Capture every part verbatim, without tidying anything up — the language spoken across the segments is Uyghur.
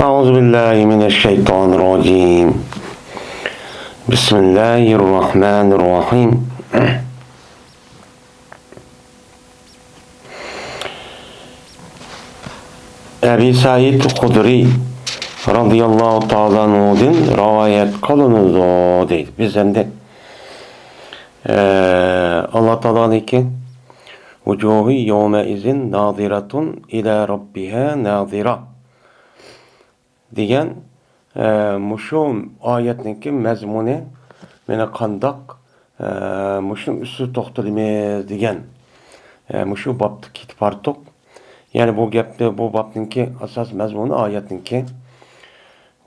أعوذ بالله من الشيطان الرجيم. بسم الله الرحمن الرحيم. ئەبى سەئىد خۇدرىي رەزىياللاھۇ تائالا ئەنھۇدىن رىۋايەت قىلىنىدۇ دەيدۇ. بىز ئەمدى، ئە، ئاللا تائالانىڭكى «ۋۇجۇھۇ يەۋمەئىزىن نازىرەتۇن ئىلە رەببىھا نازىرە» دېگەن، ئە، مۇشۇ ئايەتنىڭكى مەزمۇنى مانا قانداق، ئە، مۇشۇنىڭ ئۈستىدە توختىلىمىز دېگەن، ئە، مۇشۇ بابتا كېتىپ بارتۇق. يەنى بۇ گەپنى، بۇ بابنىڭكى ئاساس مەزمۇنى ئايەتنىڭكى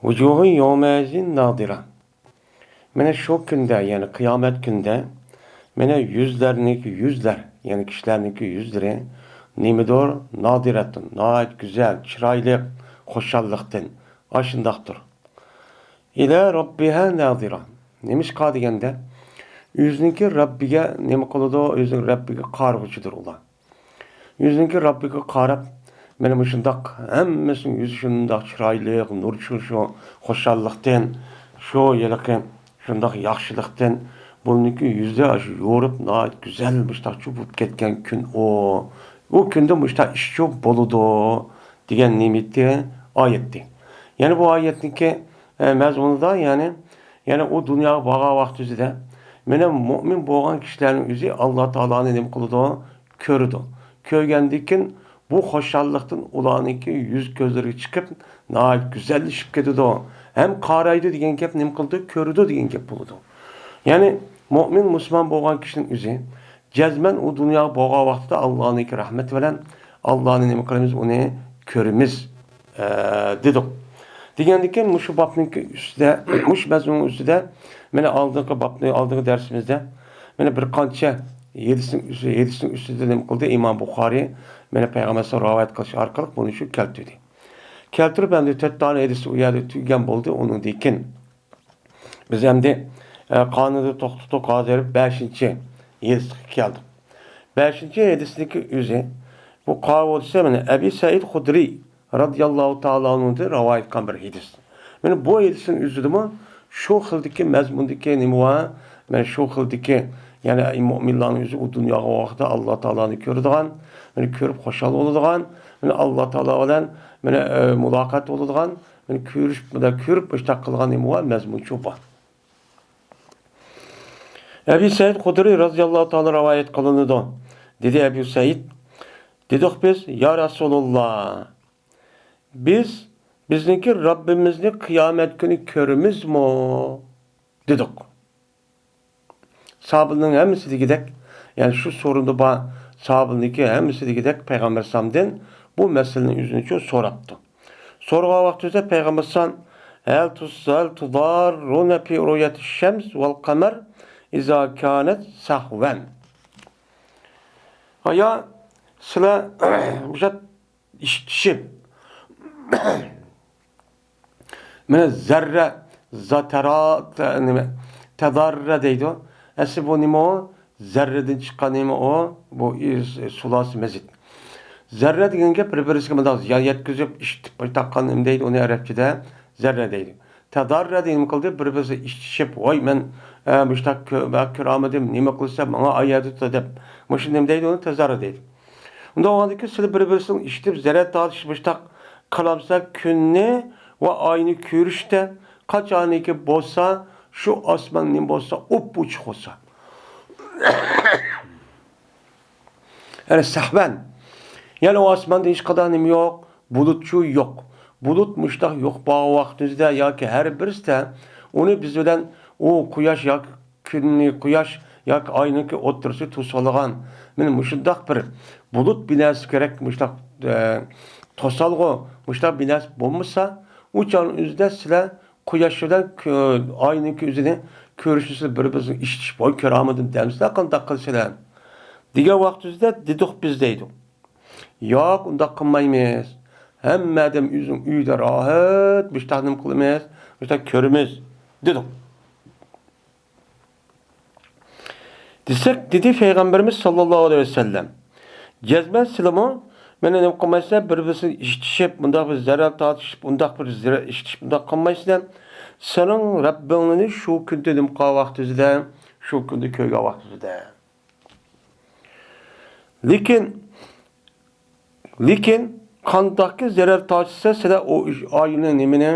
«ۋۇجۇھۇ يەۋمەئىزىن نازىرە». مانا شۇ كۈندە، يەنى قىيامەت كۈندە، مانا يۈزلەرنىڭكى يۈزلەر، يەنى كىشىلەرنىڭكى يۈزلىرى نېمىدۇر؟ نازىرەتۇن، ناھايىتى گۈزەل، چىرايلىق، خۇشاللىقتىن، ئاشۇنداقتۇر. ئىلە رەببىھا نازىرە. نېمىشقا دېگەندە، ئۆزىنىڭكى رەببىگە نېمە قىلىدۇ؟ ئۆزىنىڭ رەببىگە قارىغۇچىدۇر ئۇلار. يۈزىنىڭكى رەببىگە قاراپ، مانا مۇشۇنداق ھەممىسىنىڭ يۈزى شۇنداق چىرايلىق، نۇر چۈشۈر شۇ خۇشاللىقتىن، شۇ ھېلىقى شۇنداق ياخشىلىقتىن، بۇنىڭكى يۈزى ئاشۇ يورۇپ، ناھايىتى گۈزەل مۇشتاق چوپ بولۇپ كەتكەن كۈن ئۇ. ئۇ كۈندە مۇشتاق ئىش چوپ بولىدۇ دېگەن نېمىتى ئايەتتى. يەنى بۇ ئايەتنىڭكى، ئە، مەزمۇنىدا، يەنى يەنى ئۇ دۇنياغا بارغان ۋاقتىدا، مانا مۇئمىن بولغان كىشىلەرنىڭ ئۆزى ئاللا تائالانى نېمە قىلىدۇ؟ كۆرىدۇ. كۆرگەندىن كېيىن بۇ خۇشاللىقتىن ئۇلارنىڭكى يۈز كۆزلىرى چىقىپ، ناھايىتى گۈزەللىشىپ كېتىدۇ. ھەم قارايدۇ دېگەن گەپ نېمە قىلىدۇ؟ كۆرىدۇ دېگەن گەپ بولىدۇ. يەنى مۇئمىن مۇسۇلمان بولغان كىشىنىڭ ئۆزى جەزمەن ئۇ دۇنياغا بارغان ۋاقتىدا ئاللانىڭكى رەھمىتى بىلەن ئاللانى نېمە قىلىمىز؟ ئۇنى كۆرىمىز، ئە، دېدۇق. دېگەندىكىن مۇشۇ بابنىڭكى ئۈستىدە، مۇشۇ مەزمۇننىڭ ئۈستىدە، مانا ئالدىنقى بابنى، ئالدىنقى دەرسىمىزدە، مانا بىر قانچە ھەدىسنىڭ ئۈستى، ھەدىسنىڭ ئۈستىدە نېمە قىلدى؟ ئىمام بۇخارىي، مانا پەيغەمبەر رىۋايەت قىلىش ئارقىلىق بۇنى شۇ كەلتۈردى. كەلتۈرۈپ، ئەمدى تۆت دانە ھەدىس ئۇ يەردە تۈگىگەن بولدى. ئۇنىڭدىن كېيىن بىز ئەمدى، ئە، قانۇندا توختىدۇق، ھازىر بەشىنچى ھەدىسكە كەلدۇق. بەشىنچى ھەدىسنىڭكى ئۆزى، بۇ قاۋۇلسى مانا ئەبى سەئىد خۇدرىي رەزىياللاھۇ تائالا ئەنھۇدىن رىۋايەت قىلغان بىر ھەدىس. مانا بۇ ھەدىسنىڭ ئۆزىدىمۇ شۇ خىلدىكى مەزمۇندىكى نېمە بار؟ مانا شۇ خىلدىكى، يەنى مۇئمىنلارنىڭ ئۆزى ئۇ دۇنياغا ۋاقتىدا ئاللا تائالانى كۆرىدىغان، مانا كۆرۈپ خۇشال بولىدىغان، مانا ئاللا تائالا بىلەن مانا، ئە، مۇلاقات بولىدىغان، مانا كۆرۈشۈپ، مانا كۆرۈپ مۇشۇنداق قىلغان نېمە بار؟ مەزمۇن شۇ بار. ئەبى سەئىد خۇدرىي رەزىياللاھۇ تائالا رىۋايەت قىلىنىدۇ. دېدى ئەبۇ سەئىد، دېدۇق بىز، يا رەسۇلاللا، بىز بىزنىڭكى رەببىمىزنى قىيامەت كۈنى كۆرىمىزمۇ؟ دېدۇق. ساھابىلەرنىڭ ھەممىسى دېگۈدەك، يەنى شۇ سورۇندا بار ساھابىلەرنىڭكى ھەممىسى دېگۈدەك پەيغەمبەر ئەلەيھىسسالامدىن بۇ مەسىلىنى ئۆزىنىڭچە سوراپتۇ. سورىغان ۋاقتىمىزدا پەيغەمبەر ئەلەيھىسسالام، ھەل تۇس-، ھەل تۇزاررۇنە فى رۇئيەتىش شەمس ۋەل قەمەر ئىزا كانەت سەھۋەن. ئايا، سىلەر مۇشۇ ئىشتىشىپ، مانا زەررە، زاتەرا، تە-، نېمە، تەزاررە دەيدۇ. ئەسلى بۇ نېمە ئۇ؟ زەررىدىن چىققان نېمە ئۇ؟ بۇ ئىز-، سۇلاسى مەزىد. زەررە دېگەن گەپ بىر-بىرسىگە مۇنداق زىيان يەتكۈزۈپ، ئىشتىپ تاققان نېمە دەيدۇ، ئۇنى ئەرەبچىدە زەررە دەيدۇ. تەزاررە دېگەن نېمە قىلدى؟ بىر-بىرسى ئىشتىشىپ، ۋاي مەن، ئە، مۇشتاق كۆ-، بە-، كۆرەلمىدىم، نېمە قىلسا ماڭا ئايەت ئۆتە دەپ. مۇشۇ نېمە دەيدۇ، ئۇنى تەزاررە دەيدۇ. ئۇنداق بولغاندىكىن سىلەر بىر-بىرسىنىڭ ئىشتىپ زەرەر تارتىش مۇشتاق قىلامسىلەر كۈننى ۋە ئاينى كۆرۈشتە، قاچانكى بولسا، شۇ ئاسمان نېمە بولسا، ئوپئوچۇق بولسا. يەنى سەھۋەن. يەنى ئۇ ئاسماندا ھېچقانداق نېمە يوق، بۇلۇتچۇ يوق. بۇلۇت مۇشتاق يوق بولغان ۋاقتىمىزدا ياكى ھەر بىرسىدە ئۇنى بىز بىلەن ئۇ قۇياش ياكى كۈننى، قۇياش ياكى ئاينىڭكى ئوتتۇرىسى توسالغان. مانا مۇشۇنداق بىر بۇلۇت بىناسى كېرەك، مۇشۇنداق، ئە، توسالغۇ، مۇشۇنداق بىناسى بولمىسا، ئۇ چاغنىڭ ئۆزىدە سىلەر قۇياش بىلەن كۆ-، ئاينىڭكى ئۆزىنى كۆرۈشنى سىلەر بىر-بىرىڭلار ئىشتىشىپ، ۋاي كۆرەلمىدىم دەمسىلەر، قانداق قىلىسىلەر؟ دېگەن ۋاقتىمىزدا دېدۇق بىز دەيدۇ. ياق، ئۇنداق قىلمايمىز. ھەممە ئادەم ئۆزىنىڭ ئۆيىدە راھەت مۇشۇنداق نېمە قىلىمىز، مۇشۇنداق كۆرىمىز، دېدۇق. دېسەك، دېدى پەيغەمبىرىمىز ساللاللاھۇ ئەلەيھى ۋەسەللەم، جەزمەن سىلىمۇ مانا نېمە قىلمايسىلەر، بىر-بىرسىنى ئىشتىشىپ، مۇنداق بىر زەرەر تارتىشىپ، ئۇنداق بىر زەرەر ئىشتىشىپ، ئۇنداق قىلمايسىلەر. سېنىڭ رەببىڭنى شۇ كۈندە نېمە قىلغان ۋاقتىڭىزدا، شۇ كۈندە كۆرگەن ۋاقتىڭىزدا. لېكىن، لېكىن قانداقكى زەرەر تارتسا، سىلەر ئۇ ئاينى نېمىنى،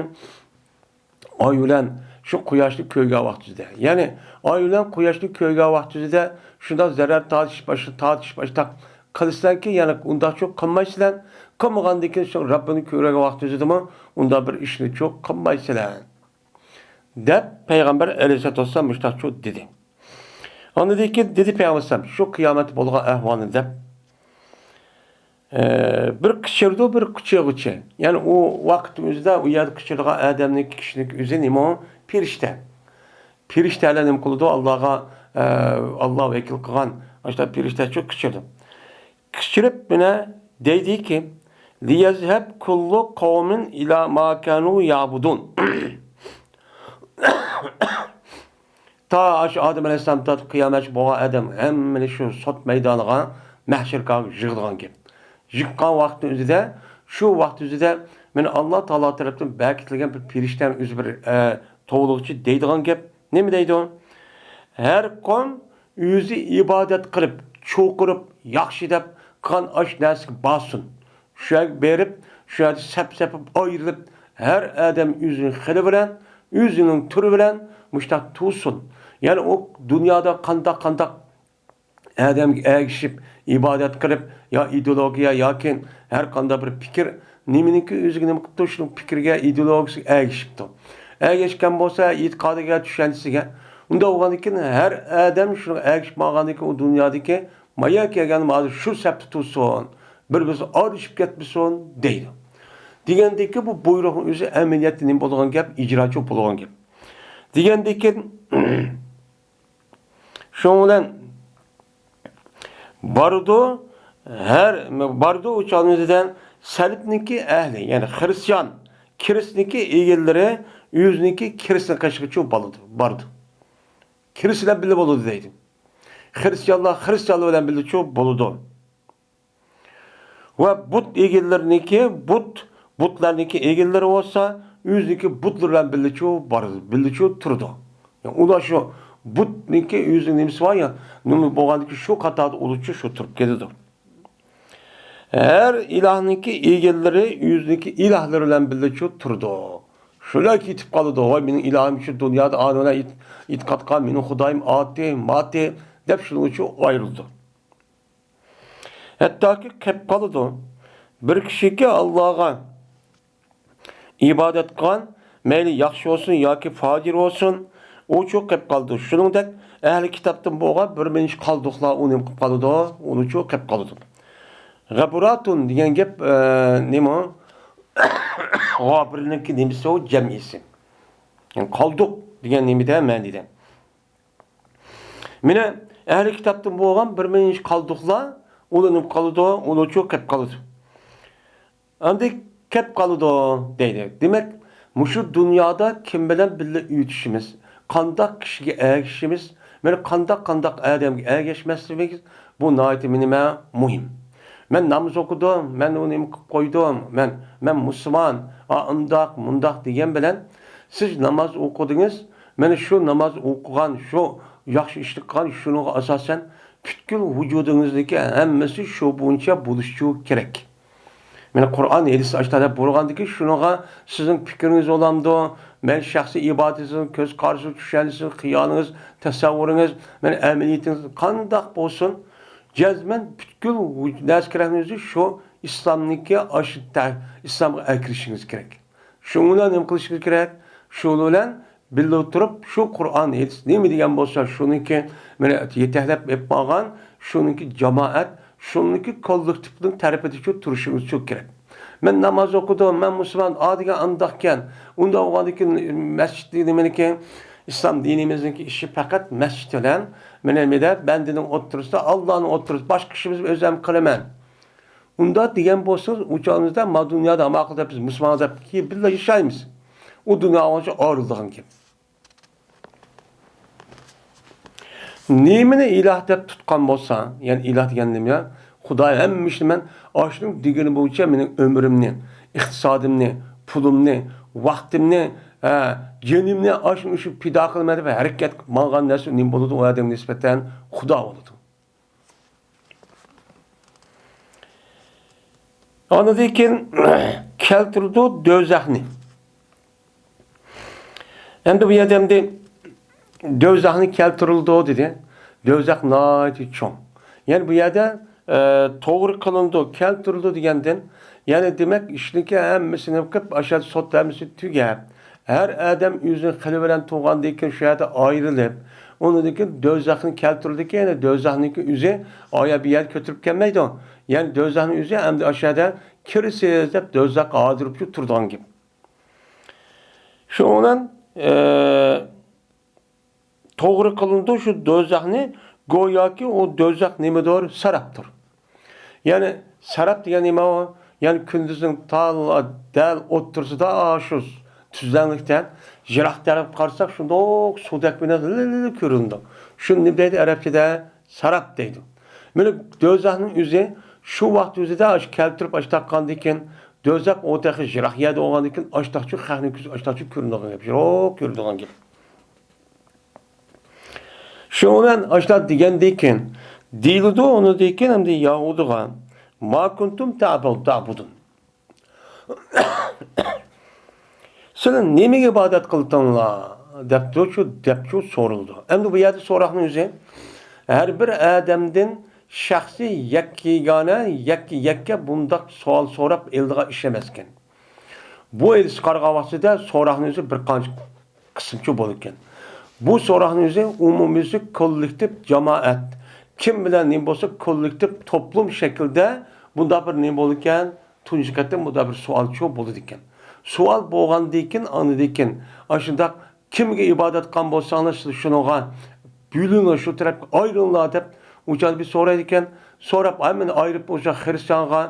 ئاي بىلەن شۇ قۇياشنى كۆرگەن ۋاقتىدا، يەنى ئاي بىلەن قۇياشنى كۆرگەن ۋاقتىدا شۇنداق زەرەر تارتىش، باشقا تارتىش، باشقا قىلىسەنكى، يەنى ئۇنداقچۇ قىلمايسىلەر. قىلمىغاندىن كېيىن شۇ رەببىنى كۆرگەن ۋاقتىدىمۇ ئۇنداق بىر ئىشنىچۇ قىلمايسىلەر، دەپ پەيغەمبەر ئەلەيھىسسالاتۇ ۋەسسالام مۇشۇنداقچۇ دېدى. ئاندىن كېيىن دېدى پەيغەمبەر ئەلەيھىسسالام، شۇ قىيامەتتە بولغان ئەھۋالنى دەپ، ئە، بىر قىچىرىدۇ، بىر قىچىرغۇچى. يەنى ئۇ ۋاقىت ئۆزىدە ئۇ يەردە قىچىرىدىغان ئادەمنىڭ، كىشىنىڭ ئۆزى نېمە ئۇ؟ پېرىشتە. پېرىشتەلەر نېمە قىلىدۇ؟ ئاللاغا، ئە، ئاللا ۋەكىل قىلغان ئاشۇنداق پېرىشتەچۇ قىچىرىدۇ. قىچىرىپ مانا دەيدىكى، لىيەزھەب كۇللۇ قەۋمىن ئىلا ما كانۇ يەبۇدۇن. تا ئاشۇ ئادەم ئەلەيھىسسالام تارتىپ قىيامەتچى بولغان ئادەم ھەممىنى شۇ سوت مەيدانىغا، مەھشەرگاھىغا يىغىدىغان گەپ. يىغقان ۋاقىتنىڭ ئۆزىدە، شۇ ۋاقىت ئۆزىدە مانا ئاللا تائالا تەرەپتىن بەكىتىلگەن بىر پېرىشتەنىڭ ئۆزى بىر، ئە، توۋلىغۇچى دەيدىغان گەپ. نېمە دەيدۇ؟ ھەر قوم ئۆزى ئىبادەت قىلىپ، چوقۇرۇپ، ياخشى دەپ قىلغان ئاشۇ نەرسىگە بارسۇن. شۇ يەرگە بېرىپ، شۇ يەردە سەپ-سەپ بولۇپ ئايرىلىپ، ھەر ئادەم ئۆزىنىڭ خىلى بىلەن، ئۆزىنىڭ تۈرى بىلەن مۇشۇنداق تۇرسۇن. يەنى ئۇ دۇنيادا قانداق-قانداق ئادەمگە ئەگىشىپ ئىبادەت قىلىپ، يا ئىدېئولوگىيە ياكى ھەر قانداق بىر پىكىر، نېمىنىڭكى ئۆزىگە نېمە قىپتۇ، شۇنىڭ پىكرىگە، ئىدېئولوگىيىسىگە ئەگىشىپتۇ. ئەگىشكەن بولسا ئېتىقادىغا، چۈشەنچىسىگە. ئۇنداق بولغاندىن كېيىن ھەر ئادەم شۇنىڭغا ئەگىشىپ ماڭغاندىن كېيىن ئۇ دۇنيادىكى مايا كەلگەن ھازىر شۇ سەپتە تۇرسۇن. بىر-بىرسى ئادىشىپ كەتمىسۇن دەيدۇ. دېگەندىكى بۇ بۇيرۇقنىڭ ئۆزى ئەمەلىيەتتە نېمە بولىدىغان گەپ، ئىجراچى بولىدىغان گەپ. دېگەندىكى شۇنىڭ بىلەن بارىدۇ، ھەر بارىدۇ ئۇ چاغنىڭ ئۆزىدە سەلىپنىڭكى ئەھلى، يەنى خىرىستىيان، كىرىستنىڭكى ئىگىلىرى ئۆزىنىڭكى كىرىستنىڭ قېشىغىچۇ بارىدۇ. كىرىست بىلەن بىللە بولىدۇ دەيدۇ. خىرىستىيانلار خىرىستىيانلار بىلەن بىللىچۇ بولىدۇ. ۋە بۇت ئىگىلىرىنىڭكى، بۇت، بۇتلارنىڭكى ئىگىلىرى بولسا، ئۆزىنىڭكى بۇتلىرى بىلەن بىللىچۇ بارىدۇ، بىللىچۇ تۇرىدۇ. يەنى ئۇلار شۇ بۇتنىڭكى ئۆزىنىڭ نېمىسى بار يا، نېمە بولغاندىكى شۇ قاتاردا ئۇلىچۇ شۇ تۇرۇپ كېتىدۇ. ھەر ئىلاھنىڭكى ئىگىلىرى ئۆزىنىڭكى ئىلاھلىرى بىلەن بىللىچۇ تۇرىدۇ. شۇلار كېتىپ قالىدۇ، ۋاي، مېنىڭ ئىلاھىم شۇ دۇنيادا ئانىۋانا ئېت-، ئېتىقاد قىلغان، مېنىڭ خۇدايىم ئاتى، ماتى، دەپ شۇنىڭ ئۈچۈن ئايرىلىدۇ. ھەتتاكى كەپ قالىدۇ. بىر كىشىكى ئاللاغا ئىبادەت قىلغان، مەيلى ياخشى بولسۇن ياكى پاجىر بولسۇن، ئۇچۇ قېپ قالىدۇ. شۇنىڭدەك ئەھلى كىتابتىن بولغان بىر مىنچە قالدۇقلار ئۇ نېمە قىلىپ قالىدۇ؟ ئۇنىچۇ قېپ قالىدۇ. غەبۇراتۇن دېگەن گەپ، ئە، نېمە؟ غابىرنىڭكى نېمىسى ئۇ؟ جەمئىسى. يەنى قالدۇق دېگەن نېمىدە؟ مەنىدە. مانا ئەھلى كىتابتىن بولغان بىر مىنچە قالدۇقلار ئۇلىنىپ قالىدۇ، ئۇلىچۇ قېپ قالىدۇ. ئەمدى كەپ قالىدۇ دەيدۇ. دېمەك، مۇشۇ دۇنيادا كىم بىلەن بىللە ئۆتۈشىمىز، قانداق كىشىگە ئەگىشىمىز، مانا قانداق، قانداق ئادەمگە ئەگەشمەسلىكىمىز، بۇ ناھايىتى نېمە مۇھىم. مەن ناماز ئوقۇدۇم، مەن ئۇنى نېمە قىلىپ قويدۇم، مەن، مەن مۇسۇلمان، ئا، ئۇنداق، مۇنداق دېگەن بىلەن سىز ناماز ئوقۇدىڭىز، مانا شۇ ناماز ئوقۇغان، شۇ ياخشى ئىشنى قىلغان، شۇنىڭغا ئاساسەن پۈتكۈل ۋۇجۇدىڭىزدىكى ھەممىسى شۇ بويىچە بولۇشى كېرەك. مانا قۇرئان، ھەدىس ئاشتا دەپ بولغاندىكى شۇنىڭغا سىزنىڭ پىكرىڭىز بولامدۇ؟ مەن شەخسىي ئىبادىتىڭىز، كۆز قارىشىڭىز، چۈشەنچىسىڭىز، خىيالىڭىز، تەسەۋۋۇرىڭىز، مانا ئەمەلىيىتىڭىز قانداق بولسۇن، جەزمەن پۈتكۈل ۋۇج-، نەرسە كېرەكمىز شۇ ئىسلامنىڭكى ئاشۇ تە-، ئىسلامغا ئەكىرىشىڭىز كېرەك. شۇنىڭ بىلەن نېمە قىلىشىڭىز كېرەك؟ شۇ بىلەن بىللە تۇرۇپ، شۇ قۇرئان، ھەدىس نېمە دېگەن بولسا، شۇنىڭكى مانا يېتەكلەپ ئېلىپ بارغان، شۇنىڭكى جامائەت، شۇنىڭكى كوللېكتىپنىڭ تەرىپىدە شۇ تۇرۇشىڭىز شۇ كېرەك. مەن ناماز ئوقۇدۇم، مەن مۇسۇلمان، ئا دېگەن ئانداقكەن. ئۇنداق بولغاندىكىن مەسچىت نېمىنىڭكى، ئىسلام دىنىمىزنىڭكى ئىشى پەقەت مەسچىت بىلەن مانا نېمىدە بەندىنىڭ ئوتتۇرىسىدا، ئاللانىڭ ئوتتۇرىسىدا، باشقا ئىشىمىز ئۆزۈم قىلىمەن. ئۇنداق دېگەن بولسىڭىز، ئۇ چاغىمىزدا ما دۇنيادا ئامال قىلىپ بىز مۇسۇلمان دەپ كېيىن بىللە ياشايمىز. ئۇ دۇنيا بولغانچە ئايرىلىدىغان گەپ. نېمىنى ئىلاھ دەپ تۇتقان بولسا، يەنى ئىلاھ دېگەن نېمە؟ خۇدايىم، ھەممە ئىشنى مەن ئاشۇنىڭ دېگىنى بويىچە مېنىڭ ئۆمرۈمنى، ئىقتىسادىمنى، پۇلۇمنى، ۋاقتىمنى، ھە، جېنىمنى ئاشۇنىڭ ئۈچۈن پىدا قىلىمەن دەپ ھەرىكەت قىلىپ ماڭغان نەرسە نېمە بولىدۇ؟ ئۇ ئادەمگە نىسبەتەن خۇدا بولىدۇ. ئاندىن كېيىن كەلتۈرىدۇ دوزاخنى. ئەمدى بۇ يەردە ئەمدى دوزاخنى كەلتۈرۈلىدۇ دېدى. دوزاخ ناھايىتى چوڭ. يەنى بۇ يەردە، ئە، توغرا قىلىنىدۇ، كەلتۈرۈلىدۇ دېگەندىن، يەنى دېمەك، ئىشنىڭكى ھەممىسىنى قىلىپ، ئاشۇ يەردە سوت ھەممىسى تۈگەپ، ھەر ئادەم ئۆزىنىڭ قىلىۋېرەن تۇرغاندىن كېيىن شۇ يەردە ئايرىلىپ، ئۇنىڭدىن كېيىن دوزاخنى كەلتۈرۈلىدىكەن، يەنى دوزاخنىڭكى ئۆزى ئايا بۇ يەرگە كۆتۈرۈپ كەلمەيدۇ. يەنى دوزاخنىڭ ئۆزى ئەمدى ئاشۇ يەردە كىرىسىز دەپ دوزاخقا ھازىر تۇرىدىغان گەپ. شۇنىڭ بىلەن، ئە، توغرا قىلىنىدۇ شۇ دوزاخنى، گوياكى ئۇ دوزاخ نېمىدۇر؟ ساراپتۇر. يەنى ساراپ دېگەن نېمە ئۇ؟ يەنى كۈندۈزنىڭ تال-، دەل ئوتتۇرىسىدا شۇ تۈزلەڭلىكتە يىراق تەرەپكە قارىساق شۇنداق سۇدەك بىر نەرسە لىللىللا كۆرۈنىدۇ. شۇنى نېمە دەيدۇ ئەرەبچىدە؟ ساراپ دەيدۇ. مانا دوزاخنىڭ ئۆزى شۇ ۋاقىت ئۆزىدە ئاشۇ كەلتۈرۈپ ئاشۇ تاققاندىن كېيىن، دوزاخ ئۇ تېخى يىراق يەردە بولغاندىن كېيىن، ئاشتاقچۇ خەقنىڭ كۆزى ئاشتاقچۇ كۆرۈنىدىغان گەپ، يىراق كۆرۈنىدىغان گەپ. شۇنىڭ بىلەن ئاشۇنداق دېگەندىن كېيىن، دېيىلىدۇ ئۇنىڭدىن كېيىن ئەمدى يەھۇدىيغا، ما كۇنتۇم تەبۇدۇن. سىلەر نېمىگە ئىبادەت قىلدىڭلار؟ دەپتۇ شۇ، دەپچۇ سورىلىدۇ. ئەمدى بۇ يەردە سوراقنىڭ ئۆزى ھەر بىر ئادەمدىن شەخسىي، يەككە يېگانە، يەككە يەككە بۇنداق سوئال سوراپ ئېلىدىغان ئىش ئەمەسكەن. بۇ ئېلىشقا قارىغان ۋاقتىدا سوراقنىڭ ئۆزى بىر قانچە قىسىمچە بولىدىكەن. بۇ سوراقنىڭ ئۆزى ئومۇميۈزلۈك كوللېكتىپ جامائەت، كىم بىلەن نېمە بولسا كوللېكتىپ توپلۇم شەكلىدە بۇنداق بىر نېمە بولىدىكەن، تۇنجى قېتىم بۇنداق بىر سوئالچۇ بولىدىكەن. سوئال بولغاندىن كېيىن، ئاندىن كېيىن ئاشۇنداق كىمگە ئىبادەت قىلغان بولساڭلار سىلەر شۇنىڭغا بۆلۈڭلار، شۇ تەرەپكە ئايرىلىڭلار دەپ ئۇ چاغدا بىر سورايدىكەن. سوراپ، ھەممىنى ئايرىپ، ئوشۇ خرىستىيانغا،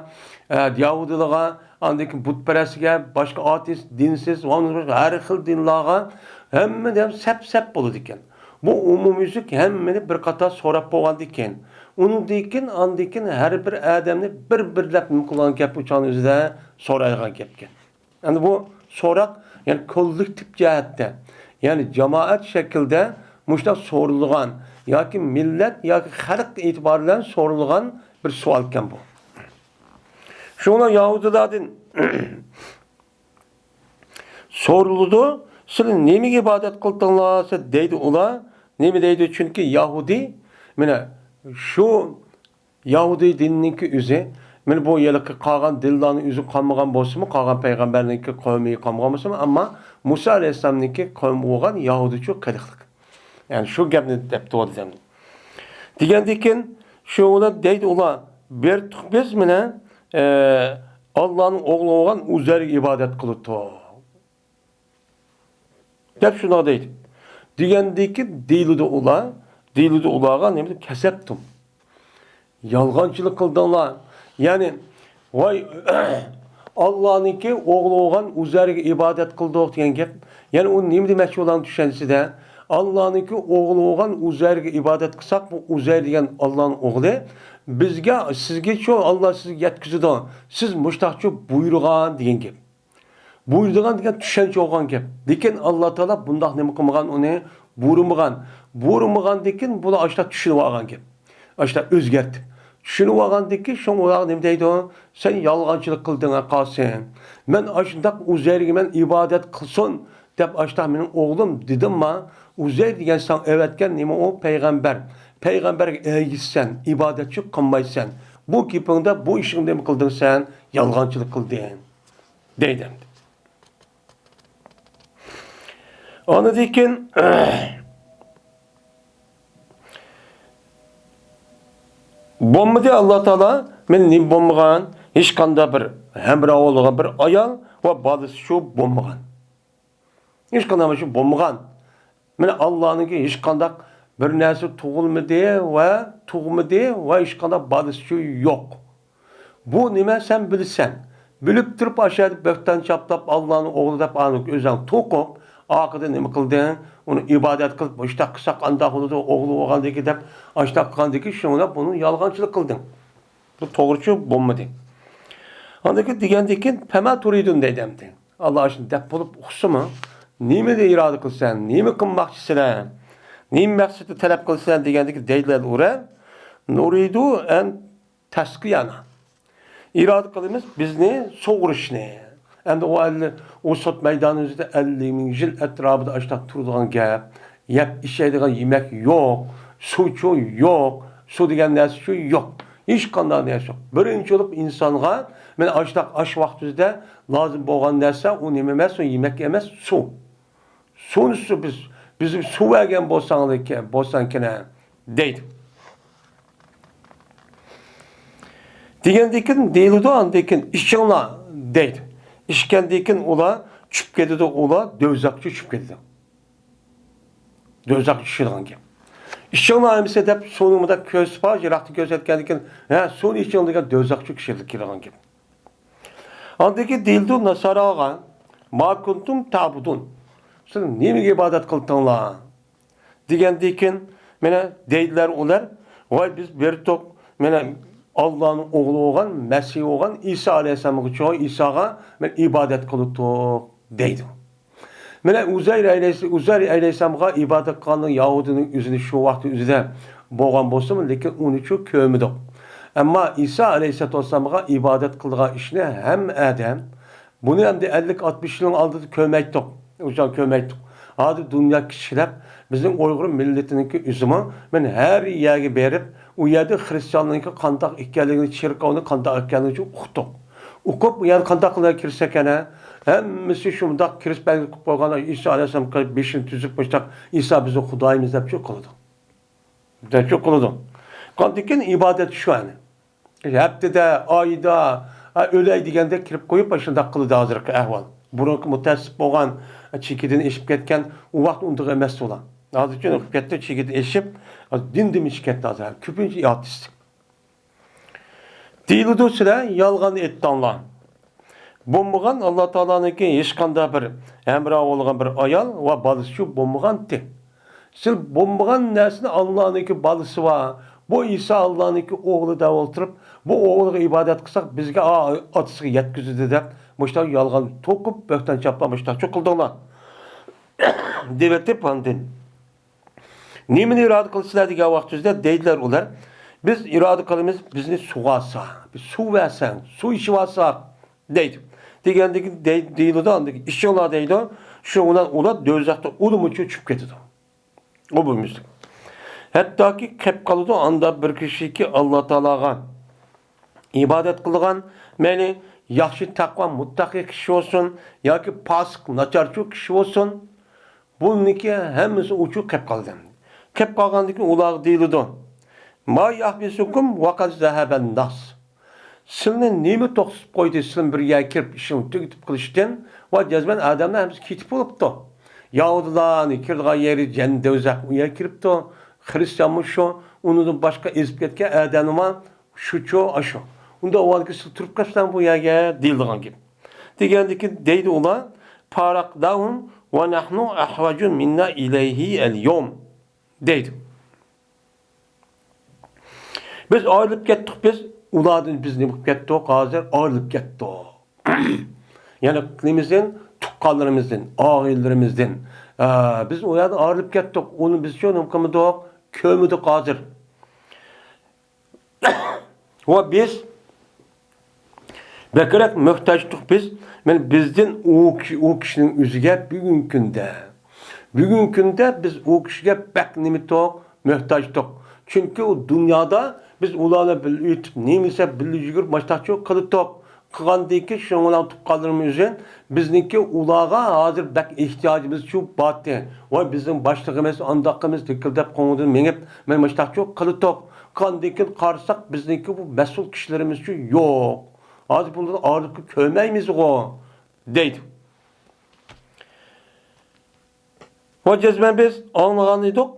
ئە، يەھۇدىيلارغا، ئاندىن كېيىن بۇتپەرەسلىككە، باشقا ئاتېئىست، دىنسىز، ھەر خىل دىنلارغا ھەممىدە ھەم سەپ-سەپ بولىدىكەن. بۇ ئومۇميۈزلۈك ھەممىنى بىر قاتار سوراپ بولغاندىن كېيىن، ئۇنىڭدىن كېيىن، ئاندىن كېيىن ھەر بىر ئادەمنى بىر-بىرلەپ نېمە قىلغان گەپ، ئۇ چاغنىڭ ئۆزىدە سورايدىغان گەپكەن. ئەمدى بۇ سوراق، يەنى كوللېكتىپ جەھەتتە، يەنى جامائەت شەكلىدە مۇشۇنداق سورىلىدىغان ياكى مىللەت ياكى خەلق ئېتىبارى بىلەن سورىلىدىغان بىر سوئالكەن بۇ. شۇڭا يەھۇدىيلاردىن سورىلىدۇ، سىلەر نېمىگە ئىبادەت قىلدىڭلار دەيدۇ ئۇلار. نېمە دەيدۇ؟ چۈنكى يەھۇدىي، مانا شۇ يەھۇدىي دىنىنىڭكى ئۆزى، مانا بۇ ھېلىقى قالغان دىنلارنىڭ ئۆزى قالمىغان بولسىمۇ، قالغان پەيغەمبەرنىڭكى قەۋمى قالمىغان بولسىمۇ، ئەمما مۇسا ئەلەيھىسسالامنىڭكى قەۋمى بولغان يەھۇدىيچۇ قىلىقلىق. يەنى شۇ گەپنى دەپتۇ دېگەن. دېگەندىن كېيىن شۇ بىلەن دەيدۇ ئۇلار، بىر تۇق بىز مانا، ئە، ئاللانىڭ ئوغلى بولغان ئۇزەيرگە ئىبادەت قىلىدۇ. دەپ شۇنداق دەيدۇ. دېگەندىكى دېيىلىدۇ ئۇلار، دېيىلىدۇ ئۇلارغا نېمە دەپ كەسەپتۇم. يالغانچىلىق قىلدىڭلار. يەنى، ۋاي، ئاللانىڭكى ئوغلى بولغان ئۇزەيرگە ئىبادەت قىلدۇق دېگەن گەپ. يەنى ئۇ نېمە دېمەكچى ئۇلارنىڭ چۈشەنچىسىدە؟ ئاللانىڭكى ئوغلى بولغان ئۇزەيرگە ئىبادەت قىلساق، بۇ ئۇزەير دېگەن ئاللانىڭ ئوغلى. بىزگە، سىزگىچۇ ئاللا سىزگە يەتكۈزىدۇ. سىز مۇشتاقچۇ بۇيرۇغان دېگەن گەپ. بۇيرۇيدىغان دېگەن چۈشەنچە بولغان گەپ. لېكىن ئاللا تائالا بۇنداق نېمە قىلمىغان، ئۇنى بۇيرۇمىغان. بۇيرۇمىغاندىن كېيىن بۇلار ئاشۇنداق چۈشىنىۋالغان گەپ. ئاشۇنداق ئۆزگەرتىپ. چۈشىنىۋالغاندىن كېيىن شۇڭا ئۇلارغا نېمە دەيدۇ؟ سەن يالغانچىلىق قىلدىڭ، ھە قاسىم. مەن ئاشۇنداق ئۇزەيرگە مەن ئىبادەت قىلسۇن دەپ ئاشۇنداق مېنىڭ ئوغلۇم دېدىمما؟ ئۇزەير دېگەن ساڭا ئەۋەتكەن نېمە ئۇ؟ پەيغەمبەر. پەيغەمبەرگە ئەگىشىسەن، ئىبادەتچى قىلمايسەن. بۇ گېپىڭدە، بۇ ئىشىڭدا نېمە قىلدىڭ سەن؟ يالغانچىلىق قىلدىڭ. دەيدۇ ئەمدى. ئاندىن كېيىن بولمىدى، ئاللا تائالا مېنى نېمە بولمىغان، ھېچقانداق بىر ھەمراھ بولىدىغان بىر ئايال ۋە بالىسى شۇ بولمىغان. ھېچقانداق بىر شۇ بولمىغان. مانا ئاللانىڭكى ھېچقانداق بىر نەرسە تۇغۇلمىدى ۋە تۇغمىدى ۋە ھېچقانداق بالىسىچۇ يوق. بۇ نېمە سەن بىلىسەن؟ بىلىپ تۇرۇپ ئاشۇ يەردە بۆھتان چاپلاپ، ئاللانىڭ ئوغلى دەپ ئانى ئۆزۈڭ توقۇپ، ئارقىدىن نېمە قىلدىڭ؟ ئۇنى ئىبادەت قىلىپ، مۇشتاق قىلساق ئانداق بولىدۇ، ئوغلى بولغاندىكى دەپ ئاشۇنداق قىلغاندىكى شۇڭا بۇنى يالغانچىلىق قىلدىڭ. بۇ توغرىچۇ بولمىدى. ئاندىن كېيىن دېگەندىن كېيىن، پەما تۇرىدۇن دەيدۇ ئەمدى. ئاللا ئاشۇنى دەپ بولۇپ ئۇقسىمۇ؟ نېمىنى ئىرادە قىلىسەن؟ نېمە قىلماقچىسىلەر؟ نېمە مەقسەتتە تەلەپ قىلىسەن دېگەندىكى دەيدىلەر ئۇرا، نۇرىدۇ ئەن تەسقىيانا. ئىرادە قىلىمىز بىزنى سۇغۇرۇشنى. ئەمدى ئۇ ئەللى، ئۇ سوت مەيدانى ئۈستىدە ئەللىك مىڭ يىل ئەتراپىدا ئاشۇنداق تۇرىدىغان گەپ. يەپ ئىچەيدىغان يېمەك يوق، سۇچۇ يوق، سۇ دېگەن نەرسىچۇ يوق. ھېچقانداق نەرسە يوق. بىرىنچى بولۇپ ئىنسانغا مانا ئاشۇنداق ئاش ۋاقتىمىزدا لازىم بولغان نەرسە ئۇ نېمە ئەمەس، ئۇ يېمەك ئەمەس، سۇ. سۇنى سۇ بىز، بىزگە سۇ بەرگەن بولساڭلىكى-، بولساڭكىنە دەيدۇ. دېگەندىن كېيىن دېيىلىدۇ، ئاندىن كېيىن ئىچىڭلار دەيدۇ. ئىچكەندىن كېيىن ئۇلار چۈشۈپ كېتىدۇ، ئۇلار دوزاخقا چۈشۈپ كېتىدۇ. دوزاخقا چۈشىدىغان گەپ. ئىچىڭلار ئەمىسە دەپ سۇنى مۇنداق كۆرسىتىپ، يىراقتىن كۆرسەتكەندىن كېيىن، ھە، سۇنى ئىچىڭ دېگەن دوزاخقا چۈشىدىغان گەپ. ئاندىن كېيىن دېيىلىدۇ ناساراغا، ما كۇنتۇم تەبۇدۇن. سىلەر نېمىگە ئىبادەت قىلدىڭلار؟ دېگەندىن كېيىن، مانا دەيدىلەر ئۇلار، ۋاي، بىز بېرىتۇق، مانا ئاللانىڭ ئوغلى بولغان، مەسىھ بولغان ئىسا ئەلەيھىسسالامغىچۇ، ئىساغا مانا ئىبادەت قىلدۇق دەيدۇ. مانا ئۇزەير ئەلەيھىس-، ئۇزەير ئەلەيھىسسالامغا ئىبادەت قىلغاننىڭ يەھۇدىينىڭ ئۆزىنى شۇ ۋاقىت ئۆزىدە بولغان بولسىمۇ، لېكىن ئۇنىچۇ كۆرمىدۇق. ئەمما ئىسا ئەلەيھىسسالاتۇ ۋەسسالامغا ئىبادەت قىلىدىغان ئىشنى ھەممە ئادەم بۇنى ئەمدى ئەللىك ئاتمىش يىلنىڭ ئالدىدا كۆرمەيتتۇق. ئۇ چاغ كۆرمەيتتۇق. ھازىر دۇنيا كىچىكلەپ، بىزنىڭ ئۇيغۇر مىللىتىنىڭكى ئۆزىمۇ، مەن ھەر يەرگە بېرىپ، ئۇ يەردە خرىستىيانلارنىڭكى قانداق ئىكەنلىكىنى، چېركاۋنىڭ قانداق ئىكەنلىكىنى ئۇقتۇق. ئۇقۇپ، ئۇ يەردە قانداق قىلىپ كىرسەك ئەنە، ھەممىسى شۇنداق كىرىپ بەلگە قىلىپ قويغان، ئىسا ئەلەيھىسسالام بېشىنى تۈزۈپ، مۇشتاق، ئىسا بىزنىڭ خۇدايىمىز دەپ شۇ قىلىدۇ. دەپ شۇ قىلىدۇ. قاندىكىن ئىبادەت شۇ ئەنە. ھەپتىدە، ئايدا، ھە، ئۆلەي دېگەندە كىرىپ قويۇپ، شۇنداق قىلىدۇ ھازىرقى ئەھۋال. بۇرۇنقى مۇتەئەسسىپ بولغان، چېكىدىن ئېشىپ كەتكەن، ئۇ ۋاقىت ئۇنداق ئەمەس ئۇلار. ھازىرچۇ ئېشىپ كەتتى، چېكىدىن ئېشىپ، دىندىن ئېشىپ كەتتى ھازىر. كۆپىنچە ئاتېست. دېيىلىدۇ، سىلەر يالغان ئېيتتىڭلار. بولمىغان، ئاللا تائالانىڭكى ھېچقانداق بىر ھەمراھى بولغان بىر ئايال ۋە بالىسىچۇ بولمىغانتى. سىل بولمىغان نەرسىنى ئاللانىڭكى بالىسى بار، بۇ ئىسا ئاللانىڭكى ئوغلى دەپ ئولتۇرۇپ، بۇ ئوغلىغا ئىبادەت قىلساق، بىزگە ئا-، ئاتىسىغا يەتكۈزىدۇ دەپ، مۇشۇنداق يالغان توقۇپ، بۆھتان چاپلاپ، مۇشۇنداقچۇ قىلدىڭلار. دېۋېتىپ ئاندىن. نېمىنى ئىرادە قىلىسىلەر دېگەن ۋاقتىمىزدا دەيدىلەر ئۇلار، بىز ئىرادە قىلىمىز، بىزنى سۇغارسا، بىز سۇ بەرسەڭ، سۇ ئىچىۋالساق دەيدۇ. دېگەندىن كېيىن دەي-، دېيىلىدۇ، ئاندىن كېيىن ئىچىڭلار دەيدۇ. شۇنىڭ بىلەن ئۇلار دوزاختا ئۇلىمۇچۇ چۈشۈپ كېتىدۇ. ئۇ بولمىسا. ھەتتاكى كەپ قالىدۇ ئاندا بىر كىشىكى ئاللا تائالاغا ئىبادەت قىلىدىغان، مەيلى ياخشى تەقۋا مۇتتەقى كىشى بولسۇن ياكى پاسىق ناچارچۇ كىشى بولسۇن، بۇنىڭكى ھەممىسى ئۇچۇ كەپ قالدى. كەپ قالغاندىن كېيىن ئۇلارغا دېيىلىدۇ، ما يەھبىسۇكۇم ۋەقەد زەھەبەن ناس. سىلنى نېمە توختىتىپ قويدى، سىلنى بىر يەرگە كىرىپ ئىشىڭنى تۈگىتىپ قىلىشتىن؟ ۋە جەزمەن ئادەملەر ھەممىسى كېتىپ بولۇپتۇ. يەھۇدىيلارنى كىرىدىغان يېرى جەننەت دوزاخ، ئۇ يەرگە كىرىپتۇ. خرىستىيانمۇ شۇ، ئۇنىڭدىن باشقا ئېزىپ كەتكەن ئادەملەر شۇچۇ ئاشۇ. ئۇنداق بولغاندىكىن سىز تۇرۇپ قېلىپسىلەرمۇ بۇ يەرگە دېيىلىدىغان گەپ. دېگەندىكىن دەيدۇ ئۇلار، پارەقناھۇم ۋە نەھنۇ ئەھۋەجۇ مىننا ئىلەيھى ئەل يوم. دەيدۇ. بىز ئايرىلىپ كەتتۇق، بىز ئۇلاردىن بىز نېمە قىلىپ كەتتۇق؟ ھازىر ئايرىلىپ كەتتۇق. يەنى نېمىسىدىن؟ تۇغقانلىرىمىزدىن، ئاغىنىلىرىمىزدىن. ئە، بىز ئۇ يەردىن ئايرىلىپ كەتتۇق. ئۇنى بىزچۇ نېمە قىلمىدۇق؟ كۆرمىدۇق ھازىر. ۋە بىز بەكرەك موھتاجدۇق بىز. مانا بىزدىن ئۇ كىشى، ئۇ كىشىنىڭ ئۆزىگە بۈگۈنكى كۈندە. بۈگۈنكى كۈندە بىز ئۇ كىشىگە بەك نېمە توق، موھتاجدۇق. چۈنكى ئۇ دۇنيادا بىز ئۇلارنى بىللە ئۆتۈپ، نېمە دېسە بىللە يۈگۈرۈپ، ماشتاقچۇ قىلدۇق. قىلغاندىن كېيىن شۇنىڭ بىلەن تۇغقانلىرىمىز ئۈچۈن بىزنىڭكى ئۇلارغا ھازىر بەك ئېھتىياجىمىزچۇ بارتى. ۋاي بىزنىڭ باشلىقىمىز، ئانداقىمىز، دىكىلدەپ قوڭۇدىن مېڭىپ، مانا ماشتاقچۇ قىلدۇق. قاندىكىن قارىساق، بىزنىڭكى بۇ مەسئۇل كىشىلىرىمىزچۇ يوق. ھازىر بۇلارنى ئارىلىققا كۆرمەيمىزغۇ، دەيدۇ. ۋە جەزمەن بىز ئاڭلىغان ئىدۇق.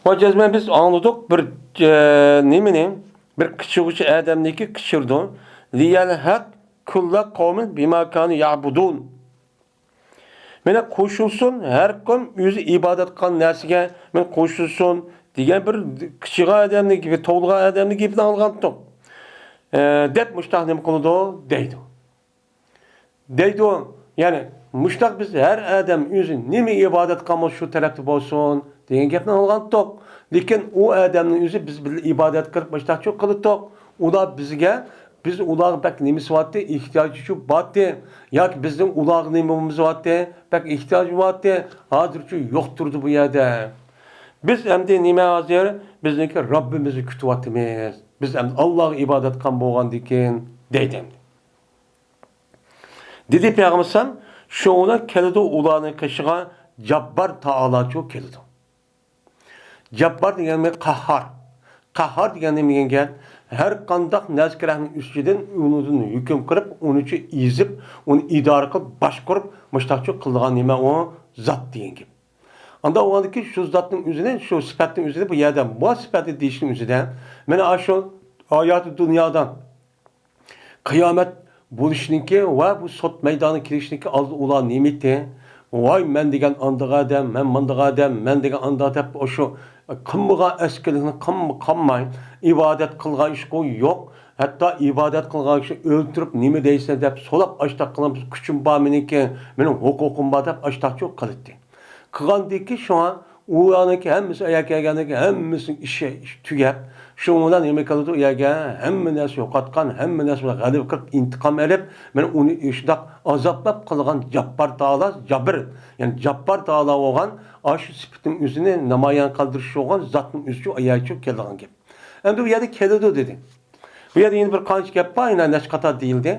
ۋە جەزمەن بىز ئاڭلىدۇق بىر، ئە، نېمىنى؟ بىر قىچىغۇچى ئادەمنىكى قىچىرىدۇ. لىيەلھەق كۇللە قەۋمىن بىما كانۇ يەبۇدۇن. مانا قوشۇلسۇن، ھەر قەۋم ئۆزى ئىبادەت قىلغان نەرسىگە مانا قوشۇلسۇن، دېگەن بىر قىچىغان ئادەمنىڭ گېپى، توۋلىغان ئادەمنىڭ گېپىنى ئاڭلىغانتۇق. ئە، دەپ مۇشتاق نېمە قىلىدۇ دەيدۇ. دەيدۇ، يەنى مۇشتاق بىز ھەر ئادەم ئۆزى نېمە ئىبادەت قىلغان بولسا شۇ تەرەپتە بولسۇن دېگەن گەپنى ئاڭلىغانتۇق. لېكىن ئۇ ئادەمنىڭ ئۆزى بىز بىللە ئىبادەت قىلىپ مۇشتاقچۇ قىلدۇق. ئۇلار بىزگە، بىز ئۇلارغا بەك نېمىسى بارتتى، ئېھتىياجىچۇ بارتتى. ياكى بىزنىڭ ئۇلارغا نېمىمىز بارتتى، بەك ئېھتىياجى بارتتى. ھازىرچۇ يوق تۇردى بۇ يەردە. بىز ئەمدى نېمە ھازىر؟ بىزنىڭكى رەببىمىزنى كۈتۈۋاتىمىز. بىز ئەمدى ئاللاغا ئىبادەت قىلغان بولغاندىكىن دەيدۇ ئەمدى. دېدى پەيغەمبەر ئەلەيھىسسالام، شۇنىڭ بىلەن كېلىدۇ ئۇلارنىڭ قېشىغا جاببار تائالاچۇ كېلىدۇ. جاببار دېگەن قەھھار. قەھھار دېگەن نېمە دېگەن گەپ؟ ھەر قانداق نەزكىرەھنىڭ ئۈستىدىن ئۇنىڭدىن ھۆكۈم قىلىپ، ئۇنىچۇ ئېزىپ، ئۇنى ئىدارە قىلىپ، باشقۇرۇپ، مۇشتاقچۇ قىلىدىغان نېمە ئۇ؟ زات دېگەن گەپ. ئاندا ئۇ ئاندىكى شۇ زاتنىڭ ئۆزىنى، شۇ سۈپەتنىڭ ئۆزىنى بۇ يەردە مۇ سۈپەتنى دېيىشنىڭ ئۆزىدە، مانا ئاشۇ ھاياتى دۇنيادا قىيامەت بولۇشنىڭكى ۋە بۇ سوت مەيدانى كېلىشنىڭكى ئالدىدا ئۇلار نېمە ئىدى؟ ۋاي، مەن دېگەن ئانداق ئادەم، مەن مانداق ئادەم، مەن دېگەن ئانداق دەپ، ئاشۇ قىلمىغان ئەسكىلىكنى قىلما-، قىلماي، ئىبادەت قىلغان ئىشقۇ يوق. ھەتتا ئىبادەت قىلغان كىشىنى ئۆلتۈرۈپ، نېمە دەيسەن دەپ سوراپ، ئاشتاق قىلغان بىز كۈچۈم بار مېنىڭكى، مېنىڭ ھوقۇقۇم بار دەپ ئاشتاقچۇ قىلىتتى. قىلغاندىكى شۇڭا ئۇلارنىڭكى ھەممىسى ئەگەر كەلگەندىكى ھەممىسىنىڭ ئىشى، ئىش تۈگەپ، شۇنىڭ بىلەن نېمە قىلىدۇ؟ ئۇ يەرگە ھەممە نەرسە يوقاتقان، ھەممە نەرسە بىلەن غەلىبە قىلىپ، ئىنتىقام ئېلىپ، مانا ئۇنى شۇنداق ئازابلاپ قىلغان جاببار تائالا، جابىر، يەنى جاببار تائالا بولغان، ئاشۇ سۈپىتىنىڭ ئۆزىنى نامايان قىلدۇرۇش بولغان زاتنىڭ ئۆزىچۇ ئاياچۇ كېلىدىغان گەپ. ئەمدى بۇ يەردە كېلىدۇ دېدى. بۇ يەردە يەنە بىر قانچە گەپ بار، يەنە نەچچە قاتار دېيىلدى.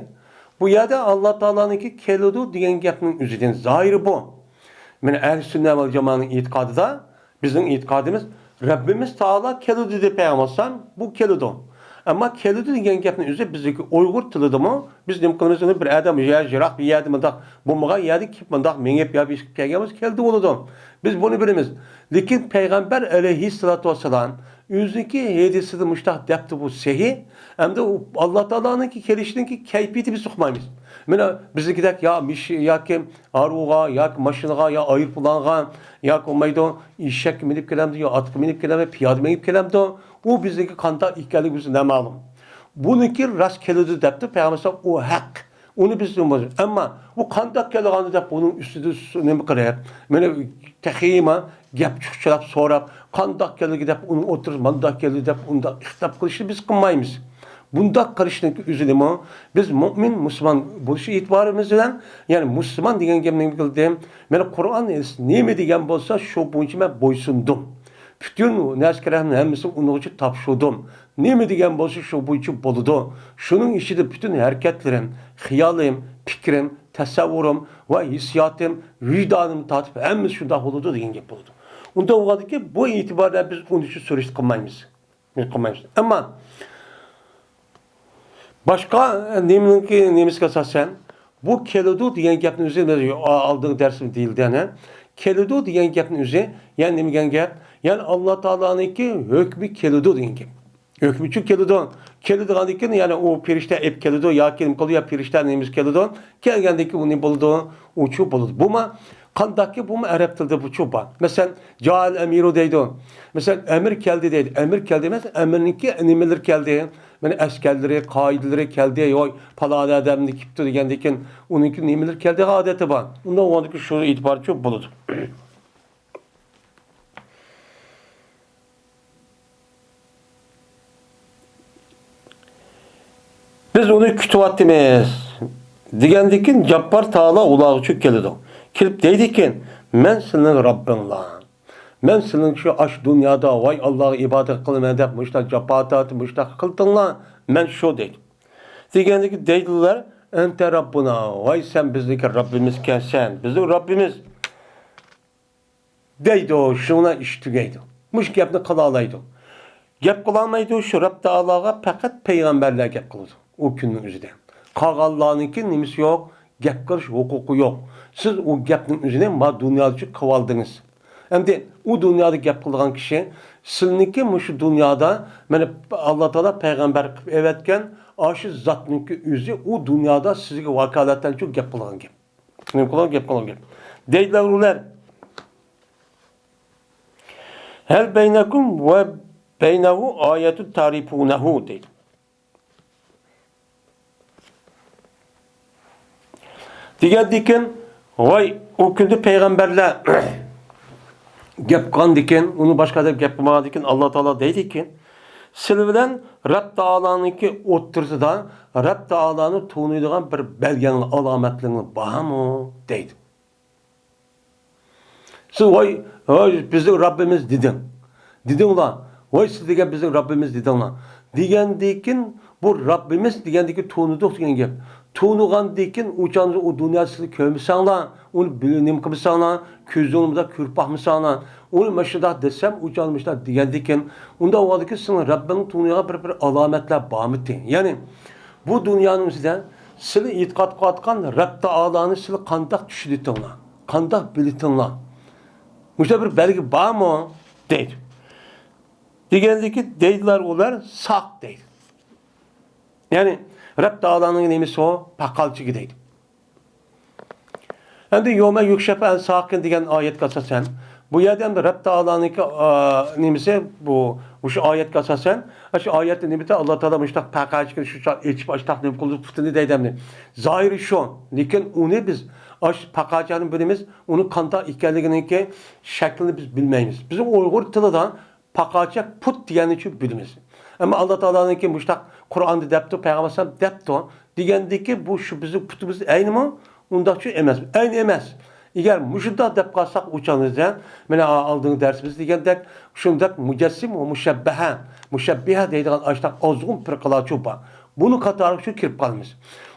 بۇ يەردە ئاللا تائالانىڭكى كېلىدۇ دېگەن گەپنىڭ ئۆزىدىن زاھىرى بۇ. مانا ئەھلى سۈننە ۋەل جامائەنىڭ ئېتىقادىدا، بىزنىڭ ئېتىقادىمىز، رەببىمىز تائالا كېلىدۇ دېدى پەيغەمبەر ئەلەيھىسسالام، بۇ كېلىدۇ. ئەمما كېلىدۇ دېگەن گەپنىڭ ئۆزى بىزدىكى ئۇيغۇر تىلىدىمۇ، بىز نېمە قىلىمىز؟ ئۇنى بىر ئادەم يا يىراق بىر يەردە مۇنداق بولمىغان يەردە كېلىپ مۇنداق مېڭىپ يا بېشىپ كەلگەن بولسا كېلىدۇ بولىدۇ. بىز بۇنى بىلىمىز. لېكىن پەيغەمبەر ئەلەيھىسسالاتۇ ۋەسسالام ئۆزىنىڭكى ھەدىسىدە مۇشتاق دەپتۇ، بۇ سەھىھ. ئەمدى ئۇ ئاللا تائالانىڭكى كېلىشىنىڭكى كەيپىيىتى بىز ئۇقمايمىز. مانا بىزنىڭكىدەك يا مىش-، ياكى ھارۋىغا، ياكى ماشىنىغا، يا ئايروپىلانغا، ياكى بولمايدۇ، ئېشەككە مىنىپ كېلەمدۇ، يا ئاتقا مىنىپ كېلەمدۇ، پىيادە مېڭىپ كېلەمدۇ، ئۇ بىزنىڭكى قانداق ئىكەنلىكى بىزگە نامەلۇم. بۇنىڭكى راست كېلىدۇ دەپتۇ پەيغەمبەر ئەلەيھىسسالام، ئۇ ھەق. ئۇنى بىز ئۇقمايمىز. ئەمما ئۇ قانداق كېلىدىغاننى دەپ ئۇنىڭ ئۈستىدە نېمە قىلىپ، مانا تېخىمۇ گەپ چۇخچىلاپ سوراپ، قانداق كەلدى دەپ ئۇنىڭ ئوتتۇرىسى مانداق كەلدى دەپ ئۇنداق خىتاب قىلىشنى بىز قىلمايمىز. بۇنداق قىلىشنىڭ ئۆزىنىمۇ بىز مۇئمىن، مۇسۇلمان بولۇش ئېتىبارىمىز بىلەن، يەنى مۇسۇلمان دېگەن گەپنى بىلدىم. مانا قۇرئان، ھەدىس نېمە دېگەن بولسا، شۇ بويىچە مەن بويسۇندۇم. پۈتۈن نەزكىرەھنىڭ ھەممىسىنى ئۇنىڭغىچە تاپشۇردۇم. نېمە دېگەن بولسا، شۇ بويىچە بولىدۇ. شۇنىڭ ئىچىدە پۈتۈن ھەرىكەتلىرىم، خىيالىم، پىكرىم، تەسەۋۋۇرۇم ۋە ھېسسىياتىم، ۋىجدانىم تارتىپ ھەممىسى شۇنداق بولىدۇ دېگەن گەپ بولىدۇ. ئۇنداق بولغاندىكىن بۇ ئېتىباردا بىز ئۇنىڭ ئۈچۈن سۈرۈشتە قىلمايمىز. قىلمايمىز. ئەمما باشقا نېمىنىڭكى، نېمىسىگە ئاساسەن بۇ كېلىدۇ دېگەن گەپنىڭ ئۆزى، ئالدىنقى دەرسىمدە دېيىلدى، يەنە كېلىدۇ دېگەن گەپنىڭ ئۆزى، يەنى نېمە دېگەن گەپ؟ يەنى ئاللا تائالانىڭكى ھۆكمى كېلىدۇ دېگەن گەپ. ھۆكمىچۇ كېلىدۇ. كېلىدىغاندىن كېيىن، يەنى ئۇ پەرىشتە ئېلىپ كېلىدۇ ياكى نېمە قىلىدۇ، يا پەرىشتە نېمىسى كېلىدۇ. كەلگەندىن كېيىن ئۇ نېمە بولىدۇ؟ ئۇچۇ بولىدۇ. بۇمۇ قانداقكى، بۇمۇ ئەرەب تىلىدا بۇچۇ بار. مەسىلەن، جائەل ئەمىرۇ دەيدۇ. مەسىلەن، ئەمىر كەلدى دەيدۇ. ئەمىر كەلدى ئەمەس، ئەمىرنىڭكى نېمىلىرى كەلدى. مانا ئەسكەرلىرى، قائىدلىرى كەلدى. ۋاي، پالان ئادەمنى كېپتۇ دېگەندىن كېيىن ئۇنىڭكى نېمىلىرى كەلدى، ئادەتى بار. ئۇنداق بولغاندىكىن شۇ ئېتىبارچۇ بولىدۇ. بىز ئۇنى كۈتۈۋاتىمىز دېگەندىكىن جاپپار تائالا ئۇلارغىچۇ كېلىدۇ. كېلىپ دەيدىكىن، مەن سىلىنىڭ رەببىڭلار. مەن سىلىنىڭ شۇ ئاشۇ دۇنيادا ۋاي ئاللاغا ئىبادەت قىلىمەن دەپ مۇشۇنداق جاپا تارتىپ مۇشۇنداق قىلدىڭلار، مەن شۇ دەيدۇ. دېگەندىكىن دەيدۇلار، ئەنتە رەببۇنا، ۋاي سەن بىزنىڭكى رەببىمىزكەنسەن، بىزنىڭ رەببىمىز. دەيدۇ، شۇنىڭ بىلەن ئىش تۈگەيدۇ. مۇشۇ گەپنى قىلالايدۇ. گەپ قىلالمايدۇ، شۇ رەب تائالاغا پەقەت پەيغەمبەرلەر گەپ قىلىدۇ ئۇ كۈننىڭ ئۆزىدە. قالغانلارنىڭكى نېمىسى يوق، گەپ قىلىش ھوقۇقى يوق. سىز ئۇ گەپنىڭ ئۆزىنى ما دۇنيادا قىلىۋالدىڭىز. ئەمدى ئۇ دۇنيادا گەپ قىلىدىغان كىشى سىلىنىڭكى مۇشۇ دۇنيادا مانا ئاللا تائالا پەيغەمبەر قىلىپ ئەۋەتكەن ئاشۇ زاتنىڭكى ئۆزى ئۇ دۇنيادا سىزگە ۋاكالەتەنچۇ گەپ قىلغان گەپ. نېمە قىلغان گەپ قىلغان گەپ. دەيدىلەر ئۇلار. ھەل بەينەكۇم ۋە بەينەھۇ ئايەتۇن تەرىفۇنەھۇ دەيدۇ. دېگەندىكىن، ۋاي، ئۇ كۈندە پەيغەمبەرلەر گەپ قىلغاندىكىن، ئۇنى باشقا ئادەم گەپ قىلمىغاندىكىن، ئاللا تائالا دەيدىكىن، سىلەر بىلەن رەب تائالانىڭكى ئوتتۇرىسىدا رەب تائالانى تونۇيدىغان بىر بەلگەڭلار، ئالامەتلىرىڭلار بارمۇ؟ دەيدۇ. سىز، ۋاي، ۋاي، بىزنىڭ رەببىمىز دېدىڭ. دېدىڭلار. ۋاي، سىز دېگەن بىزنىڭ رەببىمىز دېدىڭلار. دېگەندىكىن، بۇ رەببىمىز دېگەندىكى تونۇدۇق دېگەن گەپ. تونۇغاندىكىن، ئۇ چاغدا ئۇ دۇنيادا سىز كۆرمىسەڭلار، ئۇنى بىل-، نېمە قىلمىساڭلار، كۆزۈڭلار بىلەن كۆرۈپ باقمىساڭلار، ئۇنى مانا شۇنداق دېسەم، ئۇ چاغدا مۇشۇنداق دېگەندىكىن، ئۇنداق بولغاندىكىن سىزنىڭ رەببىڭنى تونۇيدىغان بىر، بىر ئالامەتلەر بارمىتى؟ يەنى، بۇ دۇنيانىڭ ئىچىدە سىلى ئېتىقاد قىلىۋاتقان رەب تائالانى سىلى قانداق چۈشىنىتىڭلار؟ قانداق بىلىتىڭلار؟ مۇشۇنداق بىر بەلگە بارمۇ؟ دەيدۇ. دېگەندىكى دەيدىلەر ئۇلار ساق دەيدۇ. يەنى رەب تائالانىڭ نېمىسى ئۇ؟ پاقالچىكى دەيدۇ. ئەمدى يومە يۇكشەپۇ ئەن ساقىن دېگەن ئايەتكە ئاساسەن، بۇ يەردە ئەمدى رەب تائالانىڭكى، ئا، نېمىسى بۇ، مۇشۇ ئايەتكە ئاساسەن، شۇ ئايەتتە نېمىدە ئاللا تائالا مۇشۇنداق پاقالچىكىنى شۇ چاغ ئېچىپ، ئاشتاق نېمە قىلدى، پۇتىنى دەيدۇ ئەمدى. زاھىرى شۇ. لېكىن ئۇنى بىز ئاش پاقالچىنى بىلىمىز، ئۇنى قانداق ئىكەنلىكىنىڭكى شەكلىنى بىز بىلمەيمىز. بىزنىڭ ئۇيغۇر تىلىدا پاقالچا پۇت دېگەننى شۇ بىلىمىز. ئەمما ئاللا تائالانىڭكى مۇشتاق قۇرئاندا دەپتۇ، پەيغەمبەر ئەلەيھىسسالام دەپتۇ دېگەندىكى بۇ شۇ بىزنىڭ پۇتىمىز ئەينىمۇ؟ ئۇنداقچۇ ئەمەس. ئەينى ئەمەس. ئەگەر مۇشۇنداق دەپ قالساق، ئۇ چاغدا مانا ئالدىنقى دەرسىمىزدە دېگەندەك، شۇنداق مۇجەسسىم ۋە مۇشەببەھە، مۇشەببىھە دەيدىغان ئاشتاق ئازغۇن پىرقىلارچۇ بار. بۇنىڭ قاتارىغا شۇ كىرىپ قالىمىز.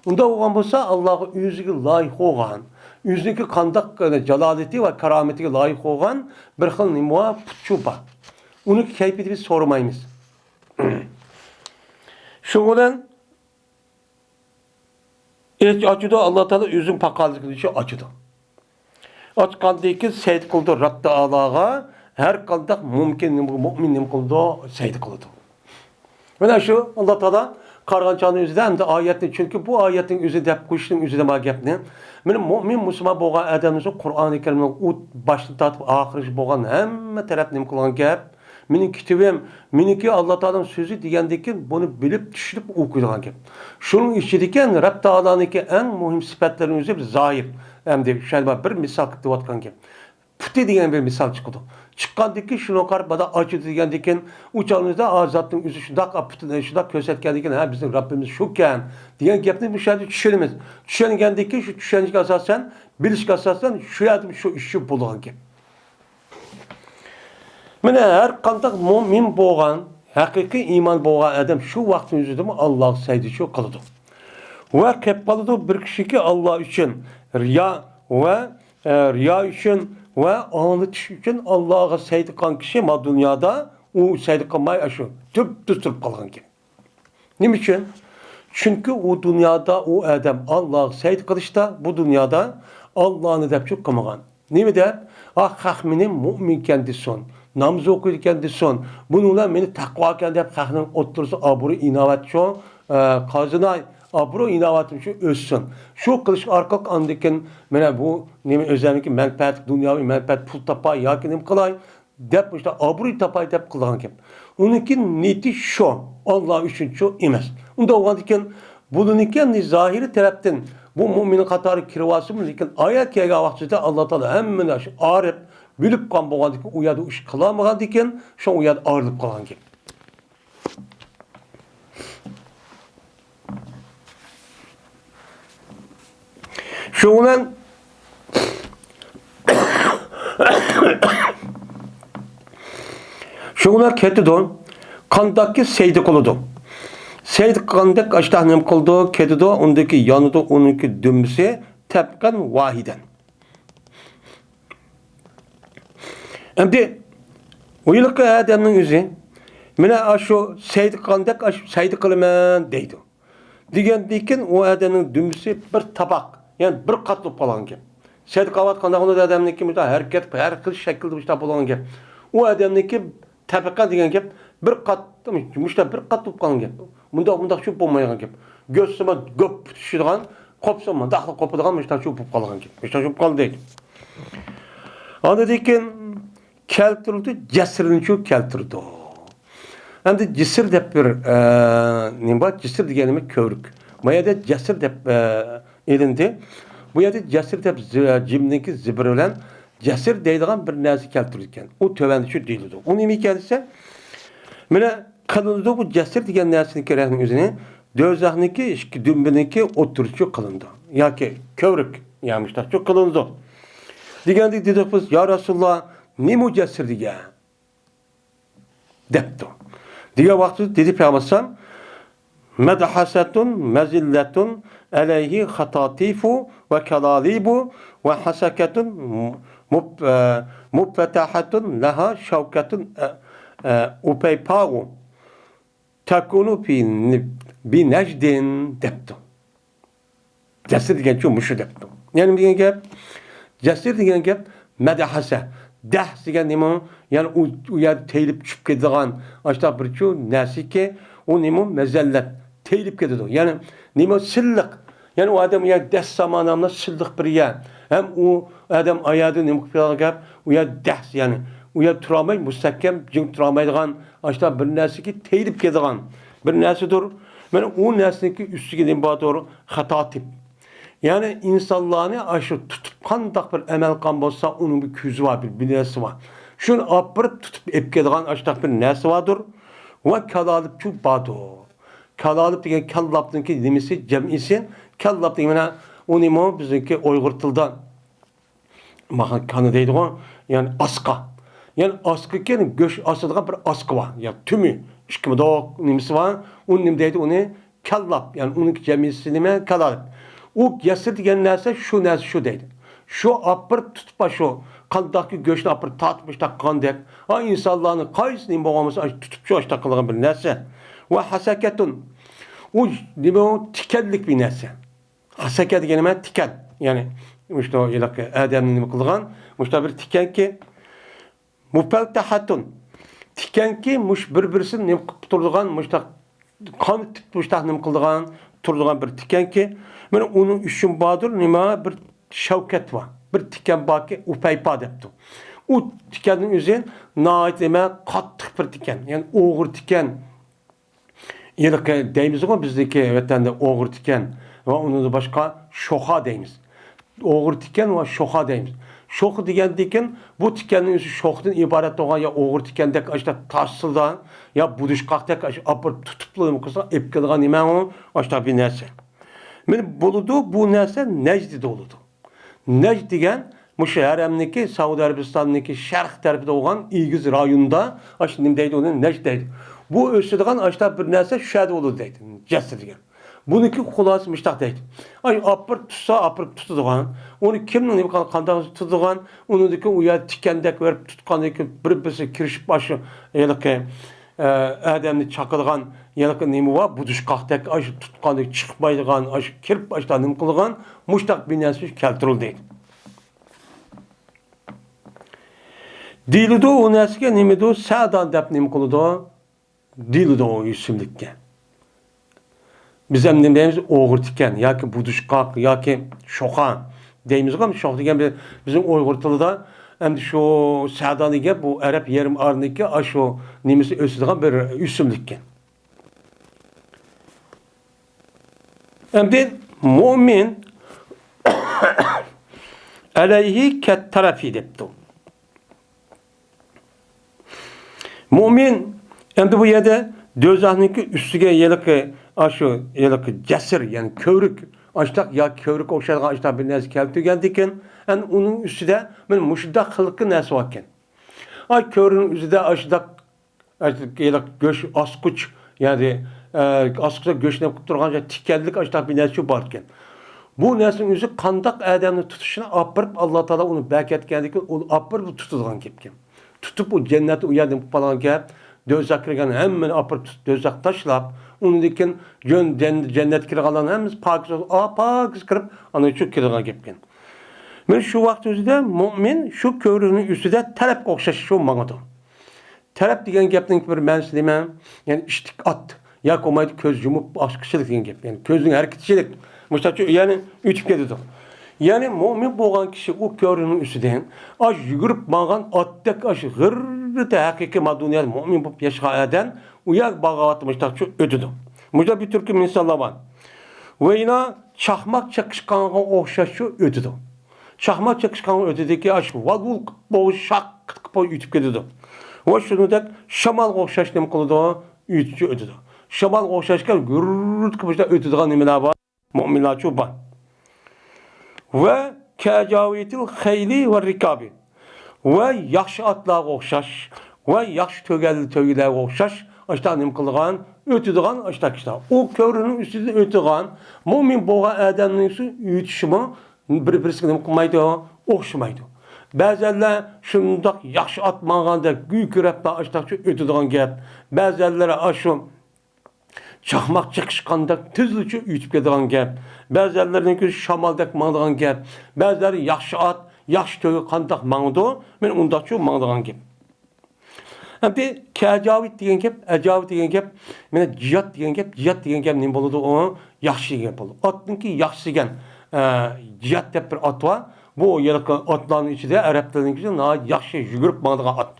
ئۇنداق بولغان بولسا، ئاللاغا ئۆزىگە لايىق بولغان، ئۆزىنىڭكى قانداق جالالىتى ۋە كارامىتىگە لايىق بولغان بىر خىل نېمە بار؟ پۇتچۇ بار. ئۇنىڭكى كەيپىيىتىنى بىز سورىمايمىز. شۇ بىلەن ئېچ-، ئاچىدۇ، ئاللا تائالا ئۆزىنىڭ پاقالىقىنى ئاچىدۇ. ئاچقاندىن كېيىن سەجدە قىلىدۇ رەب تائالاغا، ھەر قانداق مۇمكىن مۇئمىن نېمە قىلىدۇ؟ سەجدە قىلىدۇ. مانا شۇ ئاللا تائالا قارىغان چاغنىڭ ئۆزىدە ئەمدى ئايەتنى، چۈنكى بۇ ئايەتنىڭ ئۆزى دەپ قويۇشنىڭ ئۆزىدە بار گەپنى. مانا مۇئمىن مۇسۇلمان بولغان ئادەمنىڭ قۇرئانى كەرىمنىڭ ئۇ باشتىن تارتىپ ئاخىرىغىچە بولغان ھەممە تەرەپ نېمە قىلغان گەپ؟ مېنىڭ كىتابىم، مېنىڭكى ئاللا تائالانىڭ سۆزى دېگەندىن كېيىن بۇنى بىلىپ، چۈشىنىپ ئوقۇيدىغان گەپ. شۇنىڭ ئىچىدىكى رەب تائالانىڭكى ئەڭ مۇھىم سۈپەتلىرىنىڭ ئۆزى بىر زاھىر. ئەمدى شۇ بىر مىسال قىلىپ دەۋاتقان گەپ. پۇتى دېگەن بىر مىسال چىقىدۇ. چىققاندىن كېيىن شۇنىڭغا قاراپ بادا ئاچىدۇ دېگەندىن كېيىن، ئۇ چاغىمىزدا ئا زاتنىڭ ئۆزى شۇنداق، پۇتىنى شۇنداق كۆرسەتكەندىن كېيىن، ھە، بىزنىڭ رەببىمىز شۇكەن دېگەن گەپنى مۇشۇ يەردە چۈشىنىمىز. چۈشەنگەندىن كېيىن شۇ چۈشەنچىگە ئاساسەن، بىلىشكە ئاساسەن شۇ يەردىمۇ شۇ ئىش شۇ بولىدىغان گەپ. مانا ھەر قانداق مۇئمىن بولغان، ھەقىقىي ئىمان بولغان ئادەم شۇ ۋاقىتنىڭ ئۆزىدىمۇ ئاللاغا سەجدە شۇ قىلىدۇ. ۋە قېلىپ قالىدۇ بىر كىشىكى ئاللا ئۈچۈن رىيا ۋە، ئە، رىيا ئۈچۈن ۋە ئاڭلىتىش ئۈچۈن ئاللاغا سەجدە قىلغان كىشى ما دۇنيادا ئۇ سەجدە قىلماي ئاشۇ دۈپدۈز تۇرۇپ قالغان گەپ. نېمە ئۈچۈن؟ چۈنكى ئۇ دۇنيادا ئۇ ئادەم ئاللاغا سەجدە قىلىشتا، بۇ دۇنيادا ئاللانى دەپ چۈ قىلمىغان. نېمە دەپ؟ ئا، خەق مېنى مۇئمىنكەن دېسۇن، ناماز ئوقۇيدىكەن دېسۇن، بۇنىڭ بىلەن مېنى تەقۋاكەن دەپ خەقنىڭ ئوتتۇرىسىدا ئابرۇي ئىناۋەت شۇ، ئە، قازىناي، ئابرۇي ئىناۋەتىم شۇ ئۆسسۇن. شۇ قىلىش ئارقىلىق ئاندىن كېيىن مانا بۇ نېمە ئۆزەمنىڭكى مەنپەئەتلىك دۇنياۋى مەنپەئەت پۇل تاپاي ياكى نېمە قىلاي، دەپ مۇشۇنداق ئابرۇي تاپاي دەپ قىلغان گەپ. ئۇنىڭكى نىيىتى شۇ، ئاللا ئۈچۈن شۇ ئەمەس. ئۇنداق بولغاندىكىن، بۇنىڭكى ئەمدى زاھىرىي تەرەپتىن بۇ مۇئمىن قاتارىغا كىرىۋالسىمۇ، لېكىن ئايەت كەلگەن ۋاقتىدا ئاللا تائالا ھەممىنى شۇ ئارىپ، بىلىپ قالغان بولغاندىكىن، ئۇ يەردە ئۇ ئىش قىلالمىغاندىكىن، شۇ ئۇ يەردە ئايرىلىپ قالغان گەپ. شۇنىڭ بىلەن، شۇنىڭ بىلەن كېتىدۇ. قانداقكى سەجدە قىلىدۇ. سەجدە قىلغاندەك ئاشتاق نېمە قىلىدۇ؟ كېتىدۇ، ئۇندىكى يانىدۇ، ئۇنىڭكى دۈمبىسى تەبقەن ۋاھىدەن. ئەمدى ھېلىقى ئادەمنىڭ ئۆزى، مانا ئاشۇ سەجدە قىلغاندەك، ئاشۇ سەجدە قىلىمەن دەيدۇ. دېگەندىن كېيىن ئۇ ئادەمنىڭ دۈمبىسى بىر تاپاق، يەنى بىر قات بولۇپ قالغان گەپ. سەجدە قىلىۋاتقاندا ئۇ ئادەمنىڭكى مۇشۇنداق ھەرىكەت، ھەر خىل شەكىلدە مۇشۇنداق بولغان گەپ. ئۇ ئادەمنىڭكى تەبىقە دېگەن گەپ بىر قات، مۇشۇنداق بىر قات بولۇپ قالغان گەپ. مۇنداق، مۇنداق چۈشۈپ بولمايدىغان گەپ. گۆسسىما گۆپ پۈتۈشىدىغان، قوپسا مۇنداقلا قوپىدىغان مۇشۇنداق چۈشۈپ بولۇپ قالغان گەپ. مۇشۇنداق چۈشۈپ قالدى. ئاندىن كېيىن كەلتۈرۈلدى، جەسىرنىچۇ كەلتۈرىدۇ. ئەمدى جىسىر دەپ بىر، ئە، نېمە بار؟ جىسىر دېگەن نېمە؟ كۆۋرۈك. ما يەردە جەسىر دەپ، ئە، ئېلىندى. بۇ يەردە جەسىر دەپ زى-، جىمنىڭكى زىبىرى بىلەن جەسىر دەيدىغان بىر نەرسە كەلتۈرۈلگەن. ئۇ تۆۋەندىچۇ دېيىلىدۇ. ئۇ نېمە ئىكەن دېسە، مانا قىلىنىدۇ، بۇ جەسىر دېگەن نەرسىنىڭكى رەڭنىڭ ئۆزىنى دوزاخنىڭكى ئىككى دۈمبىنىڭكى ئوتتۇرىچۇ قىلىنىدۇ. ياكى كۆۋرۈك، يا مۇشتاقچۇ قىلىنىدۇ. دېگەندەك دېدۇق بىز، يا رەسۇلاللا، نېمە جەسىر دېگەن؟ دەپتۇ. دېگەن ۋاقتىدا دېدى پەيغەمبەر ئەلەيھىسسالام، مەدھەسەتۇن مەزىللەتۇن ئەلەيھى خاتاتىفۇ ۋە كالالیبۇ ۋە ھەسەكەتۇن مۇپ-، ئە، مۇپەتەھەتۇن لەھا شەۋكەتۇن، ئە، ئە، ئۇپەيپاۋۇ تەكۇنۇ بى-، بىنەجدىن دەپتۇ. جەسىر دېگەنچۇ مۇشۇ دەپتۇ. يەنى دېگەن گەپ، جەسىر دېگەن گەپ مەدھەسە. دەھس دېگەن نېمە؟ يەنى ئۇ، ئۇ يەردە تېيىلىپ چۈشۈپ كېتىدىغان ئاشۇنداق بىرچۇ نەرسىكى، ئۇ نېمە؟ مەزەللەت. تېيىلىپ كېتىدۇ. يەنى نېمە؟ سىللىق. يەنى ئۇ ئادەم ئۇ يەردە دەھس سامان ئاملا سىللىق بىر يەر. ھەم ئۇ ئادەم ئاياغىدا نېمە قىلىپ كېتىدىغان گەپ؟ ئۇ يەردە دەھس، يەنى ئۇ يەردە تۇرالماي، مۇستەھكەم جىڭ تۇرالمايدىغان ئاشۇنداق بىر نەرسىكى تېيىلىپ كېتىدىغان بىر نەرسىدۇر. مانا ئۇ نەرسىنىڭكى ئۈستىگە نېمە باردۇر؟ خاتاتىپ. يەنى ئىنسانلارنى ئاشۇ تۇتۇپ قانداق بىر ئەمەل قىلغان بولسا، ئۇنىڭ بىر كۆزى بار، بىر بىنەسى بار. شۇنى ئاپىرىپ تۇتۇپ ئېلىپ كېلىدىغان ئاشۇنداق بىر نەرسە باردۇر. ۋە كالالىپچۇ باردۇر. كالالىپ دېگەن كاللاپنىڭكى نېمىسى، جەمئىسى. كاللاپ دېگەن مانا ئۇ نېمە بىزنىڭكى ئۇيغۇر تىلىدا ماخا كانا دەيدىغۇ، يەنى ئاسقا. يەنى ئاسقىكەن، گۆش ئاسىدىغان بىر ئاسقا بار. يا تۈمى، ئىككى مۇدۇق نېمىسى بار. ئۇنى نېمە دەيدۇ؟ ئۇنى كاللاپ، يەنى ئۇنىڭ جەمئىسى نېمە؟ كالالىپ. ئۇ يەسىر دېگەن نەرسە شۇ نەرسە شۇ دەيدۇ. شۇ ئاپىرىپ تۇتۇپ، شۇ قانداقكى گۆشنى ئاپىرىپ تارتىپ مۇشتاق قىلغاندەك، ھا، ئىنسانلارنى قايسى نېمە بولغان بولسا، ئاشۇ تۇتۇپ شۇ ئاشتاق قىلغان بىر نەرسە. ۋە ھەسەكەتۇن. ئۇ نېمە؟ ئۇ تىكەنلىك بىر نەرسە. ھەسەكە دېگەن نېمە؟ تىكەن. يەنى مۇشۇ ھېلىقى ئادەمنى نېمە قىلغان؟ مۇشۇنداق بىر تىكەنكى، مۇپەلتەھەتۇن. تىكەنكى، مۇشۇ بىر-بىرسىنى نېمە قىلىپ تۇرىدىغان، مۇشۇنداق قانىتىپ، مۇشۇنداق نېمە قىلىدىغان، تۇرىدىغان بىر تىكەنكى. مانا ئۇنىڭ ئۈچۈن باردۇر، نېمە، بىر شەۋكەت بار. بىر تىكەن باركى، ئۇپەيپا دەپتۇ. ئۇ تىكەننىڭ ئۆزى ناھايىتى نېمە، قاتتىق بىر تىكەن. يەنى ئوغۇر تىكەن. ھېلىقى دەيمىزغۇ بىزنىڭكى ۋەتەندە ئوغۇر تىكەن ۋە ئۇنىڭدىن باشقا شوخا دەيمىز. ئوغۇر تىكەن ۋە شوخا دەيمىز. شوخا دېگەندىكىن بۇ تىكەننىڭ ئۆزى شوخىدىن ئىبارەت بولغان يا ئوغۇر تىكەندەك ئاشۇنداق تاشسىلدا يا بۇدۇشقاقتەك ئاشۇ ئاپىرىپ تۇتۇپلا نېمە قىلسا ئېلىپ كېلىدىغان نېمە ئۇ؟ ئاشۇنداق بىر نەرسە. مانا بولىدۇ، بۇ نەرسە نەجدىدە بولىدۇ. نەجد دېگەن مۇشۇ ھەرەمنىكى، سەئۇدى ئەرەبىستاننىكى شەرق تەرىپىدە بولغان ئېگىز رايوندا، ئاشۇ نېمە دەيدۇ ئۇنى؟ نەجد دەيدۇ. بۇ ئۆسىدىغان ئاشۇنداق بىر نەرسە شۇ يەردە بولىدۇ دەيدۇ، جەسسە دېگەن. بۇنىڭكى خۇلاسىسى مۇشۇنداق دەيدۇ. ئاي، ئاپىرىپ تۇتسا، ئاپىرىپ تۇتىدىغان. ئۇنى كىمنىڭ نېمە قىلغان، قانداق تۇتىدىغان؟ ئۇنىڭدىكى ئۇ يەردە تىكەندەك بېرىپ تۇتقاندىن كېيىن بىر-بىرسىگە كىرىشىپ، ئاشۇ ھېلىقى ئادەمنى چاقىدىغان ھېلىقى نېمە بار، بۇدۇشقاقتەك، ئاشۇ تۇتقاندەك چىقمايدىغان، ئاشۇ كىرىپ، ئاشۇنداق نېمە قىلىدىغان، مۇشۇنداق بىر نەرسە كەلتۈرۈلدى. دېيىلىدۇ، ئۇ نەرسىگە نېمىدۇ، سەدان دەپ نېمە قىلىدۇ، دېيىلىدۇ ئۇ ئۆسۈملۈككە. بىز ئەمدى نېمە دەيمىز؟ ئوغۇر تىكەن ياكى بۇدۇشقاق ياكى شوخا دەيمىزغۇ. شوخا دېگەن بىر، بىزنىڭ ئۇيغۇر تىلىدا ئەمدى شۇ سەدان دېگەن بۇ ئەرەب يېرىم ئارىلىقى ئاشۇ نېمىسى ئۆسىدىغان بىر ئۆسۈملۈككەن. ئەمدى مۇئمىن ئەلەيھى كەتتەرەفى دەپتۇ. مۇئمىن ئەمدى بۇ يەردە دوزاخنىڭكى ئۈستىگە ھېلىقى، ئاشۇ ھېلىقى جەسىر، يەنى كۆۋرۈك، ئاشتاق ياكى كۆۋرۈككە ئوخشايدىغان ئاشتاق بىر نەرسە كەلتۈرگەندىكىن، ئەمدى ئۇنىڭ ئۈستىدە مانا مۇشۇنداق خىلقى نەرسە باركەن. ئاي، كۆۋرۈكنىڭ ئۆزىدە ئاشۇنداق، ئاشۇنداق گۆش ئاسقۇچ، يەنى، ئە، ئاسقۇچتا گۆشنى قىلىپ تۇرغان تىكەنلىك ئاشۇنداق بىر نەرسە باركەن. بۇ نەرسىنىڭ ئۆزى قانداق ئادەمنى تۇتۇشىنى ئاپىرىپ، ئاللا تائالا ئۇنى بەركەتكەندىكىن، ئۇنى ئاپىرىپ تۇتىدىغان گەپكەن. تۇتۇپ ئۇ جەننەتتە ئۇ يەردە نېمە قىلىپ قالغان گەپ، دوزاخ كىرگەن ھەممىنى ئاپىرىپ تۇتۇپ دوزاخ تاشلاپ، ئۇنىڭدىن كېيىن جەن-، جەن-، جەننەتكە كىرگەنلەرنى ھەممىسى پاكىز، ئا، پاكىز كىرىپ، ئاندىن كېيىن كىرىدىغان گەپكەن. مانا شۇ ۋاقىت ئۆزىدە مۇئمىن شۇ كۆۋرۈكنىڭ ئۈستىدە تەرەپ ئوخشاش شۇ ماڭىدۇ. تەرەپ دېگەن گەپنىڭ بىر مەنىسى نېمە؟ يەنى ئىشتىك ئات ياكى بولمايدۇ كۆز يۇمۇپ ئاچقۇچىلىق دېگەن گەپ. يەنى كۆزنىڭ ھەرىكىتىچىلىك. مۇشۇنداق، يەنى ئۆتۈپ كېتىدۇ. يەنى مۆمىن بولغان كىشى ئۇ كۆۋرۈكنىڭ ئۈستىدىن ئاش يۈگۈرۈپ ماڭغان ئاتتەك ئاش غىررىتى ھەقىقىي ما دۇنيادا مۆمىن بولۇپ ياشىغان ئادەم ئۇ يەرگە بارغان ۋاقتىدا مۇشتاقچۇ ئۆتىدۇ. مۇشۇنداق بىر تۈركۈم مىساللار بار. ۋە يەنە چاقماق چېقىشقانغا ئوخشاشچۇ ئۆتىدۇ. چاقماق چېقىشقانغا ئۆتىدىكى ئاش ۋال-ۋۇل قىلىپ بولۇش شاق قىتقا ئۆتۈپ كېتىدۇ. ۋە شۇنىڭدەك شامالغا ئوخشاش نېمە قىلىدۇ؟ ئۆتۈشى ئۆتىدۇ. شامالغا ئوخشاشكەن گۈررۈت قىلىپ ئۆتىدىغان نېمىلەر بار؟ مۆمىنلارچۇ بار. ۋە كەجاۋىتىل خەيلى ۋە رىكابى. ۋە ياخشى ئاتلارغا ئوخشاش، ۋە ياخشى تۆگەل-، تۆگىلەرگە ئوخشاش، ئاشتا نېمە قىلىدىغان، ئۆتىدىغان ئاشتا كىشىلەر. ئۇ كۆۋرۈكنىڭ ئۈستىدىن ئۆتىدىغان، مۆمىن بولغان ئادەمنىڭ ئۆتۈشىمۇ بىر-، بىرسىگە نېمە قىلمايدۇ، ئوخشىمايدۇ. بەزەنلەر شۇنداق ياخشى ئات ماڭغاندەك گۈركىرەپلا ئاشتاقچە ئۆتىدىغان گەپ. بەزەنلەر ئاشۇ چاقماق چېقىشقاندەك تېزلىچە ئۆتۈپ كېتىدىغان گەپ. بەزەنلەرنىڭكى شامالدەك ماڭىدىغان گەپ. بەزىلەر ياخشى ئات، ياخشى تۆگە قانداق ماڭىدۇ، مانا ئۇنداقچۇ ماڭىدىغان گەپ. ئەمدى كەجاۋىت دېگەن گەپ، ئەجاۋىت دېگەن گەپ، مانا جىيات دېگەن گەپ، جىيات دېگەن گەپ نېمە بولىدۇ؟ ئۇ ياخشى دېگەن گەپ بولىدۇ. ئاتنىڭكى ياخشى دېگەن، ئە، جىيات دەپ بىر ئات بار. بۇ ھېلىقى ئاتلارنىڭ ئىچىدە ئەرەب تىلىنىڭكى ئىچىدە ناھايىتى ياخشى يۈگۈرۈپ ماڭىدىغان ئات.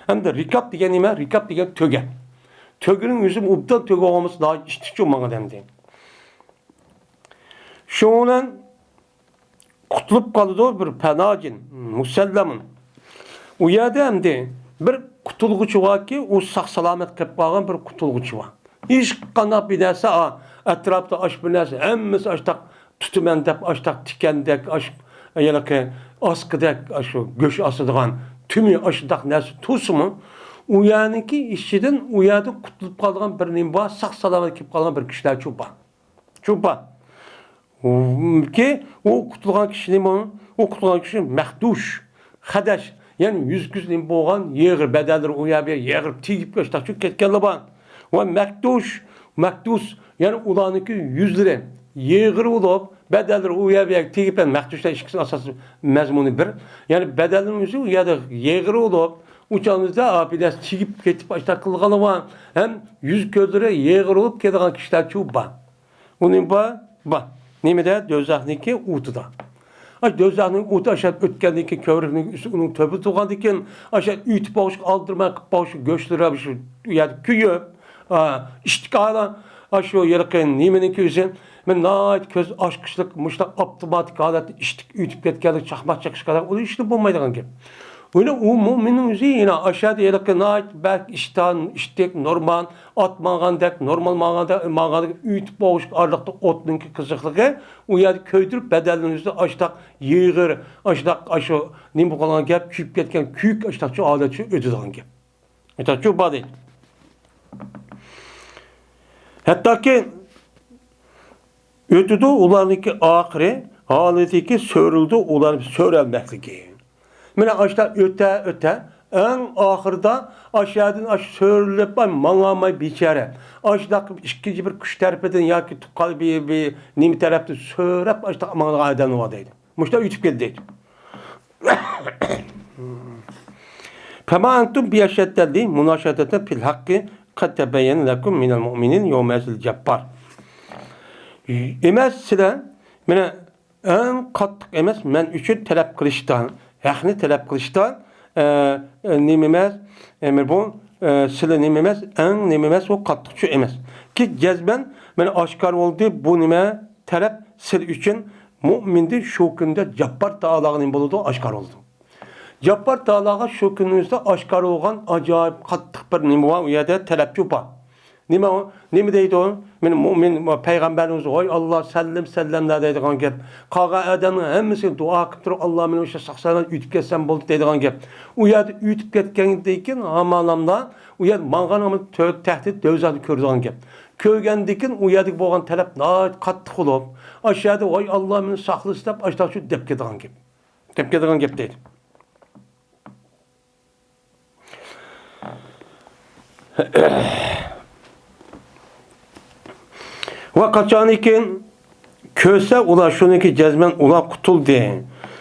ئەمدى رىكاب دېگەن نېمە؟ رىكاب دېگەن تۆگە. تۆگىنىڭ ئۆزى ئوبدان تۆگە بولمىسا ناھايىتى ئىشتىكچۇ ماڭىدۇ ئەمدى. شۇنىڭ بىلەن قۇتۇلۇپ قالىدۇ بىر پەناجىن، مۇسەللەمۇن. ئۇ يەردە ئەمدى بىر قۇتۇلغۇچى باركى، ئۇ ساق-سالامەت قېلىپ قالغان بىر قۇتۇلغۇچى بار. ھېچقانداق بىر نەرسە، ئا، ئەتراپتا ئاش بىر نەرسە، ھەممىسى ئاشتاق تۇتىمەن دەپ، ئاشتاق تىكەندەك، ئاش، ھېلىقى ئاسقىدەك، ئاشۇ گۆش ئاسىدىغان تۈمى ئاشۇنداق نەرسە تۇرسىمۇ، ئۇ يەرنىڭكى ئىچىدىن ئۇ يەردە قۇتۇلۇپ قالىدىغان بىر نېمە بار، ساق-سالامەت كېلىپ قالغان بىر كىشىلەرچۇ بار. چوپان. كى، ئۇ قۇتۇلغان كىشى نېمە؟ ئۇ قۇتۇلغان كىشى مەخدۇش، خەدەش، يەنى يۈز-كۆزى نېمە بولغان، يېغىر، بەدەنلىرى ئۇ يەر بۇ يەر يېغىرىپ تېگىپ كەتكەنلەر بار. ۋە مەكدۇش، مەكدۇس، يەنى ئۇلارنىڭكى يۈزلىرى يېغىر بولۇپ، بەدەنلىرى ئۇ يەر بۇ يەرگە تېگىپ، يەنى مەكدۇشلار ئىككىسىنىڭ ئاساسىي مەزمۇنى بىر. يەنى بەدەنلىرىنىڭ يۈزى ئۇ يەردە يېغىر بولۇپ، ئۇ چاغىمىزدا ئاپىدەس تېگىپ كېتىپ ئاشۇنداق قىلغانلار بار. ھەم يۈز-كۆزلىرى يېغىر بولۇپ كېتىدىغان كىشىلەرچۇ بار. ئۇنى بار، بار. نېمىدە؟ دوزاخنىڭكى ئوتىدا. ئاشۇ دوزاخنىڭ ئوتى ئاشۇ ئۆتكەندىن كېيىن، كۆۋرۈكنىڭ ئۈستى ئۇنىڭ تۆپىسى تۇرغاندىن كېيىن، ئاشۇ ئۆتۈپ بولۇشقا ئالدىرىماي قىلىپ بولۇشقا گۆشلىرى شۇ يەردە كۆيۈپ، ئا، ئىشتىك ھالى، ئاشۇ ھېلىقى نېمىنىڭكى ئۆزى، مەن ناھايىتى كۆز ئاچقۇچلۇق مۇشۇنداق ئاپتوماتىك ھالەتتە ئىشتىك ئۆتۈپ كەتكەنلىك، چاقماق چېقىشقا ئۇنىڭ ئىشىدىن بولمايدىغان گەپ. ئۇنى ئۇ مۆمىننىڭ ئۆزى يەنە ئاشۇ يەردە ھېلىقى ناھايىتى بەك ئىشتان، ئىشتىك، نورمال، ئات ماڭغاندەك، نورمال ماڭغاندەك، ماڭغاندەك ئۆتۈپ بولۇشقا ئارىلىقتا ئوتنىڭكى قىزىقلىقى ئۇ يەردە كۆيدۈرۈپ، بەدەننىڭ ئۈستىدە ئاشتاق يېغىر، ئاشتاق، ئاشۇ نېمە بولغان گەپ، كۆيۈپ كەتكەن كۆك، ئاشتاقچۇ ھالەتچۇ ئۆتىدىغان گەپ. ئاشتاقچۇ بار دەيدۇ. ھەتتاكى ئۆتىدۇ، ئۇلارنىڭكى ئاخىرى ھالىتىكى سۆرىلىدۇ، ئۇلار سۆرەلمەكلىكى. مانا ئاشتا ئۆتە، ئۆتە، ئەڭ ئاخىرىدا ئاشۇ يەردىن ئاشۇ سۆرىلىپ ماڭالماي بىچارە. ئاشۇنداق ئىككىنچى بىر كۈچ تەرىپىدىن ياكى تۇغقان بىر، بىر نېمە تەرەپتىن سۆرەپ ئاشۇنداق ماڭىدىغان ئادەم بار دەيدۇ. مۇشۇنداق ئۆتۈپ كەتتى دەيدۇ. فما أنتم بأشد لمناشدة في الحق قد تبين لكم من المؤمنين يومئذ الجبار. ئەمەس سىلەر، مانا، ئەڭ قاتتىق ئەمەس مەن ئۈچۈن تەلەپ قىلىشتا، ھەقنى تەلەپ قىلىشتا، ئە، ئە، نېمە ئەمەس، ئە، بۇ، ئە، سىلى نېمە ئەمەس، ئەڭ نېمە ئەمەس، ئۇ قاتتىقچۇ ئەمەس. كى جەزمەن، مانا، ئاشكارا بولدى، بۇ نېمە تەلەپ سىلى ئۈچۈن مۆمىندىن شۇ كۈندە جاببار تائالاغا نېمە بولىدۇ؟ ئاشكارا بولىدۇ. جاببار تائالاغا شۇ كۈنىمىزدە ئاشكارا بولغان ئاجايىپ قاتتىق بىر نېمە بار، ئۇ يەردە تەلەپچۇ بار. نېمە ئۇ؟ نېمە دەيدۇ؟ مېنى مۆمىن پەيغەمبەرىمىز، ۋاي ئاللا، سەللىم، سەللەملە دەيدىغان گەپ. قالغان ئادەمنىڭ ھەممىسىگە دۇئا قىلىپ تۇرۇپ، ئاللا، مېنى ئاشۇ ساق-سالامەت ئۆتۈپ كەتسەم بولدى دەيدىغان گەپ. ئۇ يەردە ئۆتۈپ كەتكەندىن كېيىن ھامانلا ئۇ يەردە ماڭغان ھامان تۆت تەھدىت دوزاخنى كۆرىدىغان گەپ. كۆرگەندىن كېيىن ئۇ يەردىكى بولغان تەلەپ ناھايىتى قاتتىق بولۇپ، ئاشۇ يەردە، ۋاي ئاللا، مېنى ساقلىسۇن دەپ، ئاشۇنداق شۇ دەپ كېتىدىغان گەپ. دەپ كېتىدىغان گەپ دەيدۇ. ۋە قاچانكى كۆرسە ئۇلار شۇنىڭكى جەزمەن ئۇلار قۇتۇلدى.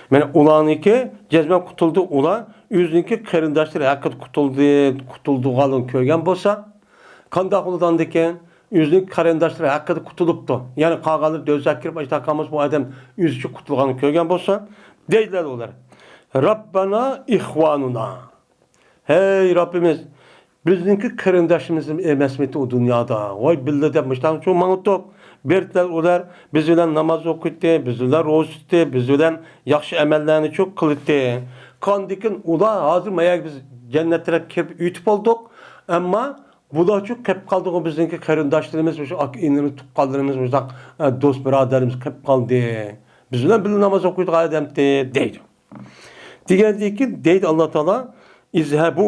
مانا ئۇلارنىڭكى جەزمەن قۇتۇلدى، ئۇلار ئۆزىنىڭكى قېرىنداشلىرى ھەققىدە قۇتۇلدى، قۇتۇلدىغانلىقىنى كۆرگەن بولسا، قانداق بولىدىكەن؟ ئۆزىنىڭ قېرىنداشلىرى ھەققىدە قۇتۇلۇپتۇ. يەنى قالغانلىرى دوزاخقا كىرىپ، ئاشۇنداق قالمىسا، بۇ ئادەم ئۆزىچە قۇتۇلغاننى كۆرگەن بولسا، دەيدىلەر ئۇلار، ربنا إخواننا. ھەي رەببىمىز، بىزنىڭكى قېرىنداشلىرىمىز ئەمەسمىدى ئۇ دۇنيادا؟ ۋاي بىللە دەپ مۇشتاق چوڭ ماڭىتتۇق. بېرىپتىلەر ئۇلار، بىز بىلەن ناماز ئوقۇيتتى، بىز بىلەن روزا تۇتتى، بىز بىلەن ياخشى ئەمەللەرنى چوق قىلىتتى. قاندىكىن ئۇلار ھازىر مايا بىز جەننەت تەرەپ كىرىپ ئۆتۈپ بولدۇق. ئەمما بۇلارچۇ قېپ قالدىغۇ بىزنىڭكى قېرىنداشلىرىمىز، مۇشۇ ئاكا ئىنىمىز، تۇغقانلىرىمىز، مۇشۇنداق، ئە، دوست بۇرادەرلىرىمىز قېپ قالدى. بىز بىلەن بىللە ناماز ئوقۇيدىغان ئادەمتى، دەيدۇ. دېگەندىن كېيىن دەيدۇ ئاللا تائالا، ئىزھەبۇ،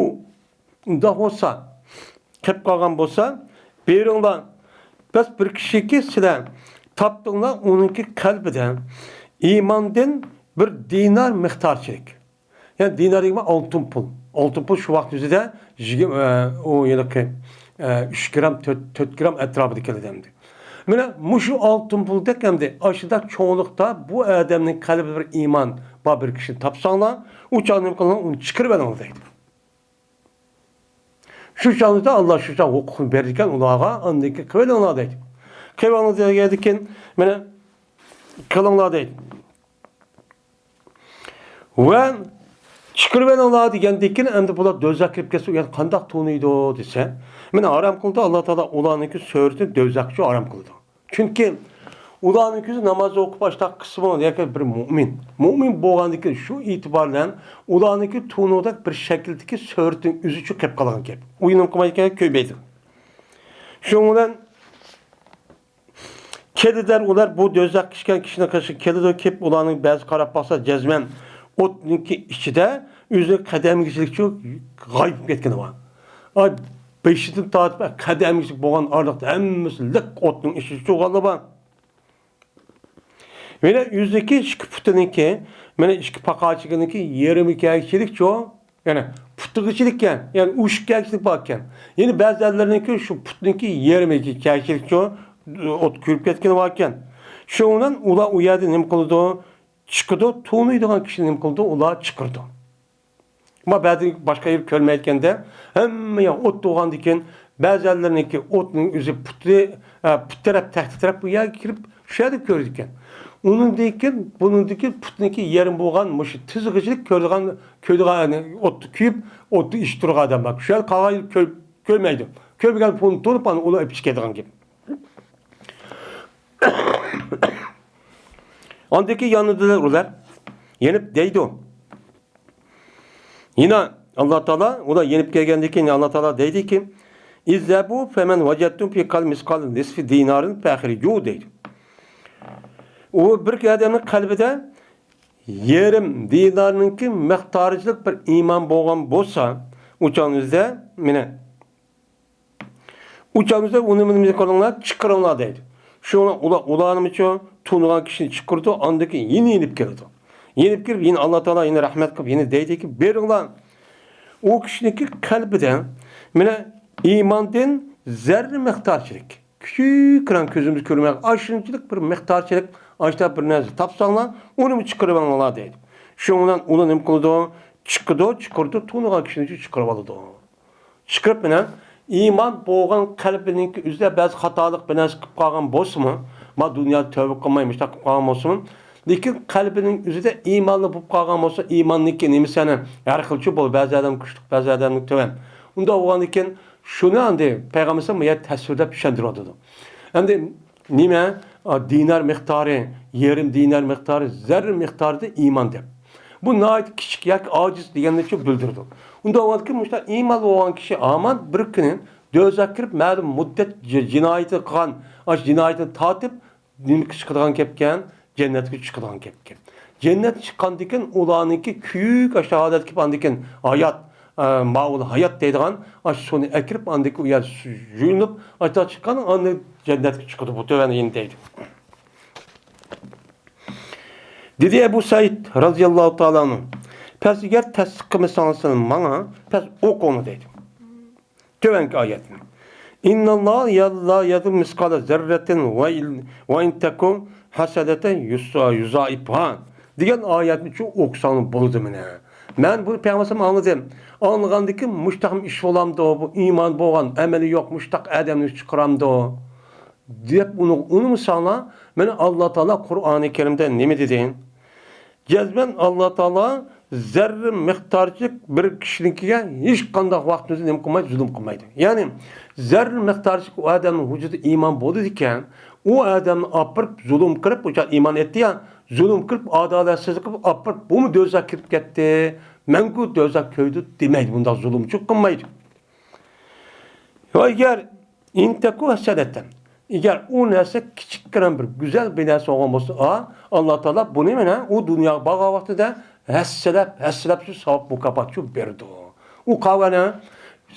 ئۇنداق بولسا، قېپ قالغان بولسا، بېرىڭلار. بەس بىر كىشىكى سىلەر تاپتىڭلار، ئۇنىڭكى قەلبىدە ئىماندىن بىر دىنار مىقدارچىلىك. يەنى دىنار دېگەن ئالتۇن پۇل. ئالتۇن پۇل شۇ ۋاقىت ئۆزىدە يىگىرمە، ئە، ئۇ ھېلىقى، ئە، ئۈچ گرام، تۆت، تۆت گرام ئەتراپىدا كېلىدۇ ئەمدى. مانا مۇشۇ ئالتۇن پۇلدەك ئەمدى ئاشۇنداق چوڭلۇقتا بۇ ئادەمنىڭ قەلبىدە بىر ئىمان بار بىر كىشىنى تاپساڭلار، ئۇ چاغدا نېمە قىلىڭلار؟ ئۇنى چىقىرىۋېلىڭلار دەيدۇ. شۇ چاغدا ئاللا شۇ چاغ ھوقۇقنى بېرىدىكەن ئۇلارغا، ئاندىن كېيىن قىلىۋېلىڭلار دەيدۇ. قىلىۋېلىڭلار دېگەندىن كېيىن، مانا، قىلىڭلار دەيدۇ. ۋە چىقىرىۋېلىڭلار دېگەندىن كېيىن، ئەمدى بۇلار دوزاخقا كىرىپ كەتسە، ئۇ يەردە قانداق تونۇيدۇ دېسە، مانا، ھارام قىلدى، ئاللا تائالا ئۇلارنىڭكى سۈرىتىنى دوزاخقا ھارام قىلىدۇ. چۈنكى ئۇلارنىڭ كۆزى ناماز ئوقۇپ ئاشتاق قىسمى ياكى بىر مۆمىن. مۆمىن بولغاندىكىن شۇ ئېتىبار بىلەن ئۇلارنىڭكى تونۇدەك بىر شەكىلدىكى سۈرىتىنىڭ ئۆزى چىقىپ قالغان گەپ. ئۇ يېنىم قىلمايدىكەن، كۆرمەيدۇ. شۇنىڭ بىلەن كېلىدىلەر ئۇلار بۇ دوزاخقا چۈشكەن كىشىنىڭ قېشىغا كېلىدۇ، كېلىپ ئۇلارنىڭ بەزى قاراپ باقسا جەزمەن ئوتنىڭكى ئىچىدە ئۆزىنىڭ قەدەمگىچىلىكچە غايىب بولۇپ كەتكىنى بار. ئاي، بېشىدىن تارتىپ قەدەمگىچىلىك بولغان ئارىلىقتا ھەممىسى لىق ئوتنىڭ ئىچىدە چوغانلار بار. مانا ئۆزىنىڭكى ئىككى پۇتىنىڭكى، مانا ئىككى پاقاچىكىنىڭكى يېرىمى كەلگۈچىلىكچۇ، يەنى پۇتىغىچىلىككەن، يەنى ئۇشۇق كەلگۈچىلىك باركەن. يەنە بەزىلەرنىڭكى شۇ پۇتنىڭكى يېرىمى كەلگۈچىلىكچۇ، ئوت كۆيۈپ كەتكىنى باركەن. شۇنىڭ بىلەن ئۇلار ئۇ يەردە نېمە قىلىدۇ؟ چىقىدۇ، تونۇيدىغان كىشىنى نېمە قىلىدۇ؟ ئۇلار چىقىرىدۇ. ئەمما بەزى باشقا يەر كۆرمەيدىكەندە، ھەممە يەر ئوت بولغاندىكىن، بەزىلەرنىڭكى ئوتنىڭ ئۆزى پۇتى، ئە، پۇت تەرەپ، تەختە تەرەپ بۇ يەرگە كىرىپ، شۇ يەردە كۆرىدىكەن. ئۇنىڭدىن كېيىن، بۇنىڭدىن كېيىن پۇتنىڭكى يېرىم بولغان مۇشۇ تىزغىچىلىك كۆرىدىغان، كۆرىدىغان، يەنى ئوتتا كۆيۈپ، ئوتتا ئىششىپ تۇرغان ئادەم بار. شۇ يەردە قالغان يىل كۆر-، كۆرمەيدۇ. كۆرمىگەن پۇتىنى تونۇپ، ئانا ئۇنى ئېلىپ چىقىدىغان گەپ. ئاندىن كېيىن يانىدىلەر ئۇلار. يېنىپ دەيدۇ. يەنە ئاللا تائالا، ئۇلار يېنىپ كەلگەندىن كېيىن ئاللا تائالا دەيدىكى، اذهبوا فمن وجدتم في قلبه مثقال نصف دينار فأخرجوه دەيدۇ. ئۇ بىر ئادەمنىڭ قەلبىدە يېرىم دىنارنىڭكى مىقدارىچىلىك بىر ئىمان بولغان بولسا، ئۇ چاغنىڭ ئۆزىدە، مانا، ئۇ چاغدا ئۇنى مېنى قىلىڭلار، چىقىرىڭلار دەيدۇ. شۇڭا ئۇلار، ئۇلارنىمۇچۇ تونۇغان كىشىنى چىقىرىدۇ، ئاندىن كېيىن يەنە يېنىپ كېلىدۇ. يېنىپ كېلىپ، يەنە ئاللا تائالا يەنە رەھمەت قىلىپ، يەنە دەيدىكى، بېرىڭلار. ئۇ كىشىنىڭكى قەلبىدە، مانا، ئىماندىن زەررە مىقدارچىلىك، كىچىكرەك كۆزىمىز كۆرمەيدىغان ئاشۇنچىلىك بىر مىقدارچىلىك، ئاشۇنداق بىر نەرسە تاپساڭلار، ئۇنىمۇ چىقىرىۋېلىڭلار دەيدۇ. شۇنىڭ بىلەن ئۇلار نېمە قىلىدۇ؟ چىقىدۇ، چىقىرىدۇ، تونۇغان كىشىنى چىقىرىۋالىدۇ. چىقىرىپ مانا ئىمان بولغان قەلبىنىڭكى ئۆزىدە بەزى خاتالىق بىر نەرسە قىلىپ قالغان بولسىمۇ، ما دۇنيادا تەۋبە قىلماي مۇشۇنداق قىلىپ قالغان بولسىمۇ، لېكىن قەلبىنىڭ ئۆزىدە ئىمانلىق بولۇپ قالغان بولسا، ئىماننىڭكى نېمىسى يەنە ھەر خىلچە بولىدۇ، بەزى ئادەم كۈچلۈك، بەزى ئادەمنىڭ تۆۋەن. ئۇنداق بولغاندىكىن شۇنى ئەمدى پەيغەمبەر ئەلەيھىسسالام بۇ يەردە تەسۋىرلەپ چۈشەندۈرۈۋاتىدۇ. ئەمدى نېمە؟ ئا، دىنار مىقدارى، يېرىم دىنار مىقدارى، زەررە مىقدارىدا ئىمان دەپ. بۇ ناھايىتى كىچىك ياكى ئاجىز دېگەننى شۇ بىلدۈرىدۇ. ئۇنداق بولغاندىكىن مۇشۇنداق ئىمان بولغان كىشى ھامان بىر كۈنى دوزاخقا كىرىپ، مەلۇم مۇددەت جى-، جىنايىتى قىلغان، ئاشۇ جىنايىتىنى تارتىپ، نېمىگە چىقىدىغان گەپكەن؟ جەننەتكە چىقىدىغان گەپكەن. جەننەتكە چىققاندىكىن ئۇلارنىڭكى كۆيۈك ئاشۇ ھالەتكە كېلىپ، ئاندىكىن ھايات، ئە، ماۋۇل ھايات دەيدىغان ئاشۇ سۇنى ئەكىرىپ، ئاندىكى ئۇ يەر سۇ-، يۇيۇنۇپ، ئاشۇنداق چىققان ئاندىن جەننەتكە چىقىدۇ بۇ تۆۋەن يەنە دەيدۇ. دېدى ئەبۇ سەئىد رازىياللاھۇ تائالا ئەنھۇ، پەس ئەگەر تەستىق قىلمىساڭلار سىلەر ماڭا، پەس ئوقۇڭلار دەيدۇ. تۆۋەنكى ئايەتنى. إن الله لا يظلم مثقال ذرة وإن تك حسنة يضاعفها دېگەن ئايەتنى شۇ ئوقۇساڭلار بولىدۇ مانا. مەن بۇنى پەيغەمبەر ئاڭلىدىم. ئاڭلىغاندىن كېيىن مۇشتاقمۇ ئىش بولامدۇ؟ بۇ ئىمان بولغان، ئەمەلى يوق، مۇشتاق ئادەمنى چىقىرامدۇ؟ دەپ ئۇنى ئۇنىمىساڭلار، مانا ئاللا تائالا قۇرئانى كەرىمدە نېمە دېدى؟ جەزمەن ئاللا تائالا زەررە مىقدارچىلىك بىر كىشىنىڭكىگە ھېچقانداق ۋاقتىمىزدا نېمە قىلمايدۇ؟ زۇلۇم قىلمايدۇ. يەنى زەررە مىقدارچىلىك ئۇ ئادەمنىڭ ۋۇجۇدىدا ئىمان بولىدىكەن، ئۇ ئادەمنى ئاپىرىپ زۇلۇم قىلىپ، ئۇ ئىمان ئېيتتى يا، زۇلۇم قىلىپ، ئادالەتسىزلىك قىلىپ ئاپىرىپ، بۇمۇ دوزاخقا كىرىپ كەتتى، مەڭگۈ دوزاخ كۆيدى دېمەيدۇ، بۇنداق زۇلۇمچىلىق قىلمايدۇ. ۋە ئەگەر ئىنتەكۇ ھەسەنەتەن، ئەگەر ئۇ نەرسە كىچىككىنە بىر گۈزەل بىر نەرسە بولغان بولسا، ئا، ئاللا تائالا بۇنى مانا ئۇ دۇنياغا بارغان ۋاقتىدا ھەسسىلەپ، ھەسسىلەپ شۇ ساۋاب مۇكاپات شۇ بېرىدۇ. ئۇ قاۋانە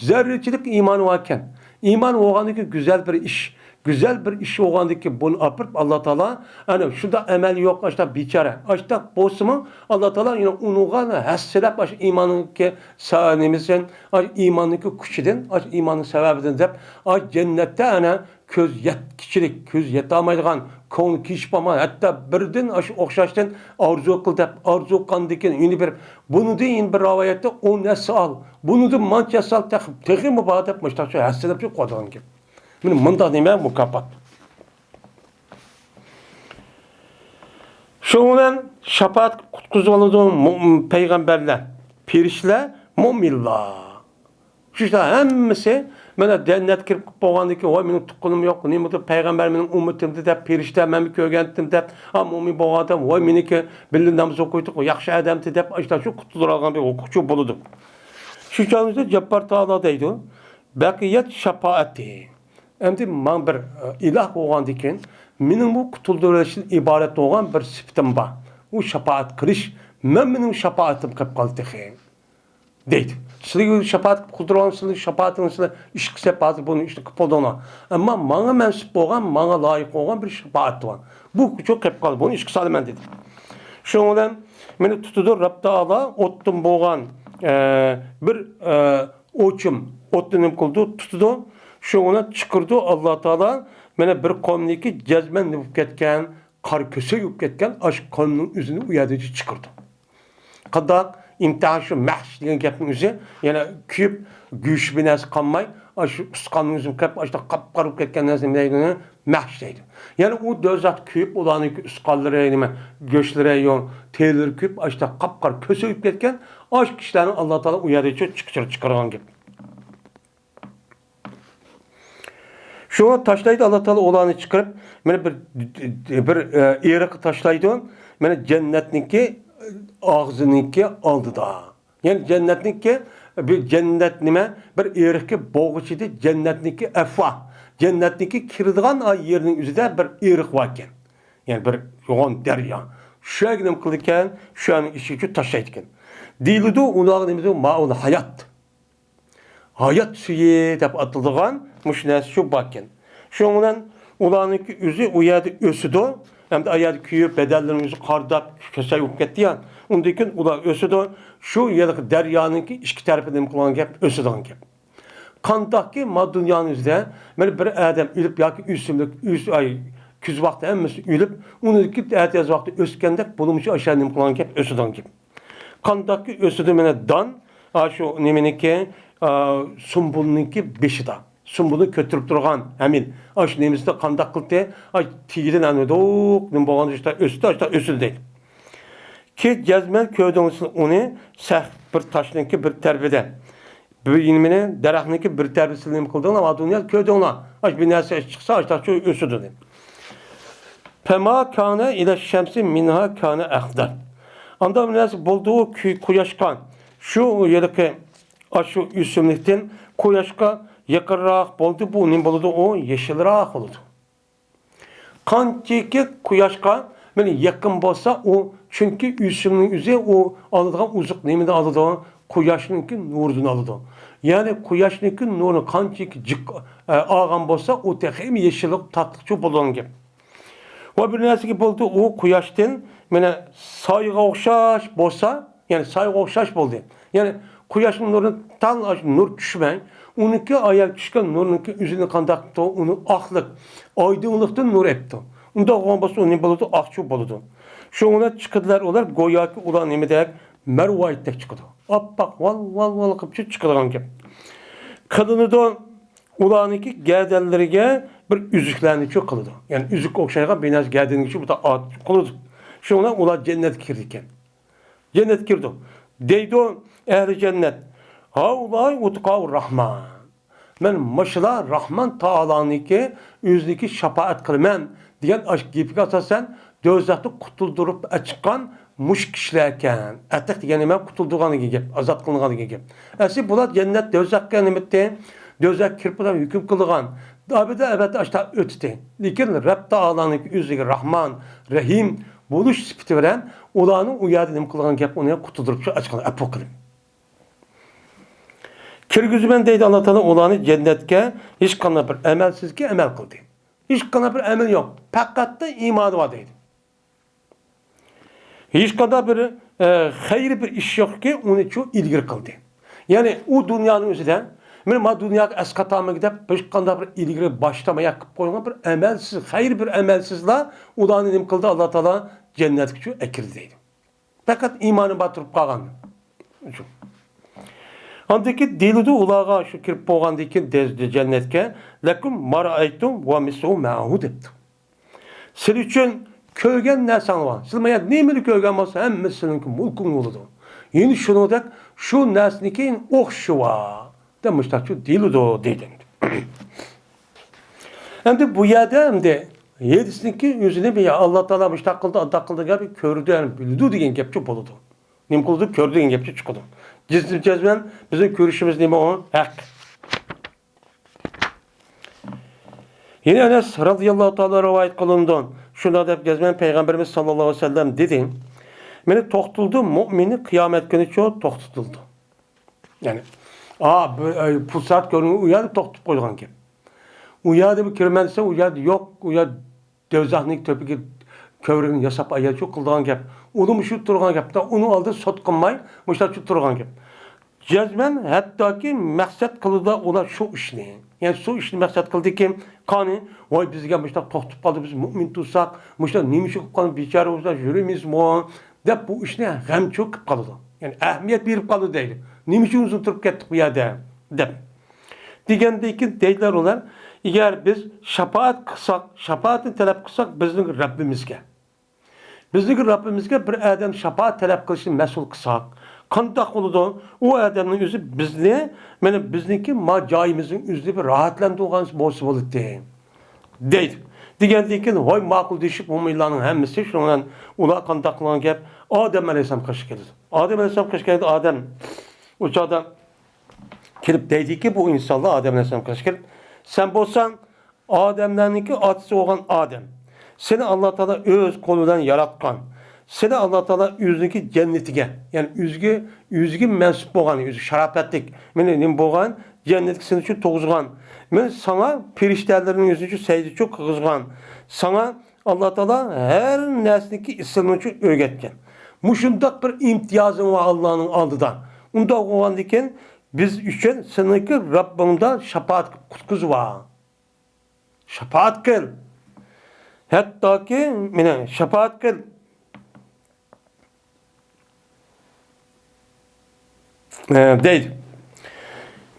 زەررىچىلىك ئىمانى باركەن. ئىمان بولغاندىكى گۈزەل بىر ئىش. گۈزەل بىر ئىش بولغاندىكى بۇنى ئاپىرىپ ئاللا تائالا، ئەنە شۇنداق ئەمەل يوق، ئاشتا بىچارە. ئاشتا بولسىمۇ ئاللا تائالا يەنە ئۇنىڭغا ھەسسىلەپ، ئاشۇ ئىماننىڭكى سا-، نېمىسىدىن، ئاشۇ ئىماننىڭكى كۈچىدىن، ئاشۇ ئىماننىڭ سەۋەبىدىن دەپ، ئاشۇ جەننەتتە ئەنە كۆز يەتكۈچىلىك، كۆز يەتەلمەيدىغان، كۆڭلى كېچىپ قالمىغان، ھەتتا بىردىن ئاشۇ ئوخشاشتىن ئارزۇ قىل دەپ، ئارزۇ قىلغاندىن كېيىن يەنە بېرىپ، بۇنىڭدىن يەنە بىر رىۋايەتتە ئون ھەسسە ئال، بۇنىڭدىن مانچە ھەسسە ئال، تېخى، تېخىمۇ بار دەپ، مۇشۇنداق ھەسسىلەپ قويىدىغان گەپ. مانا مۇنداق نېمە مۇكاپات. شۇنىڭ بىلەن شاپائەت قۇتقۇزۇۋالىدۇ مۇ-، پەيغەمبەرلەر، پېرىشتىلەر، مۇئمىنلار. شۇ ئىشلار ھەممىسى مانا جەننەتكە كىرىپ بولغاندىن كېيىن، ۋاي، مېنىڭ تۇغقىنىم يوق، نېمىدۇ، پەيغەمبەر مېنىڭ ئۈممىتىمدى دەپ، پېرىشتە مەنمۇ كۆرگەنتىم دەپ، ئا، مۇئمىن بولغان ئادەم، ۋاي، مېنىڭكى بىللە ناماز ئوقۇيتتۇق، ياخشى ئادەمتى دەپ، ئاشۇنداق شۇ قۇتۇلدۇرۇلغان بىر ھوقۇقچى بولىدۇ. شۇ چاغدا جاپپار تائالا دەيدۇ، بەقىيەت شاپائەتى. ئەمدى ماڭا بىر، ئە، ئىلاھ بولغاندىن كېيىن، مېنىڭمۇ قۇتۇلدۇرۇلۇشتىن ئىبارەت بولغان بىر سۈپىتىم بار. ئۇ شاپائەت قىلىش، مەن مېنىڭ شاپائىتىم قېلىپ قالدى تېخى. دەيدۇ. سىلەرگە شاپائەت قىلدۇرغان، سىلەرنىڭ شاپائىتىڭىز، سىلەر ئىشقا سەپ ھازىر بۇنى ئىشنى قىلىپ بولدۇڭلار. ئەمما ماڭا مەنسۇپ بولغان، ماڭا لايىق بولغان بىر شاپائەت بار. بۇ شۇ قېلىپ قالدى، بۇنى ئىشقا سالىمەن دېدى. شۇنىڭ بىلەن مېنى تۇتىدۇ، رەب تائالا ئوتتىن بولغان، ئە، بىر، ئە، ئوچۇم، ئوتنى نېمە قىلىدۇ، تۇتىدۇ. شۇنىڭ بىلەن چىقىرىدۇ ئاللا تائالا، مانا بىر قومنىڭكى جەزمەن نېمە بولۇپ كەتكەن، قارا كۆسەك بولۇپ كەتكەن ئاشۇ قومنىڭ ئۆزىنى ئۇ يەردىن چىقىرىدۇ. قانداق؟ ئىمتىھان شۇ مەھش دېگەن گەپنىڭ ئۆزى، يەنە كۆيۈپ، گۆشى بىر نەرسە قالماي، ئاشۇ ئۇستىخاننىڭ ئۆزى قېلىپ، ئاشۇنداق قاپقارا بولۇپ كەتكەن نەرسە نېمە دەيدۇ؟ مەھش دەيدۇ. يەنى ئۇ دوزاختا كۆيۈپ، ئۇلارنىڭكى ئۇستىخانلىرى، نېمە، گۆشلىرى، يو-، تېرىلىرى كۆيۈپ، ئاشۇنداق قاپقارا كۆسەك بولۇپ كەتكەن، ئاشۇ كىشىلەرنى ئاللا تائالا ئۇ يەردىن چىقىرىپ چىقارغان گەپ. شۇڭا تاشلايدۇ ئاللا تائالا ئۇلارنى چىقىرىپ، مانا بىر، بىر، ئە، ئېرىققا تاشلايدۇ. مانا جەننەتنىڭكى ئاغزىنىڭكى ئالدىدا. يەنى جەننەتنىڭكى، بىر جەننەت نېمە؟ بىر ئېرىقكە بوغۇچىدى، جەننەتنىڭكى ئەفۋا. جەننەتنىڭكى كىرىدىغان ئا يېرىنىڭ ئۆزىدە بىر ئېرىق باركەن. يەنى بىر يوغان دەريا. شۇ يەرگە نېمە قىلىدىكەن؟ شۇ يەرنىڭ ئىچىگە تاشلايدىكەن. دېيىلىدۇ، ئۇلارغا نېمە دەيدۇ؟ مائۇل ھايات. ھايات سۈيى دەپ ئاتىلىدىغان مۇشۇ نەرسە شۇ باركەن. شۇنىڭ بىلەن ئۇلارنىڭكى ئۆزى ئۇ يەردە ئۆسىدۇ. ئەمدى ئۇ يەردە كۆيۈپ، بەدەنلىرىنىڭ ئۆزى قارىداپ، كېسەل بولۇپ كەتتى يا. ئۇندىن كېيىن ئۇلار ئۆسىدۇ. شۇ ھېلىقى دەريانىڭكى ئىككى تەرىپىدە نېمە قىلغان گەپ؟ ئۆسىدىغان گەپ. قانداقكى ما دۇنيانىڭ ئۆزىدە مانا بىر ئادەم ئۆلۈپ ياكى ئۆسۈملۈك، ئۆس-، ئاي، كۈز ۋاقتى ھەممىسى ئۆلۈپ، ئۇنىڭدىكى ئەتىياز ۋاقتى ئۆسكەندەك، بۇنىمۇ شۇ ئاشۇ نېمە قىلغان گەپ؟ ئۆسىدىغان گەپ. قانداقكى ئۆسىدۇ مانا دان، ئاشۇ نېمىنىڭكى، ئا، سۇمبۇلنىڭكى بېشىدا. سۇمبۇلنى كۆتۈرۈپ تۇرغان ھەمىل. ئاشۇ نېمىسىدە قانداق قىلدى؟ ئاي، تېگىدىن ئەنە دوق، نېمە بولغاندا شۇنداق ئۆستى، شۇنداق ئۆسىدۇ دەيدۇ. كى جەزمەن كۆردۈڭلار ئۇنى سەخت بىر تاشنىڭكى بىر تەرىپىدە. بىر نېمىنى، دەرەخنىڭكى بىر تەرىپىدە نېمە قىلدىڭلار؟ ما دۇنيا كۆردۈڭلار. ئاش بىر نەرسە چىقسا، ئاشتاق شۇ ئۆسىدۇ دەيدۇ. پەما كانە ئىلە شەمسى مىنھا كانە ئەخدەر. ئاندا بىر نەرسە بولدى ئۇ كۈ-، قۇياشقا. شۇ ھېلىقى، ئاشۇ ئۆسۈملۈكتىن قۇياشقا يېقىنراق بولدى، بۇ نېمە بولىدۇ؟ ئۇ يېشىلراق بولىدۇ. قانچىكى قۇياشقا مانا يېقىن بولسا، ئۇ، چۈنكى ئۆسۈمنىڭ ئۆزى ئۇ ئالىدىغان ئوزۇق نېمىدىن ئالىدۇ؟ قۇياشنىڭكى نۇرىدىن ئالىدۇ. يەنى قۇياشنىڭكى نۇرىنى قانچىكى جىق، ئە، ئالغان بولسا، ئۇ تېخىمۇ يېشىللىق تاتلىقچۇ بولىدىغان گەپ. ۋە بىر نەرسىگە بولدى، ئۇ قۇياشتىن مانا سايغا ئوخشاش بولسا، يەنى سايغا ئوخشاش بولدى. يەنى قۇياشنىڭ نۇرىنى تەڭ نۇر چۈشمەي، ئۇنىڭكى ئايال چۈشكەن نۇرنىڭكى ئۆزىنى قانداق قىپتۇ؟ ئۇنى ئاقلىق، ئايدىڭلىقتىن نۇر ئېپتۇ. ئۇنداق بولغان بولسا، ئۇ نېمە بولىدۇ؟ ئاقچۇ بولىدۇ. شۇنىڭ بىلەن چىقىدىلەر ئۇلار، گوياكى ئۇلار نېمىدەك؟ مەرۋايىتتەك چىقىدۇ. ئاپئاق، ۋال، ۋال، ۋال قىلىپ چىقىدىغان گەپ. قىلىنىدۇ. ئۇلارنىڭكى گەدەنلىرىگە بىر ئۈزۈكلەرنىچۇ قىلىدۇ. يەنى ئۈزۈككە ئوخشايدىغان بىر نەرسە گەدىنىگىچۇ بۇ قىلىدۇ. شۇنىڭ بىلەن ئۇلار جەننەتكە كىرىدىكەن. جەننەتكە كىرىدۇ. دەيدۇ ئەھلى جەننەت، «ھاۋۇلاي ئۇتقاۋۇ راھمان.» مەن مۇشۇلار راھمان تائالانىڭكى ئۆزىنىڭكى شاپائەت قىلىمەن دېگەن ئاشۇ گېپىگە ئاساسەن، دوزاختىن قۇتۇلدۇرۇپ ئەچىققان مۇشۇ كىشىلەركەن. ئەتىق دېگەن نېمە؟ قۇتۇلدۇرغان دېگەن گەپ، ئازاد قىلىنغان دېگەن گەپ. ئەسلى بۇلار جەننەت، دوزاخقا نېمىتتى؟ دوزاخقا كىرىپ بۇلار ھۆكۈم قىلىدىغان، ئابىدە ئەبەدە ئاشتا ئۆتىتى. لېكىن رەب تائالانىڭ ئۆزىگە راھمان، رەھىم بولۇش سۈپىتى بىلەن ئۇلارنىڭ ئۇ يەردە نېمە قىلغان گەپ، ئۇنى قۇتۇلدۇرۇپ شۇ ئەچىققان ئەپۇ قىلىپ. كىرگۈزىمەن دەيدۇ ئاللا تائالا ئۇلارنى جەننەتكە، ھېچقانداق بىر ئەمەلسىزكى ئەمەل قىلدى. ھېچقانداق بىر ئەمەل يوق. پەقەتلا ئىمانى بار دەيدۇ. ھېچقانداق بىر، ئە، خەير بىر ئىش يوقكى، ئۇنى شۇ ئىلگىرى قىلدى. يەنى ئۇ دۇنيانىڭ ئۆزىدە، مەن ما دۇنياغا ئەسقاتامىغا دەپ ھېچقانداق بىر ئىلگىرى باشلىماياق قىلىپ قويغان بىر ئەمەلسىز، خەير بىر ئەمەلسىزلا ئۇلارنى نېمە قىلدى؟ ئاللا تائالا جەننەتكە شۇ ئەكىردى دەيدۇ. پەقەت ئىمانى بار تۇرۇپ قالغان ئۈچۈن. ئاندىن كېيىن دېيىلىدۇ ئۇلارغا، شۇ كىرىپ بولغاندىن كېيىن دە-، جەننەتكە، «لەكۇم ما رائەيتۇم ۋە مىسلۇھۇ مەئەھۇ» دەپتۇ. سىلەر ئۈچۈن كۆرگەن نەرسەڭلار بار. سىلەر ما يەردە نېمىنى كۆرگەن بولسا، ھەممىسى سىلىنىڭكى مۇلكىڭ بولىدۇ. يەنە شۇنىڭدەك شۇ نەرسىنىڭكى ئوخشىشى بار. دەپ مۇشتاقچۇ دېيىلىدۇ دەيدۇ. ئەمدى بۇ يەردە ئەمدى ھەدىسنىڭكى ئۆزىنى بىر ئاللا تائالا مۇشتاق قىلدى، ئانداق قىلدى، يەنى كۆردى، يەنى بىلىدۇ دېگەن گەپچۇ بولىدۇ. نېمە قىلىدۇ؟ كۆردى دېگەن گەپچۇ چىقىدۇ. جەزم، جەزمەن بىزنىڭ كۆرۈشىمىز نېمە ئۇ؟ ھەق. يەنە ئەنەس رازىياللاھۇ تائالا رىۋايەت قىلىنىدۇ. شۇنداق دەپ جەزمەن پەيغەمبىرىمىز ساللاللاھۇ ئەلەيھى ۋەسەللەم دېدى، مېنى توختىتىلدى، مۇئمىننى قىيامەت كۈنىچۇ توختىتىلدى. يەنى، ئا، بۇ، ئە، پۇرسەت كۆرۈنگەن ئۇ يەردە توختىتىپ قويغان گەپ. ئۇ يەردە بىر كىرىمەن دېسە، ئۇ يەردە يوق، ئۇ يەردە دوزاخنىڭ تۆپىگە كۆۋرۈكنى ياساپ ئايەتچۇ قىلىدىغان گەپ. ئۇنىمۇ شۇ تۇرغان گەپ. ئۇنىڭ ئالدىدا سوت قىلماي، مۇشۇنداق شۇ تۇرغان گەپ. جەزمەن، ھەتتاكى مەقسەت قىلىدۇ ئۇلار شۇ ئىشنى. يەنى شۇ ئىشنى مەقسەت قىلدىكى، قانى، ۋاي، بىزگە مۇشۇنداق توختىتىپ قالدى، بىز مۇئمىن تۇرساق، مۇشۇنداق نېمە ئىش بولۇپ قالدى، بىچارە بولسا يۈرىمىزمۇ؟ دەپ بۇ ئىشنى غەمچۇ قىلىپ قالىدۇ. يەنى ئەھمىيەت بېرىپ قالىدۇ دەيدۇ. نېمە ئۈچۈن ئۇزۇن تۇرۇپ كەتتۇق بۇ يەردە؟ دەپ. دېگەندىن كېيىن دەيدىلەر ئۇلار، ئەگەر بىز شاپائەت قىلساق، شاپائەتنى تەلەپ قىلساق بىزنىڭ رەببىمىزگە، بىزنىڭ رەببىمىزگە بىر ئادەم شاپائەت تەلەپ قىلىشنى مەسئۇل قىلساق، قانداق بولىدۇ؟ ئۇ ئادەمنىڭ ئۆزى بىزنى، مانا بىزنىڭكى ما جايىمىزنىڭ ئۆزىنى بىر راھەتلەندۈرگەن بولسا بولاتتى. دەيدۇ. دېگەندىن كېيىن، ۋاي، ماقۇل دېيىشىپ، مۇئمىنلارنىڭ ھەممىسى شۇنىڭ بىلەن ئۇلار قانداق قىلغان گەپ؟ ئادەم ئەلەيھىسسالام قېشىغا كېلىدۇ. ئادەم ئەلەيھىسسالام قېشىغا كەلگەندە ئادەم ئۇ چاغدا كېلىپ دەيدىكى، بۇ ئىنسانلار ئادەم ئەلەيھىسسالام قېشىغا كېلىپ، سەن بولساڭ ئادەملەرنىڭكى ئاتىسى بولغان ئادەم. سېنى ئاللا تائالا ئۆز قولى بىلەن ياراتقان. سېنى ئاللا تائالا ئۆزىنىڭكى جەننىتىگە، يەنى ئۆزىگە، ئۆزىگە مەنسۇپ بولغان، ئۆزى شاراپەتلىك، مېنى نېمە بولغان، جەننەتكە سېنى ئۈچۈن تۇرغۇزغان. مەن ساڭا پېرىشتەلەرنىڭ ئۆزى ئۈچۈن سەجدە ئۈچۈن قىلغۇزغان. ساڭا ئاللا تائالا ھەر نەرسىنىڭكى ئېسىلىنى ئۈچۈن ئۆگەتكەن. مۇشۇنداق بىر ئىمتىيازىڭ بار ئاللانىڭ ئالدىدا. ئۇنداق بولغاندىكىن بىز ئۈچۈن سېنىڭكى رەببىڭدە شاپائەت قىلىپ قۇتقۇزۇۋال. شاپائەت قىل. ھەتتاكى، مېنى شاپائەت قىل. ئە، دەيدۇ.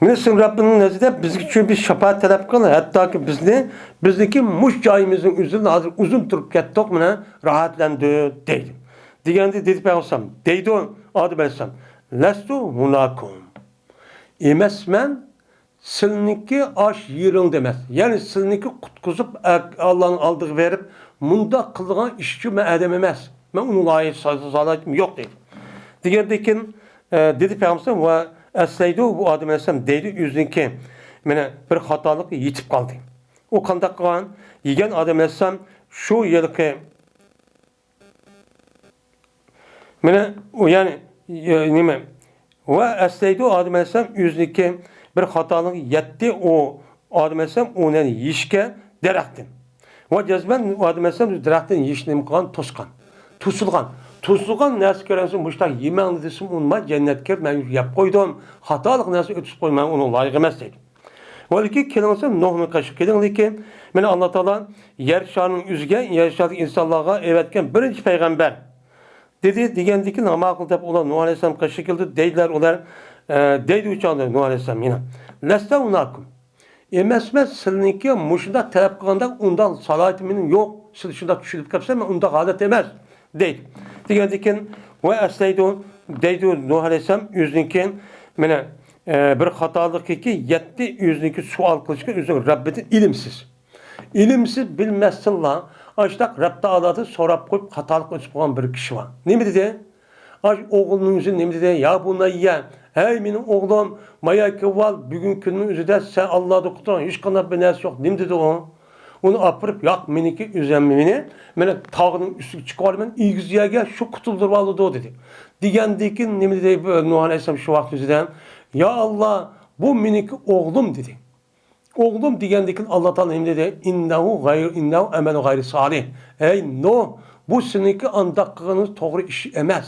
مېنى سېنىڭ رەببىڭنىڭ نەزىرىدە بىزگە ئۈچۈن بىر شاپائەت تەلەپ قىل. ھەتتاكى بىزنى، بىزنىڭكى مۇشۇ جايىمىزنىڭ ئۆزىدىن ھازىر ئۇزۇن تۇرۇپ كەتتۇق، مانا راھەتلەندۈر، دەيدۇ. دېگەندە دېدى پەيغەمبەر، دەيدۇ ئادەم ئەلەيھىسسالام، لەستۇ ھۇناكۇم. ئەمەسمەن، سىلىنىڭكى ئاش يېرىڭدە ئەمەس. يەنى سىلىنىڭكى قۇتقۇزۇپ، ئە-، ئاللانىڭ ئالدىغا بېرىپ، مۇنداق قىلىدىغان ئىش ئۈچۈن مەن ئادەم ئەمەس. مەن ئۇنىڭ لايىقى، سالاھىيىتىم يوق دەيدۇ. دېگەندىن كېيىن، ئە، دېدى پەيغەمبەر ۋە ئەسلەيدۇ، بۇ ئادەم ئەلەيھىسسالام دەيدۇ، ئۆزىنىڭكى، مانا، بىر خاتالىقى يېتىپ قالدى. ئۇ قانداق قىلغان؟ يېگەن ئادەم ئەلەيھىسسالام شۇ ھېلىقى مانا ئۇ، يەنى، يە-، نېمە؟ ۋە ئەسلەيدۇ ئادەم ئەلەيھىسسالام ئۆزىنىڭكى بىر خاتالىقى يەتتى، ئۇ ئادەم ئەلەيھىسسالام ئۇنى يېيىشكە دەرەختىن. ۋە جەزمەن ئادەم ئەلەيھىسسالام دەرەختىن يېيىشنى نېمە قىلغان؟ توسقان. توسۇلغان. توسۇلغان نەرسە كۆرەمسە، مۇشۇنداق يېمەڭلار دېسە، ئۇنىماي، جەننەتكە كىرىپ، مەن يەپ قويدۇم، خاتالىق نەرسە ئۆتكۈزۈپ قويدۇم، مەن ئۇنىڭ لايىقى ئەمەس دەيدۇ. ۋەلكى كېلىڭسە نۇھنىڭ قېشىغا كېلىڭلىكى، مېنى ئاللا تائالا يەر شارىنىڭ ئۆزىگە، يەر شارىدىكى ئىنسانلارغا ئەۋەتكەن بىرىنچى پەيغەمبەر. دېدى، دېگەندىكىن، ماقۇل دەپ ئۇلار نۇھ ئەلەيھىسسالام قېشىغا كېلىدۇ، دەيدىلەر ئۇلار، ئە، دەيدۇ ئۇ چاغدا نۇھ ئەلەيھىسسالام يەنە، لەستە ھۇناكۇم. ئەمەسمەن سىلىنىڭكى مۇشۇنداق تەلەپ قىلغاندەك ئۇنداق سالاھىيىتىم مېنىڭ يوق. سىلى شۇنداق چۈشىنىپ كەپسەن، مەن ئۇنداق ھالەت ئەمەس، دەيدۇ. دېگەندىكىن، ۋە ئەسلەيدۇ، دەيدۇ نۇھ ئەلەيھىسسالام ئۆزىنىڭكى، مانا، ئە، بىر خاتالىقىكى يەتتە ئۆزىنىڭكى سوئال قىلىشقا ئۆزىنىڭ رەببىدىن ئىلىمسىز. ئىلىمسىز بىلمەستىنلا، ئاشتاق رەب تائالادىن سوراپ قويۇپ خاتالىق ئۆتۈپ قالغان بىر كىشى بار. نېمە دېدى؟ ئاش ئوغلىنىڭ يۈزىدە نېمە دېدى؟ يا بۇنەييە، ھەي مېنىڭ ئوغلۇم، مايا كېلىۋال، بۈگۈنكى كۈننىڭ ئۆزىدە سەن ئاللادىن قۇتۇلغان ھېچقانداق بىر نەرسە يوق. نېمە دېدى ئۇ؟ ئۇنى ئاپىرىپ، ياق، مېنىڭكى ئۆزۈم مېنى، مېنى تاغنىڭ ئۈستىگە چىقىۋالىمەن، ئېگىز يەرگە شۇ قۇتۇلدۇرۇۋالىدۇ، دېدى. دېگەندىن كېيىن نېمە دېدى بۇ نۇھ ئەلەيھىسسالام شۇ ۋاقىت ئۆزىدە؟ يا ئاللا، بۇ مېنىڭكى ئوغلۇم، دېدى. ئوغلۇم دېگەندىن كېيىن ئاللا تائالا نېمە دېدى؟ ئىننەھۇ غەير، ئىننەھۇ ئەمەلۇ غەيرى سالىھ. ئەي نۇھ، بۇ سېنىڭكى ئانداق قىلغىنىڭ توغرا ئىش ئەمەس.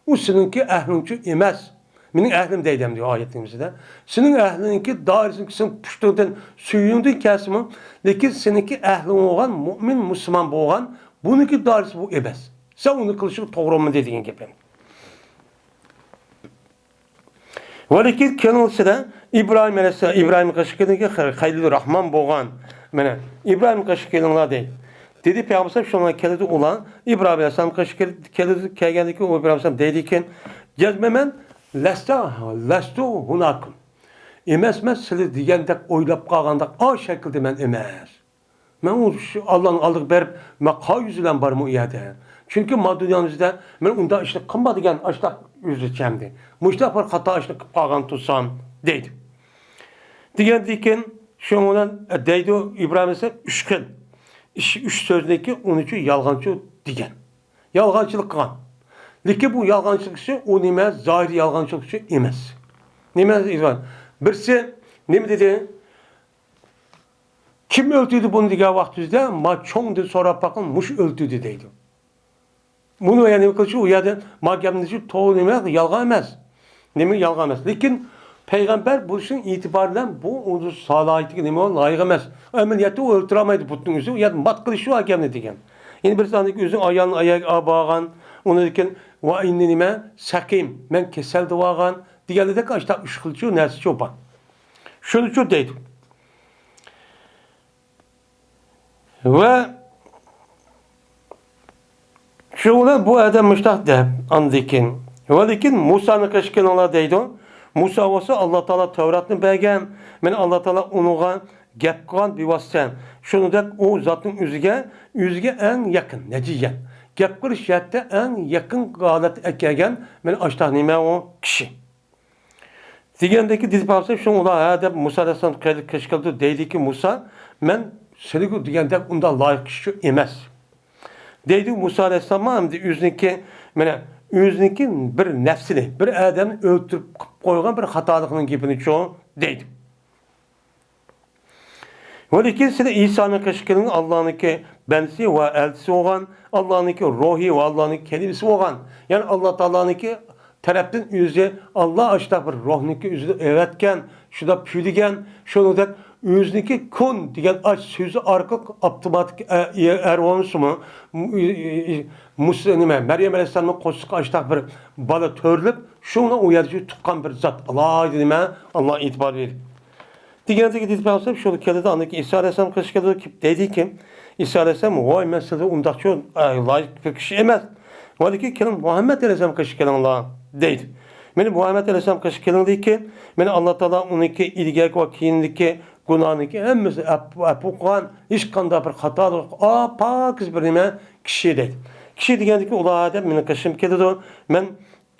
ئۇ سېنىڭكى ئەھلىڭچۇ ئەمەس. مېنىڭ ئەھلىم دەيدۇ ئەمدى ئايەتنىڭ ئىچىدە. سېنىڭ ئەھلىڭكى دائىرىسىنى سېنىڭ پۇشتۇڭدىن، سۈيۈڭدىن كەلسىمۇ، لېكىن سېنىڭكى ئەھلىڭ بولغان، مۆمىن، مۇسۇلمان بولغان، بۇنىڭكى دائىرىسى بۇ ئەمەس. سەن ئۇنى قىلىشىڭ توغرا بولمىدى دېگەن گەپ ئەمدى. ۋەلىكىن كېلىڭلار سىلەر ئىبراھىم ئەلەيھىسسالام، ئىبراھىمغا قېشىپ كېلىڭلار، خەلىلۇر راھمان بولغان. مانا، ئىبراھىمغا قېشىپ كېلىڭلار دەيدۇ. دېدى پەيغەمبەر، شۇنىڭغا كېلىدۇ ئۇلار. ئىبراھىم ئەلەيھىسسالامغا قېشىپ كېلىدۇ، كېلىدۇ، كەلگەندىن كېيىن ئۇ ئىبراھىم ئەلەيھىسسالام دەيدىكەن، جەزمەن لەستە، لەستۇ ھۇناكۇم. ئەمەسمەن سىلەر دېگەندەك ئويلاپ قالغاندەك ئا شەكىلدە مەن ئەمەس. مەن ئۇ شۇ ئاللانىڭ ئالدىغا بېرىپ، مەن قايا يۈز بىلەن بارىمەن ئۇ يەردە؟ چۈنكى ما دۇنيانىڭ ئۆزىدە مەن ئۇنداق ئىشنى قىلما دېگەن ئاشتاق ئۆزىچە ئەمدى. مۇشتاق بىر خاتا ئىشنى قىلىپ قالغان تۇرسام، دەيدۇ. دېگەندىن كېيىن شۇنىڭ بىلەن، ئە، دەيدۇ ئىبراھىم ئەلەيھىسسالام ئۈچ خىل ئىش، ئۈچ سۆزنىڭكى ئۇنىچۇ يالغانچۇ دېگەن. يالغانچىلىق قىلغان. لېكىن بۇ يالغانچىلىق ئىشى ئۇ نېمە؟ زاھىرىي يالغانچىلىق ئىشى ئەمەس. نېمە؟ بىرسى نېمە دېدى؟ كىم ئۆلتۈردى بۇنى دېگەن ۋاقتىمىزدا، ما چوڭدىن سوراپ باققىن، مۇشۇ ئۆلتۈردى دەيدۇ. بۇنى يەنە نېمە قىلىشى، ئۇ يەردە ما گەپنى دېيىشى توغرا نېمە، يالغان ئەمەس. نېمە يالغان ئەمەس. لېكىن پەيغەمبەر بولۇشنىڭ ئېتىبارى بىلەن بۇ ئۇنىڭ سالاھىيىتىگە نېمە لايىق ئەمەس. ئەمەلىيەتتە ئۇ ئۆلتۈرەلمەيدۇ بۇتنىڭ ئۆزى، ئۇ يەردە مات قىلىشى ئۇ گەپنى دېگەن. يەنە بىرسى ئاندىن كېيىن ئۆزىنىڭ ئايالىنى ئاياغىغا ئاپارغان، ئۇنىڭدىن كېيىن ۋە ئىننى نېمە، سەقىم، مەن كېسەل دېۋالغان دېگەنلىدەك ئاشتاق ئۈچ خىلچۇ نەرسىچۇ بار. شۇنىچۇ دەيدۇ. ۋە شۇ بىلەن بۇ ئادەم مۇشتاق دەپ، ئاندىن كېيىن، ۋە لېكىن مۇسانى قېشىپ كېلىڭلار دەيدۇ. مۇسا بولسا ئاللا تائالا تەۋراتنى بەرگەن، مەن ئاللا تائالا ئۇنىڭغا گەپ قىلغان بىۋاسىتە. شۇنىڭدەك ئۇ زاتنىڭ ئۆزىگە، ئۆزىگە ئەڭ يېقىن، نەجىيەن. گەپ قىلىش جەھەتتە ئەڭ يېقىن ھالەتتە ئەكەلگەن، مەن ئاشتاق نېمە ئۇ كىشى. دېگەندىكى دېدى پەيغەمبەر، شۇڭا ئۇلار ھە دەپ مۇسا ئەلەيھىسسالام قېشىپ كېلىدۇ، دەيدىكى، مۇسا، مەن سېنىڭكى دېگەندەك ئۇنداق لايىق كىشى ئەمەس. دەيدۇ مۇسا ئەلەيھىسسالام ئەمدى ئۆزىنىڭكى، مانا، ئۆزىنىڭكى بىر نەپسىنى، بىر ئادەمنى ئۆلتۈرۈپ قىلىپ قويغان بىر خاتالىقنىڭ گېپىنىچۇ دەيدۇ. ۋە لېكىن سىلى ئىسانى قېشىپ كېلىڭ، ئاللانىڭكى بەندىسى ۋە ئەلچىسى بولغان، ئاللانىڭكى روھى ۋە ئاللانىڭكى كەلىمىسى بولغان. يەنى ئاللا تائالانىڭكى تەرەپتىن ئۆزى، ئاللا ئاشتاق بىر روھنىڭكى ئۆزىنى ئەۋەتكەن، شۇنداق پۈۋلىگەن، شۇنىڭدەك ئۆزىنىڭكى كۇن دېگەن ئاش سۆزى ئارقىلىق ئاپتوماتىك ئە-، ئە-، ئەر بولمىسىمۇ، مۇ-، ئى-، ئى-، مۇس-، نېمە، مەريەم ئەلەيھىسسالامنىڭ قورسىقىغا ئاشتاق بىر بالا تۆرىلىپ، شۇڭا ئۇ يەردە تۇغقان بىر زات، ئالاھىدە نېمە، ئاللا ئېتىبار بېرىدۇ. دېگەندىكى دېدى پەيغەمبەر، شۇ كېلىدۇ، ئاندىن كېيىن ئىسا ئەلەيھىسسالام قېشىپ كېلىدۇ، كېلىپ دەيدىكى، ئىسا ئەلەيھىسسالام، ۋاي، مەن سىلىدە ئۇنداقچۇ، ئە، لايىق بىر كىشى ئەمەس. ۋالىكى كېلىڭ، مۇھەممەد ئەلەيھىسسالام قېشىپ كېلىڭلار، دەيدۇ. مېنى مۇھەممەد ئەلەيھىسسالام قېشىپ كېلىڭ دېدىكى، مېنى ئاللا تائالا ئۇنىڭكى ئىلگەركى ۋە كېيىندىكى گۇناھنىڭكى ھەممىسىنى ئەپ-، ئەپۇ قىلغان، ھېچقانداق بىر خاتالىق، ئاپاكىز بىر نېمە كىشى دەيدۇ. كىشى دېگەندىكى ئۇلار دەپ مېنىڭ قېشىم كېلىدۇ. مەن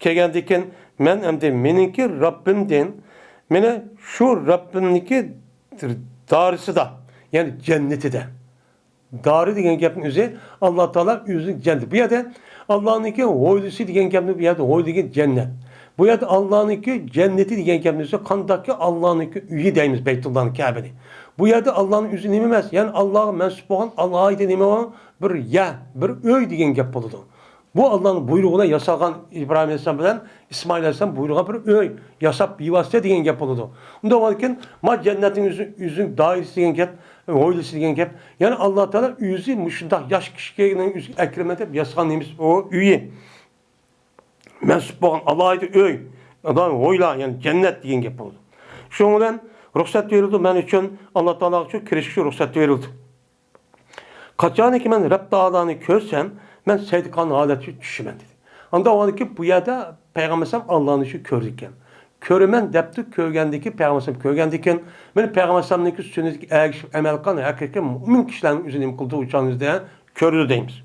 كەلگەندىكىن مەن ئەمدى مېنىڭكى رەببىمدىن، مېنى شۇ رەببىمنىڭكى دارىسىدا، يەنى جەننىتىدە. دارى دېگەن گەپنىڭ ئۆزى ئاللا تائالا ئۆزىنىڭ جەننىتى. بۇ يەردە ئاللانىڭكى ھويلىسى دېگەن گەپنى، بۇ يەردە ھويلا دېگەن جەننەت. بۇ يەردە ئاللانىڭكى جەننىتى دېگەن گەپنىڭ ئۆزى قانداقكى ئاللانىڭكى ئۆيى دەيمىز، بەيتۇللانىڭ كەبىنى. بۇ يەردە ئاللانىڭ ئۆزى نېمە ئەمەس، يەنى ئاللاغا مەنسۇپ بولغان ئالاھىدە نېمە، بىر يەر، بىر ئۆي دېگەن گەپ بولىدۇ. بۇ ئاللانىڭ بۇيرۇقى بىلەن ياسالغان ئىبراھىم ئەلەيھىسسالام بىلەن ئىسمائىل ئەلەيھىسسالام بۇيرۇغان بىر ئۆي ياساپ بىۋاسىتە دېگەن گەپ بولىدۇ. ئۇنداق بولغاندىكىن، ما جەننەتنىڭ ئۆزى، ئۆزىنىڭ دائىرىسى دېگەن گەپ، ھويلىسى دېگەن گەپ. يەنى ئاللا تائالا ئۆزى مۇشۇنداق ياش كىشىنىڭ ئۆزىگە ئەكرىمەن دەپ ياسىغان نېمىسى ئۇ ئۆيى. مەنسۇپ بولغان ئالاھىدە ئۆي، ھويلا، يەنى جەننەت دېگەن گەپ بولىدۇ. شۇنىڭ بىلەن رۇخسەت بېرىلدى مەن ئۈچۈن، ئاللا تائالاغا شۇ كىرىشكە شۇ رۇخسەت بېرىلدى. قاچانكى مەن رەب تائالانى كۆرسەم، مەن سەيدە قالغان ھالەتكە چۈشىمەن، دېدى. ئاندا ئۇنىڭكى بۇ يەردە پەيغەمبەر ئەلەيھىسسالام ئاللانى شۇ كۆرىدىكەن. كۆرىمەن دەپتۇ، كۆرگەندىكىن، پەيغەمبەر ئەلەيھىسسالام كۆرگەندىكىن، مېنى پەيغەمبەر ئەلەيھىسسالامنىڭكى سۈننىتىگە ئەگىشىپ ئەمەل قىلغان ھەقىقىي مۆمىن كىشىلەرنىڭ ئۆزى نېمە قىلدى ئۇ چاغنىڭ ئۆزىدە كۆرىدۇ دەيمىز.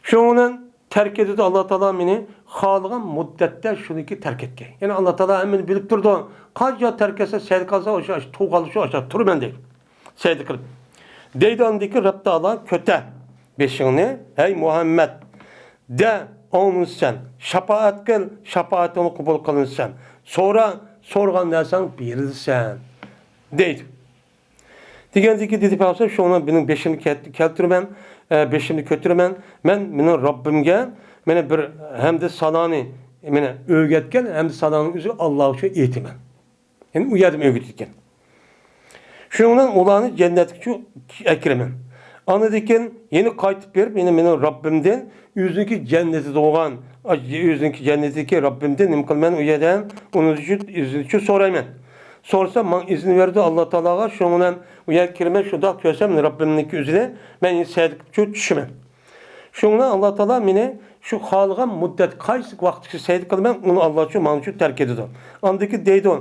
شۇنىڭ بىلەن تەرك ئېتىدۇ ئاللا تائالا مېنى خالىغان مۇددەتتە شۇنىڭكى تەرك ئەتكەي. يەنى ئاللا تائالا ھەممىنى بىلىپ تۇرىدۇ. قاچان تەرك ئەتسە سەيدە قالسا ئاشۇ، ئاشۇ تۇغقانلىشىپ ئاشۇ تۇرىمەن دەيدۇ. سەيدە قىلىپ. دەيدۇ ئاندىن كېيىن رەب تائالا كۆتەر بېشىڭنى، ھەي مۇھەممەد، دە ئاڭلىنىسەن، شاپائەت قىل، شاپائىتىڭ قوبۇل قىلىنىسەن، سورا، سورىغان نەرسەڭ بېرىلسەن دەيدۇ. دېگەندىكى دېدى پەيغەمبەر، شۇڭا مېنىڭ بېشىمنى كەت-، كەلتۈرىمەن، ئە، بېشىمنى كۆتۈرىمەن. مەن مېنىڭ رەببىمگە مېنى بىر ھەمدە سانانى مېنى ئۆگەتكەن ھەمدە سانانىڭ ئۆزى ئاللا ئۈچۈن ئېيتىمەن. يەنى ئۇ يەردىمۇ ئۆگىتىدىكەن. شۇنىڭ بىلەن ئۇلارنى جەننەتكە ئەكىرىمەن. ئاندىن كېيىن يەنە قايتىپ بېرىپ، يەنە مېنىڭ رەببىمدىن ئۆزىنىڭكى جەننىتىدە بولغان، ئۆزىنىڭكى جەننىتىدىكى رەببىمدىن نېمە قىلىمەن؟ ئۇ يەردە ئۇنىڭ ئۈچۈن، ئىزنى ئۈچۈن سورايمەن. سورىسام، ماڭا ئىزىن بېرىدۇ ئاللا تائالاغا. شۇنىڭ بىلەن ئۇ يەرگە كىرىمەن، شۇنداق كۆرسەم رەببىمنىڭكى ئۆزىنى، مەن يەنە سەيدە قىلىپ چۈشىمەن. شۇنىڭ بىلەن ئاللا تائالا مېنى شۇ خالىغان مۇددەت، قايسى ۋاقىتتا سەيدە قىلىمەن، ئۇنى ئاللا ئۈچۈن، ماڭا ئۈچۈن تەرك ئېتىدۇ. ئاندىن كېيىن دەيدۇ،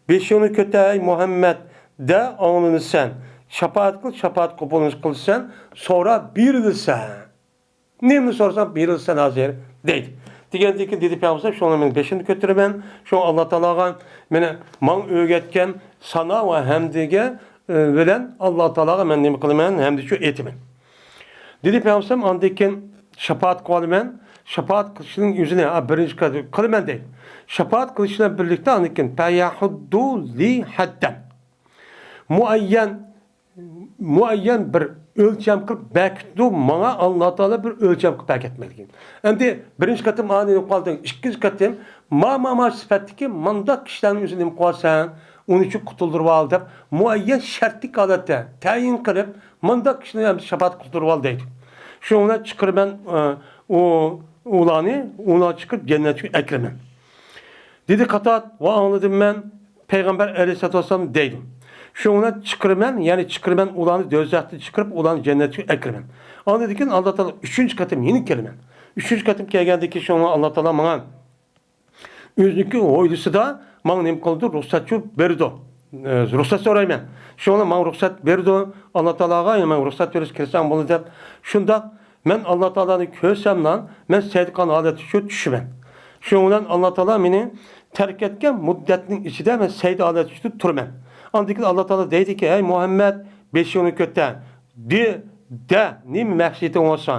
بېشىڭنى كۆتەر، ئەي مۇھەممەد، دە ئاڭلىنىسەن. شاپائەت قىل، شاپائەت قوبۇل قىلىسەن. سورا، بېرىلىسەن. نېمىنى سورىساڭ بېرىلىسەن ھازىر، دەيدۇ. دېگەندىن كېيىن دېدى پەيغەمبەر، شۇڭا مېنىڭ بېشىمنى كۆتۈرىمەن. شۇڭا ئاللا تائالاغا مېنى، ماڭا ئۆگەتكەن سانا ۋە ھەمدىگە، ئە، بىلەن ئاللا تائالاغا مەن نېمە قىلىمەن؟ ھەمدە شۇ ئېيتىمەن. دېدى پەيغەمبەر، ئاندىن كېيىن شاپائەت قىلىمەن. شاپائەت قىلىشنىڭ ئۆزىنى، ھە، بىرىنچى قېتىم قىلىمەن دەيدۇ. شاپائەت قىلىش بىلەن بىرلىكتە ئاندىن كېيىن، فەيەھۇددۇ لى ھەددەن. مۇئەييەن، مۇئەييەن بىر ئۆلچەم قىلىپ بەركىتىدۇ، ماڭا ئاللا تائالا بىر ئۆلچەم قىلىپ بەركەتمەكلىكى. ئەمدى بىرىنچى قېتىم ئانى قالدىڭ، ئىككىنچى قېتىم ما، ما، ما سۈپەتتىكى مانداق كىشىلەرنى ئۆزى نېمە قىلىۋالساڭ، ئۇنى شۇ قۇتۇلدۇرۇۋال دەپ، مۇئەييەن شەرتلىك ھالەتتە تەيىن قىلىپ، مانداق كىشىنى ئەمدى شاپائەت قىلدۇرۇۋال دەيدۇ. شۇنىڭ بىلەن چىقىرىمەن، ئۇ، ئۇلارنى، ئۇلارنى چىقىرىپ جەننەتكە ئەكىرىمەن. دېدى قاتاد، ۋە ئاڭلىدىم مەن، پەيغەمبەر ئەلەيھىسسالاتۇ ۋەسسالام دەيدۇ. شۇنىڭ بىلەن چىقىرىمەن، يەنى چىقىرىمەن، ئۇلارنى دوزاختىن چىقىرىپ، ئۇلارنى جەننەتكە ئەكىرىمەن. ئاندىن كېيىن ئاللا تائالا ئۈچىنچى قېتىم يەنە كېلىمەن. ئۈچىنچى قېتىم كەلگەندىن كېيىن شۇڭا ئاللا تائالا ماڭا ئۆزىنىڭكى ھويلىسىدا ماڭا نېمە قىلىدۇ؟ رۇخسەت بېرىدۇ. ئە، رۇخسەت سورايمەن. شۇڭا ماڭا رۇخسەت بېرىدۇ. ئاللا تائالاغا ماڭا رۇخسەت بېرىش كىرسەڭ بولىدۇ دەپ. شۇنداق مەن ئاللا تائالانى كۆرسەملا، مەن سەيدە قىلغان ھالەتتە شۇ چۈشىمەن. شۇنىڭ بىلەن ئاللا تائالا مېنى تەرك ئەتكەن مۇددەتنىڭ ئىچىدە مەن سەيدە ھالەتتە شۇ تۇرىمەن. ئاندىن كېيىن ئاللا تائالا دەيدىكى، ھەي مۇھەممەد، بېشىڭنى كۆتەر. دە، دە، نېمە مەقسىتىڭ بولسا،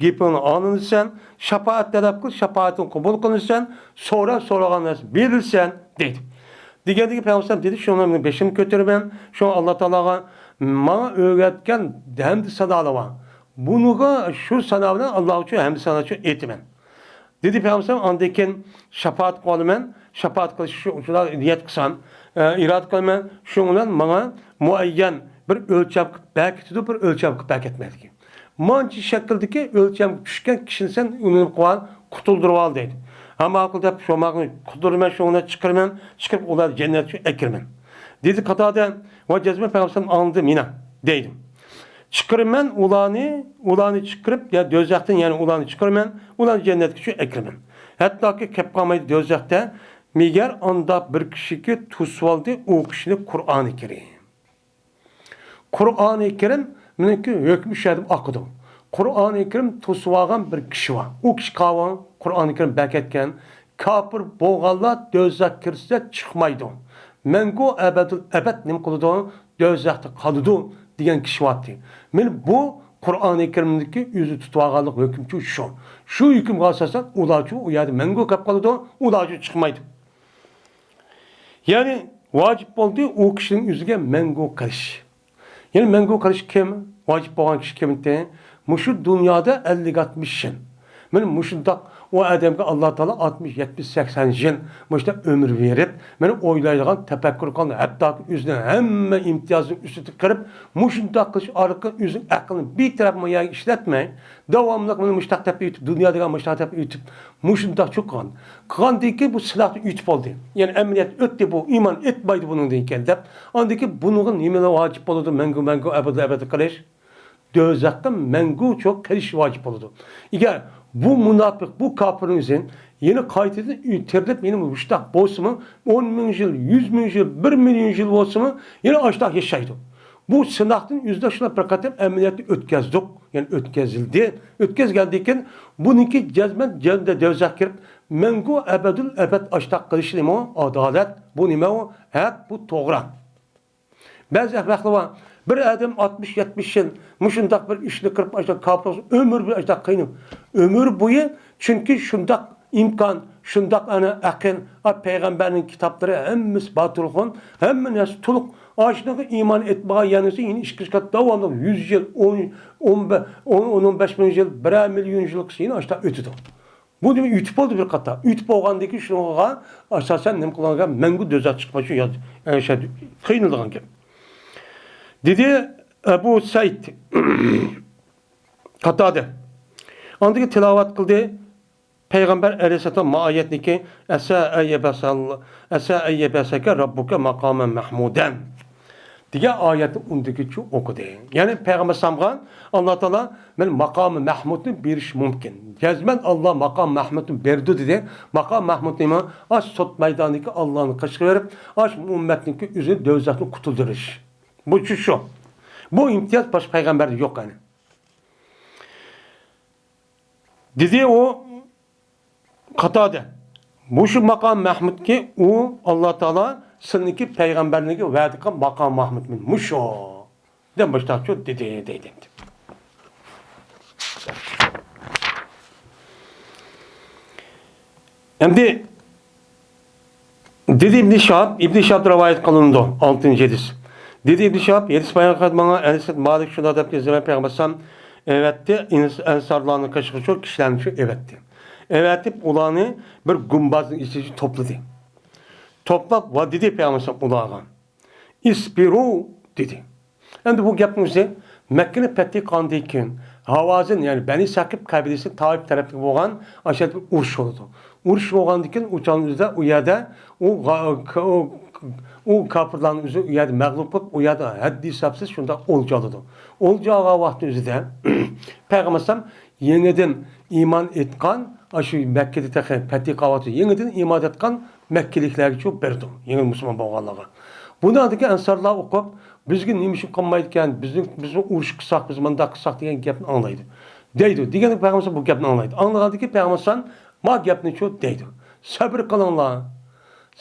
گېپىڭنى ئاڭلىنىسەن، شاپائەت تەلەپ قىل، شاپائىتىڭ قوبۇل قىلىنىسەن، سورا، سورىغان نەرسە بېرىلسەن، دەيدۇ. دېگەندىكى پەيغەمبەر دېدى، شۇڭا مېنىڭ بېشىمنى كۆتۈرىمەن، شۇڭا ئاللا تائالاغا ماڭا ئۆگەتكەن ھەمدە سانالار بار. بۇنىڭغا شۇ سانا بىلەن ئاللا ئۈچۈن ھەمدە سانا ئېيتىمەن. دېدى پەيغەمبەر، ئاندىن كېيىن شاپائەت قىلىمەن، شاپائەت قىلىش شۇ، شۇنداق نىيەت قىلسام، ئە، ئىرادە قىلىمەن، شۇنىڭ بىلەن ماڭا مۇئەييەن بىر ئۆلچەم قىلىپ بەركىتىدۇ، بىر ئۆلچەم قىلىپ بەركەتمەيدىكەن. مانچە شەكىلدىكى ئۆلچەمگە چۈشكەن كىشىنى سەن ئۇنى قىلىۋال، قۇتۇلدۇرۇۋال دەيدۇ. ھە ماقۇل دەپ، شۇ ماقۇلنى قۇتۇلدۇرىمەن، شۇنى چىقىرىمەن، چىقىرىپ ئۇلارنى جەننەتكە ئەكىرىمەن. دېدى قاتادە، ۋە جەزمەن پەيغەمبەر ئاڭلىدىم يەنە دەيدۇ. چىقىرىمەن ئۇلارنى، ئۇلارنى چىقىرىپ، يا دوزاختىن يەنە ئۇلارنى چىقىرىمەن، ئۇلارنى جەننەتكە چۈشۈرۈپ ئەكىرىمەن. ھەتتاكى كەپ قالمايدۇ دوزاختا، مېگەر ئانداق بىر كىشىكى توسۇۋالدى ئۇ كىشىنى قۇرئانى كەرىم. قۇرئانى كەرىم مېنىڭكى ھۆكمى شۇ يەردىن ئاقىدۇ. قۇرئانى كەرىم توسۇۋالغان بىر كىشى بار. ئۇ كىشى قاۋان قۇرئانى كەرىم بەركەتكەن. كاپىر بولغانلار دوزاخقا كىرسە چىقمايدۇ. مەڭگۈ ئەبەدۇل ئەبەد نېمە قىلىدۇ؟ دوزاختا قالىدۇ دېگەن كىشى بارتى. مانا بۇ قۇرئانى كەرىمدىكى ئۆزى تۇتۇۋالغانلىق ھۆكۈمچۇ شۇ. شۇ ھۆكۈمگە ئاساسەن ئۇلارچۇ ئۇ يەردە مەڭگۈ قېلىپ قالىدۇ، ئۇلارچۇ چىقمايدۇ. يەنى ۋاجىپ بولدى ئۇ كىشىنىڭ ئۆزىگە مەڭگۈ قېلىش. يەنى مەڭگۈ قېلىش كىم؟ ۋاجىپ بولغان كىشى كىمتى؟ مۇشۇ دۇنيادا ئەللىك ئاتمىش يىل. مانا مۇشۇنداق ئۇ ئادەمگە ئاللا تائالا ئاتمىش، يەتمىش، سەكسەن يىل مۇشۇنداق ئۆمۈر بېرىپ، مانا ئويلايدىغان، تەپەككۇر قىلغان، ھەتتاكى ئۆزىنىڭ ھەممە ئىمتىيازىنى ئۈستىگە قىلىپ، مۇشۇنداق قىلىش ئارقىلىق ئۆزىنىڭ ئەقلىنى بىر تەرەپمۇ يەرگە ئىشلەتمەي، داۋاملىق مانا مۇشۇنداق دەپ ئۆتۈپ، دۇنيا دېگەن مۇشۇنداق دەپ ئۆتۈپ، مۇشۇنداق چوققان. قىلغاندىن كېيىن بۇ سىناقتىن ئۆتۈپ بولدى. يەنى ئەمەلىيەت ئۆتتى، بۇ ئىمان ئېيتمايدۇ بۇنىڭدىن كېيىن دەپ. ئاندىن كېيىن بۇنىڭغا نېمىلەر ۋاجىپ بولىدۇ؟ مەڭگۈ، مەڭگۈ، ئەبەدىل ئەبەد قىلىش. دوزاخقا مەڭگۈچە قېلىش ۋاجىپ بولىدۇ. ئەگەر بۇ مۇناپىق، بۇ كاپىرنىڭ ئۆزى يەنە قايتىدىن تىرىلىپ، يەنە مۇشۇنداق بولسىمۇ، ئون مىڭ يىل، يۈز مىڭ يىل، بىر مىليون يىل بولسىمۇ، يەنە ئاشۇنداق ياشايدۇ. بۇ سىناقتىن ئۆزىدە شۇنداق بىر قېتىم ئەمەلىيەتنى ئۆتكەزدۇق، يەنى ئۆتكۈزۈلدى. ئۆتكۈزگەندىن كېيىن بۇنىڭكى جەزمەن جەننەت، دوزاخقا كىرىپ، مەڭگۈ ئەبەدۇل ئەبەد ئاشۇنداق قىلىشىمۇ ئادالەت، بۇ نېمە ئۇ؟ ھەق، بۇ توغرا. بەزى ئەخمەقلەر بار. بىر ئادەم ئاتمىش، يەتمىش يىل مۇشۇنداق بىر ئىشنى قىلىپ، ئاشۇنداق كاپىر بولسا، ئۆمۈر بويى ئاشۇنداق قىينىلىپ، ئۆمۈر بويى، چۈنكى شۇنداق ئىمكان، شۇنداق ئەنە ئەقىل، ئا، پەيغەمبەرنىڭ كىتابلىرى ھەممىسى بار تۇرغان، ھەممە نەرسە تولۇق. ئاشۇنىڭغا ئىمان ئېيتمىغان يەنىسى يەنە ئىككى قات داۋاملىق يۈز يىل، ئون، ئون بە-، ئون، ئون بەش مىڭ يىل، بىرەر مىليون يىل قىلسا يەنە ئاشۇنداق ئۆتىدۇ. بۇ نېمە ئۆتۈپ بولدى بىر قاتار. ئۆتۈپ بولغاندىن كېيىن شۇنىڭغا ئاساسەن نېمە قىلغان گەپ؟ مەڭگۈ دوزاخ چىقمايدۇ، يا-، يا-، شۇ قىينىلىدىغان گەپ. دېدى ئەبۇ سەئىد قاتادە. ئاندىن كېيىن تىلاۋەت قىلدى پەيغەمبەر ئەلەيھىسسالام ما ئايەتنىكى، ئەسا ئەن يەبئەسەل-، ئەسا ئەن يەبئەسەكە رەببۇكە ماقامەن مەھمۇدەن. دېگەن ئايەتنى ئۇندىكىچە ئوقۇدى. يەنى پەيغەمبەر ئەلەيھىسسالامغا ئاللا تائالا مەن ماقامى مەھمۇدنى بېرىش مۇمكىن. جەزمەن ئاللا ماقام مەھمۇدنى بېرىدۇ دېدى. ماقام مەھمۇد نېمە؟ ئاش سوت مەيدانىدىكى ئاللانى قېشىغا بېرىپ، ئاش ئۈممەتنىڭكى ئۆزىنى دوزاختىن قۇتۇلدۇرۇش. بۇ شۇ، شۇ. بۇ ئىمتىياز باشقا پەيغەمبەردە يوق يەنى. دېدى ئۇ قاتادە، مۇشۇ ماقام مەھمۇدكى ئۇ ئاللا تائالا سىلىنىڭكى پەيغەمبەرلىككە ۋەدە قىلغان ماقام مەھمۇد مۇشۇ. دەپ مۇشۇنداق دېدى دەيدۇ. ئەمدى دېدى ئىبنى شىھاب، ئىبنى شىھاب رىۋايەت قىلىنىدۇ، ئالتىنچى ھەدىس. دېدى ئىبنى شىھاب، ھەدىس بايان قىلىدىغان ئەنەس ئىبن مالىك شۇنداق دەپ يېزىلغان، پەيغەمبەر ئەلەيھىسسالام ئەۋەتتى، ئەنسارلارنىڭ قېشىغا شۇ كىشىلەرنى شۇ ئەۋەتتى. ئەۋەتىپ ئۇلارنى بىر گۇمبازنىڭ ئىچىگە توپلىدى. توپلاپ ۋە دېدى پەيغەمبەر ئەلەيھىسسالام ئۇلارغا، ئىسبىرۇ دېدى. ئەمدى بۇ گەپنىڭ ئۆزى مەككىنى پەتھى قىلغاندىن كېيىن ھاۋازىن، يەنى بەنى سەقىپ قەبىلىسى تائىپ تەرەپلىك بولغان ئاشۇ يەردە بىر ئۇرۇش بولىدۇ. ئۇرۇش بولغاندىن كېيىن ئۇ چاغنىڭ ئۆزىدە ئۇ يەردە ئۇ غا-، ئۇ، ئۇ كاپىرلارنىڭ ئۆزى ئۇ يەردە مەغلۇپ بولۇپ، ئۇ يەردە ھەددى ھېسابسىز شۇنداق ئولجا ئالىدۇ. ئولجا ئالغان ۋاقىتنىڭ ئۆزىدە پەيغەمبەر ئەلەيھىسسالام يېڭىدىن ئىمان ئېيتقان، ئاشۇ مەككىدە تېخى پەتھى قىلىۋاتىدۇ، يېڭىدىن ئىمان ئېيتقان مەككىلىكلەرگىچۇ بېرىدۇ، يېڭى مۇسۇلمان بولغانلارغا. بۇنىڭدىكى ئەنسارلار ئوقۇپ، بىزگە نېمە ئۈچۈن قىلمايدىكەن، بىزنى، بىزمۇ ئۇرۇش قىلساق، بىز مۇنداق قىلساق دېگەن گەپنى ئاڭلايدۇ. دەيدۇ. دېگەندىكىن پەيغەمبەر بۇ گەپنى ئاڭلايدۇ. ئاڭلىغاندىكىن پەيغەمبەر ما گەپنىچۇ دەيدۇ. سەبرى قىلىڭلار.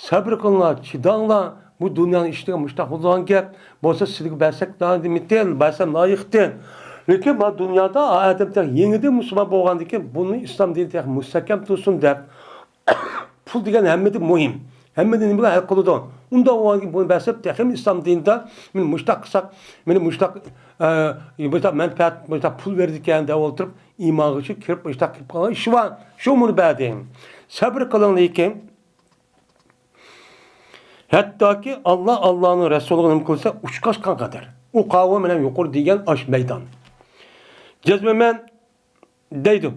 سەبرى قىلىڭلار، چىداڭلار. بۇ دۇنيانىڭ ئىشى دېگەن مۇشۇنداق بولىدىغان گەپ. بولسا سىلىگە بەرسەك ناھايىتى مىتىل، بەرسەم لايىقتى. لېكىن ما دۇنيادا ئادەم تېخى يېڭىدىن مۇسۇلمان بولغاندىكىن بۇنى ئىسلام دىنى تېخى مۇستەھكەم تۇرسۇن دەپ، پۇل دېگەن ھەممىدىن مۇھىم. ھەممە نېمىگە ھەل قىلىدۇ. ئۇنداق بولغاندىكىن بۇنى بەرسەم تېخىمۇ ئىسلام دىنىدا مانا مۇشۇنداق قىلساق، مانا مۇشۇنداق، ئە، مۇشۇنداق مەنپەئەت، مۇشۇنداق پۇل بېرىدىكەن دەپ ئولتۇرۇپ، ئىمانغىچە كىرىپ مۇشۇنداق قىلىپ قالغان ئىش بار. شۇ مۇنى بەردى. سەبرى قىلىڭ لېكىن. ھەتتاكى ئاللا، ئاللانىڭ رەسۇلىغا نېمە قىلسا ئۇچقاچقان قەدەر. ئۇ قاۋۇم مەن يۇقىرى دېگەن ئاش مەيدان. جەزمەن دەيدۇ.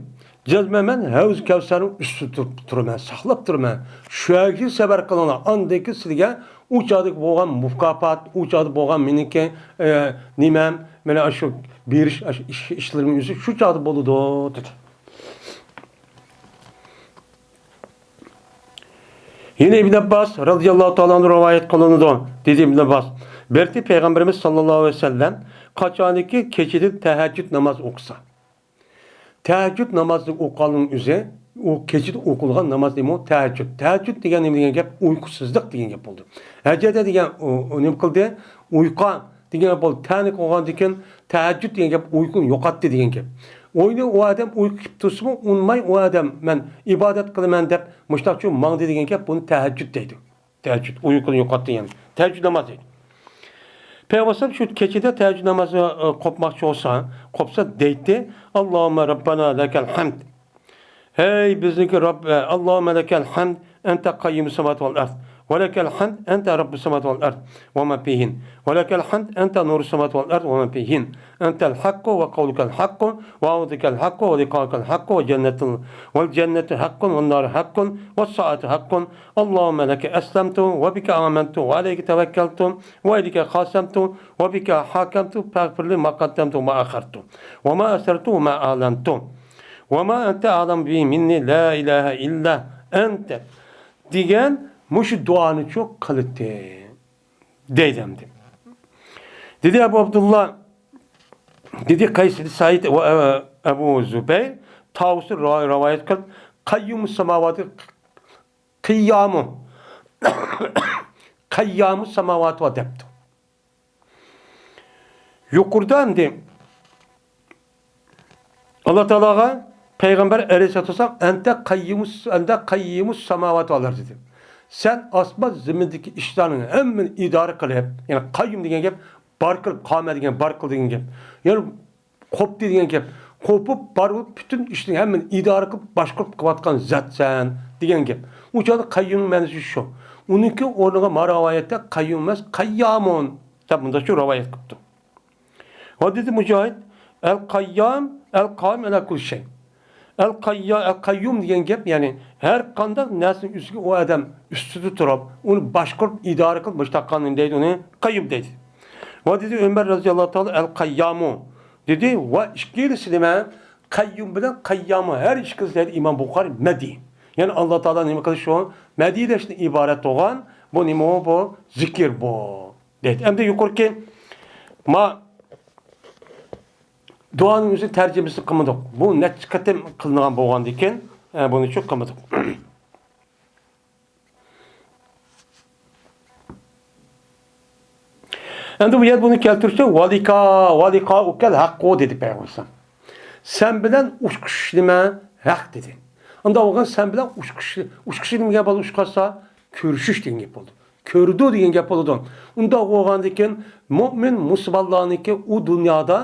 جەزمەن مەن ھەۋز كەۋسەرنىڭ ئۈستىدە تۇرۇپ تۇرىمەن، ساقلاپ تۇرىمەن. شۇ ھەرگىز سەبر قىلىڭلار. ئاندىن كېيىن سىلىگە ئۇ چاغدىكى بولغان مۇكاپات، ئۇ چاغدا بولغان مېنىڭكى، ئە، نېمەم، مانا شۇ بېرىش ئىش-، ئىشلىرىمنىڭ ئۆزى شۇ چاغدا بولىدۇ، دېدى. يەنە ئىبن ئابباس رەزىياللاھۇ تائالا ئەنھۇ رىۋايەت قىلىنىدۇ. دېدى ئىبن ئابباس، بىر قېتىم پەيغەمبىرىمىز ساللاللاھۇ ئەلەيھى ۋەسەللەم قاچانكى كېچىدە تەھەججۇد نامازى ئوقۇسا، تەھەججۇد نامازى ئوقۇغاننىڭ ئۆزى، ئۇ كېچىدە ئوقۇلغان ناماز دېمۇ تەھەججۇد. تەھەججۇد دېگەن نېمە دېگەن گەپ؟ ئۇيقۇسىزلىق دېگەن گەپ بولدى. ھەجەدە دېگەن ئۇ، ئۇ نېمە قىلدى؟ ئۇيقۇ دېگەن بولدى. تەنى قوغاندىكىن تەھەججۇد دېگەن گەپ ئۇيقۇنى يوقاتتى دېگەن گەپ. ئوينى ئۇ ئادەم ئۇيقۇ كېلىپ تۇرسىمۇ ئۇنىماي ئۇ ئادەم مەن ئىبادەت قىلىمەن دەپ مۇشتاقچۇ ماڭدى دېگەن گەپ بۇنى تەھەججۇد دەيدۇ. تەھەججۇد، ئۇيقۇنى يوقاتتى يەنى. تەھەججۇد نامازى. پەيغەمبەر شۇ كېچىدە تەھەججۇد نامازى، ئە، قوپماقچى بولسا، قوپسا دەيتتى، ئاللاھۇممە رەببەنا لەكەل ھەمد. ھەي بىزنىڭكى رەب، ئە، اللهم لك الحمد أنت قيوم السماوات والأرض، ولك الحمد أنت رب السماوات والأرض وما فيهن، ولك الحمد أنت نور السماوات والأرض وما فيهن، أنت الحق وقولك الحق ووعدك الحق ولقاؤك الحق والجنة، والجنة حق والنار حق والساعة حق، اللهم لك أسلمت وبك آمنت وعليك توكلت وإليك خاصمت وبك حاكمت فاغفر لي ما قدمت وما أخرت وما أسررت وما أعلنت وما أنت أعلم به مني لا إله إلا أنت دېگەن مۇشۇ دۇئانىچۇ قىلىتتى دەيدۇ ئەمدى. دېدى ئەبۇ ئابدۇللا، دېدى قەيس بىن سەئىد ۋە ئەبۇ زۇبەير، تاۋۇسى را-، رىۋايەت قىلىپ، قەييۇمۇس ساماۋاتى قىييامۇ، قەييامۇس ساماۋاتى دەپتۇ. يۇقىرىدا ئەمدى ئاللا تائالاغا پەيغەمبەر ئەلەيھىسسالاتۇ ۋەسسالام، «ئەنتە قەييىمۇس، ئەنتە قەييىمۇس ساماۋاتى ۋەل ئەرز» دېدى. سەن ئاسمان زېمىندىكى ئىشلارنىڭ ھەممىنى ئىدارە قىلىپ، يەنى قەييۇم دېگەن گەپ بار قىلىپ، قامە دېگەن بار قىل دېگەن گەپ. يەنى قوپتى دېگەن گەپ. قوپۇپ بارغۇ پۈتۈن ئىشنى ھەممىنى ئىدارە قىلىپ، باشقۇرۇپ قىلىۋاتقان زاتسەن دېگەن گەپ. ئۇ چاغدا قەييۇمنىڭ مەنىسى شۇ. ئۇنىڭكى ئورنىغا ما رىۋايەتتە قەييۇم ئەمەس، قەييامۇن دەپ مۇنداقچە رىۋايەت قىپتۇ. ۋە دېدى مۇجاھىد، «ئەل قەييام، ئەل قائىم ئەلا كۇللى شەي.» ئەل قەييا-، ئەل قەييۇم دېگەن گەپ، يەنى ھەر قانداق نەرسىنىڭ ئۈستىگە ئۇ ئادەم ئۈستىدە تۇرۇپ، ئۇنى باشقۇرۇپ، ئىدارە قىلىپ مۇشۇنداق قىلغان دەيدۇ، ئۇنى قەييۇم دەيدۇ. ۋە دېدى ئۆمەر رەزىياللاھۇ تائالا، «ئەل قەييامۇ» دېدى. ۋە ئىككىلىسى نېمە؟ قەييۇم بىلەن قەييامۇ، ھەر ئىككىلىسى دەيدۇ ئىمام بۇخارى مەدھىي. يەنى ئاللا تائالا نېمە قىلىش شۇ؟ مەدھىيلەشتىن ئىبارەت بولغان، بۇ نېمە بۇ؟ زىكىر بۇ. دەيدۇ. ئەمدى يۇقىرىقى ما دۇئانىڭ ئۆزى تەرجىمىسىنى قىلمىدۇق. بۇ نەچچە قېتىم قىلىنغان بولغاندىكىن، ئە، بۇنى شۇ قىلمىدۇق. ئەمدى بۇ يەردە بۇنى كەلتۈرۈشتە، «ۋەلىقا، ۋەلىقاؤكەل ھەققۇ» دېدى پەيغەمبەر ئەلەيھىسسالام. «سەن بىلەن ئۇچرىشىش نېمە؟ ھەق» دېدى. ئۇنداق بولغان سەن بىلەن ئۇچرىشىش، ئۇچرىشىش نېمە گەپ بولدى؟ ئۇچراشسا، كۆرۈشۈش دېگەن گەپ بولدى. كۆرىدۇ دېگەن گەپ بولىدۇ. ئۇنداق بولغاندىكىن، مۆمىن مۇسۇلمانلارنىڭكى ئۇ دۇنيادا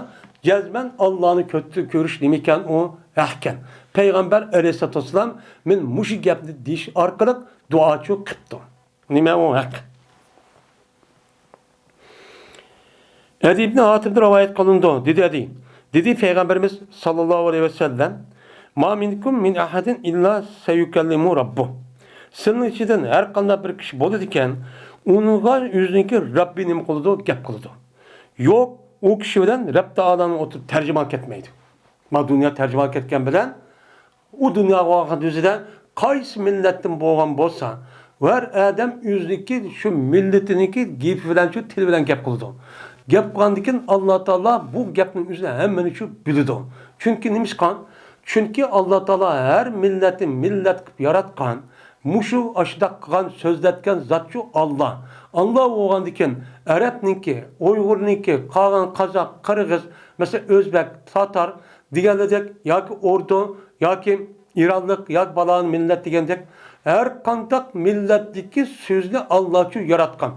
جەزمەن ئاللانى كۆ-، كۆرۈش نېمىكەن، ئۇ ھەقكەن. پەيغەمبەر ئەلەيھىسسالاتۇ ۋەسسالام مەن مۇشۇ گەپنى دېيىش ئارقىلىق دۇئاچۇ قىپتۇ. نېمە ئۇ ھەق؟ ئەدى ئىبنى ھاتىمدىن رىۋايەت قىلىنىدۇ، دېدى ئەدى. دېدى پەيغەمبىرىمىز ساللاللاھۇ ئەلەيھى ۋەسەللەم، «ما مىنكۇم مىن ئەھەدىن ئىللا سەيۇكەللىمۇ رەببۇ.» سىلىنىڭ ئىچىدىن ھەر قانداق بىر كىشى بولىدىكەن، ئۇنىڭغا ئۆزىنىڭكى رەببى نېمە قىلىدۇ؟ گەپ قىلىدۇ. يوق، ئۇ كىشى بىلەن رەب تائالانىڭ ئوتتۇرىدا تەرجىمان كەتمەيدۇ. ما دۇنيا تەرجىمان كەتكەن بىلەن ئۇ دۇنياغا بارغان ئۆزىدە قايسى مىللەتتىن بولغان بولسا، ھەر ئادەم ئۆزىنىڭكى شۇ مىللىتىنىڭكى گېپى بىلەن، شۇ تىلى بىلەن گەپ قىلىدۇ. گەپ قىلغاندىكىن ئاللا تائالا بۇ گەپنىڭ ئۆزىنى ھەممىنى شۇ بىلىدۇ. چۈنكى نېمىشقا؟ چۈنكى ئاللا تائالا ھەر مىللەتنى مىللەت قىلىپ ياراتقان. مۇشۇ ئاشۇنداق قىلغان، سۆزلەتكەن زاتچۇ ئاللا. ئاللا بولغاندىكىن ئەرەبنىڭكى، ئۇيغۇرنىڭكى، قالغان قازاق، قىرغىز، مەسىلەن، ئۆزبەك، تاتار، دېگەنلىرىدەك ياكى ئوردۇ ياكى ئىرانلىق ياكى پالان مىللەت دېگەندەك ھەر قانداق مىللەتتىكى سۆزنى ئاللاچۇ ياراتقان.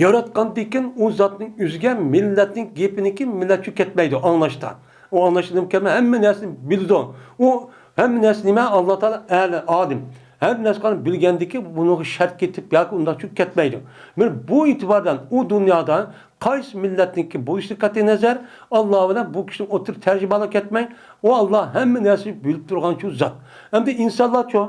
ياراتقاندىكىن ئۇ زاتنىڭ ئۆزىگە مىللەتنىڭ گېپىنىڭكى مىللەتچۇ كەتمەيدۇ ئاڭلاشتا. ئۇ ئاڭلاشتا نېمە كەتمەي ھەممە نەرسىنى بىلىدۇ. ئۇ ھەممە نەرسە نېمە؟ ئاللا تائالا ئەلى، ئالىم. ھەممە نەرسىنى بىلگەندىكى بۇنىڭغا شەرت كېتىپ ياكى ئۇنداقچۇ كەتمەيدۇ. مانا بۇ ئېتىباردىن ئۇ دۇنيادا قايسى مىللەتنىڭكى بولۇشى قەتئىي نەزەر، ئاللا بىلەن بۇ كىشىنىڭ ئوتتۇرا تەرجىمانلىق كەتمەي، ئۇ ئاللا ھەممە نەرسىنى بىلىپ تۇرغانچۇ زات. ئەمدى ئىنسانلارچۇ؟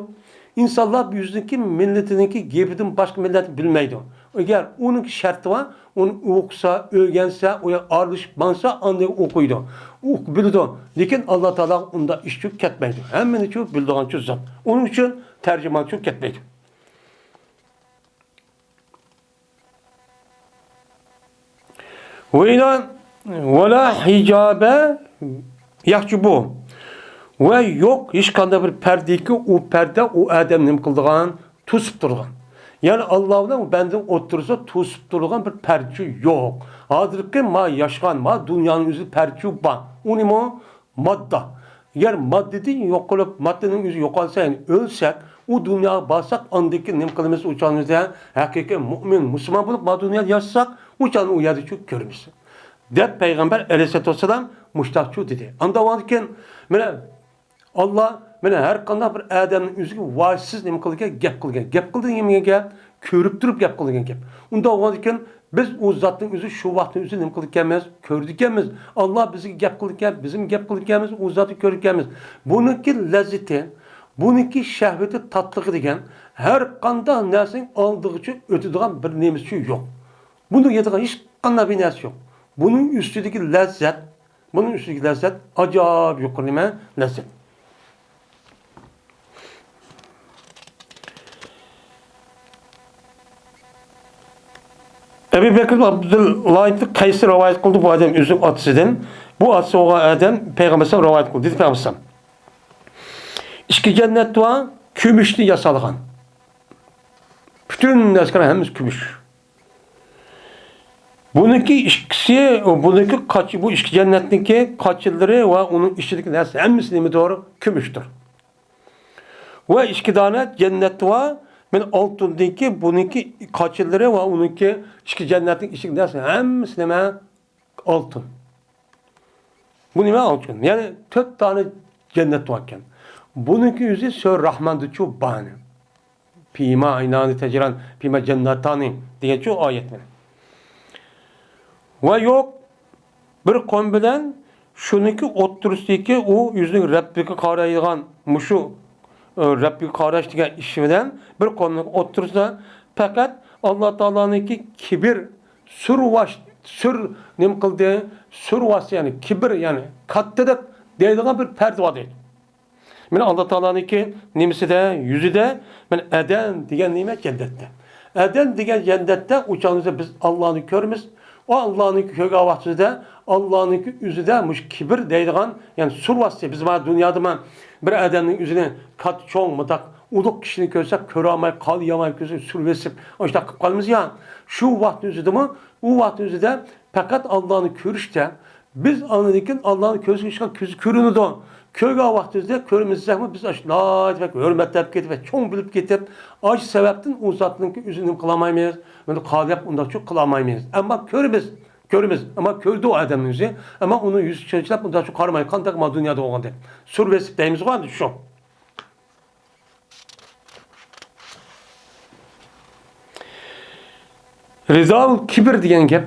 ئىنسانلار ئۆزىنىڭكى مىللىتىنىڭكى گېپىدىن باشقا مىللەتنى بىلمەيدۇ. ئەگەر ئۇنىڭكى شەرتى بار، ئۇنى ئوقۇسا، ئۆگەنسە، ئۇ يەرگە ئارىلىشىپ ماڭسا، ئاندىن ئوقۇيدۇ. ئۇ بىلىدۇ. لېكىن ئاللا تائالا ئۇنداق ئىشچۇ كەتمەيدۇ. ھەممىنىچۇ بىلىدىغانچۇ زات. ئۇنىڭ ئۈچۈن تەرجىمانچۇ كەتمەيدۇ. ۋەلا، ۋەلا ھىجابە يەھجۇبۇ. ۋە يوق ھېچقانداق بىر پەردىكى، ئۇ پەردە ئۇ ئادەم نېمە قىلىدىغان، توسۇپ تۇرغان. يەنى ئاللا بىلەن بەندىنىڭ ئوتتۇرىسىدا توسۇپ تۇرغان بىر پەردىچۇ يوق. ھازىرقى ما ياشىغان، ما دۇنيانىڭ ئۆزىدە پەردىچۇ بار. ئۇ نېمە؟ ماددا. ئەگەر ماددىدىن يوقىلىپ، ماددىنىڭ ئۆزى يوقالسا، يەنى ئۆلسەك، ئۇ دۇنياغا بارساق، ئاندىن كېيىن نېمە قىلىمىز؟ ئۇ چاغدا ھەقىقىي مۆمىن، مۇسۇلمان بولۇپ، ما دۇنيادا ياشىساق، ئۇ چاغدا ئۇ يەردىچۇ كۆرىمىز. دەپ پەيغەمبەر ئەلەيھىسسالاتۇ ۋەسسالام مۇشتاقچۇ دېدى. ئاندىن كېيىن، مانا، ئاللا مانا ھەر قانداق بىر ئادەمنىڭ ئۆزىگە ۋاسىتىسىز نېمە قىلىدىكەن؟ گەپ قىلىدىكەن. گەپ قىلىدىغان گەپ، كۆرۈپ تۇرۇپ گەپ قىلىدىغان گەپ. ئۇنداق بولغاندىكىن بىز ئۇ زاتنىڭ ئۆزى شۇ ۋاقىتنىڭ ئۆزى نېمە قىلىدىكەنمىز؟ كۆرىدىكەنمىز. ئاللا بىزگە گەپ قىلىدىكەن، بىزمۇ گەپ قىلىدىكەنمىز، ئۇ زاتنى كۆرىدىكەنمىز. بۇنىڭكى لەززىتى، بۇنىڭكى شەھۋىتى، تاتلىقى دېگەن ھەر قانداق نەرسىنىڭ ئالدىغىچە ئۆتىدىغان بىر نېمىسى يوق. بۇنىڭ يېتىدىغان ھېچقانداق بىر نەرسە يوق. بۇنىڭ ئۈستىدىكى لەززەت، بۇنىڭ ئۈستىدىكى لەززەت ئاجايىپ يۇقىرى نېمە؟ لەززەت. ئەبۇ بەكرىل ئابدۇللاھىل قەيسى رىۋايەت قىلدى بۇ ئادەم ئۆزىنىڭ ئاتىسىدىن. بۇ ئاتىسى بولغان ئادەم پەيغەمبەر ئەلەيھىسسالام رىۋايەت قىلدى. دېدى پەيغەمبەر ئەلەيھىسسالام، ئىككى جەننەت بار، كۈمۈشتىن ياسالغان. پۈتۈن ئەسكەر ھەممىسى كۈمۈش. بۇنىڭكى ئىككىسى، بۇنىڭكى قاچ-، بۇ ئىككى جەننەتنىڭكى قاچىلىرى ۋە ئۇنىڭ ئىچىدىكى نەرسە ھەممىسى نېمىدۇر؟ كۈمۈشتۇر. ۋە ئىككى دانە جەننەت بار، مەن ئالتۇندىكى، بۇنىڭكى قاچىلىرى ۋە ئۇنىڭكى ئىككى جەننەتنىڭ ئىچىدىكى نەرسە ھەممىسى نېمە؟ ئالتۇن. بۇ نېمە ئالتۇن؟ يەنى تۆت دانە جەننەت بار ئىكەن. بۇنىڭكى ئۆزى سۈرە راھماندىچۇ بار. فيهما عينان تجريان، فيهما جنتان دېگەنچۇ ئايەتنى. ۋە يوق، بىر قوم بىلەن شۇنىڭكى ئوتتۇرىسىدىكى ئۇ ئۆزىنىڭ رەببىگە قارايدىغان مۇشۇ، ئە، رەببىگە قاراش دېگەن ئىش بىلەن بىر قومنىڭ ئوتتۇرىسىدا پەقەت ئاللا تائالانىڭكى كىبىر، سۈر ۋاش-، سۈر نېمە قىلدى؟ سۈر ۋاسىتە، يەنى كىبىر، يەنى كاتتىلىق دەيدىغان بىر پەردە بار دەيدۇ. مانا ئاللا تائالانىڭكى نېمىسىدە، يۈزىدە، مانا ئەدەن دېگەن نېمە؟ جەننەتتە. ئەدەن دېگەن جەننەتتە ئۇ چاغدا بىز ئاللانى كۆرىمىز. ئۇ ئاللانى كۆرگەن ۋاقتىمىزدا ئاللانىڭكى ئۆزىدە مۇشۇ كىبىر دەيدىغان، يەنى سۈر ۋاسىتە، بىز مانا دۇنيادا مانا بىر ئادەمنىڭ ئۆزىنى كاتتا چوڭ، مۇنداق ئۇلۇغ كىشىنى كۆرسەك، كۆرەلمەي قال-، يامان كۆرسەك، سۈر بېسىپ، ئاشۇنداق قىلىپ قالىمىز يا. شۇ ۋاقىت ئۆزىدىمۇ، ئۇ ۋاقىت ئۆزىدە پەقەت ئاللانى كۆرۈشتە، بىز ئاندىن كېيىن ئاللانى كۆرسەك، كۆزى كۆرۈنىدۇ. كۆرگەن ۋاقتىمىزدا كۆرمىسەكمۇ، بىز ئاشۇ ناھايىتى بەك ھۆرمەتلەپ كېتىپ، چوڭ بىلىپ كېتىپ، ئاشۇ سەۋەبتىن ئۇ زاتنىڭكى ئۆزىنى نېمە قىلالمايمىز، بۇنى قالىياپ ئۇنداقچۇ قىلالمايمىز. ئەمما كۆرىمىز، كۆرىمىز. ئەمما كۆردى ئۇ ئادەمنىڭ ئۆزى. ئەمما ئۇنىڭ يۈزى چېچىلاپ ئۇنداقچۇ قارىماي، قانداق ما دۇنيادا بولغاندەك. سۈر بېسىپ دەيمىزغۇ ئەمدى شۇ. رىزا كىبىر دېگەن گەپ.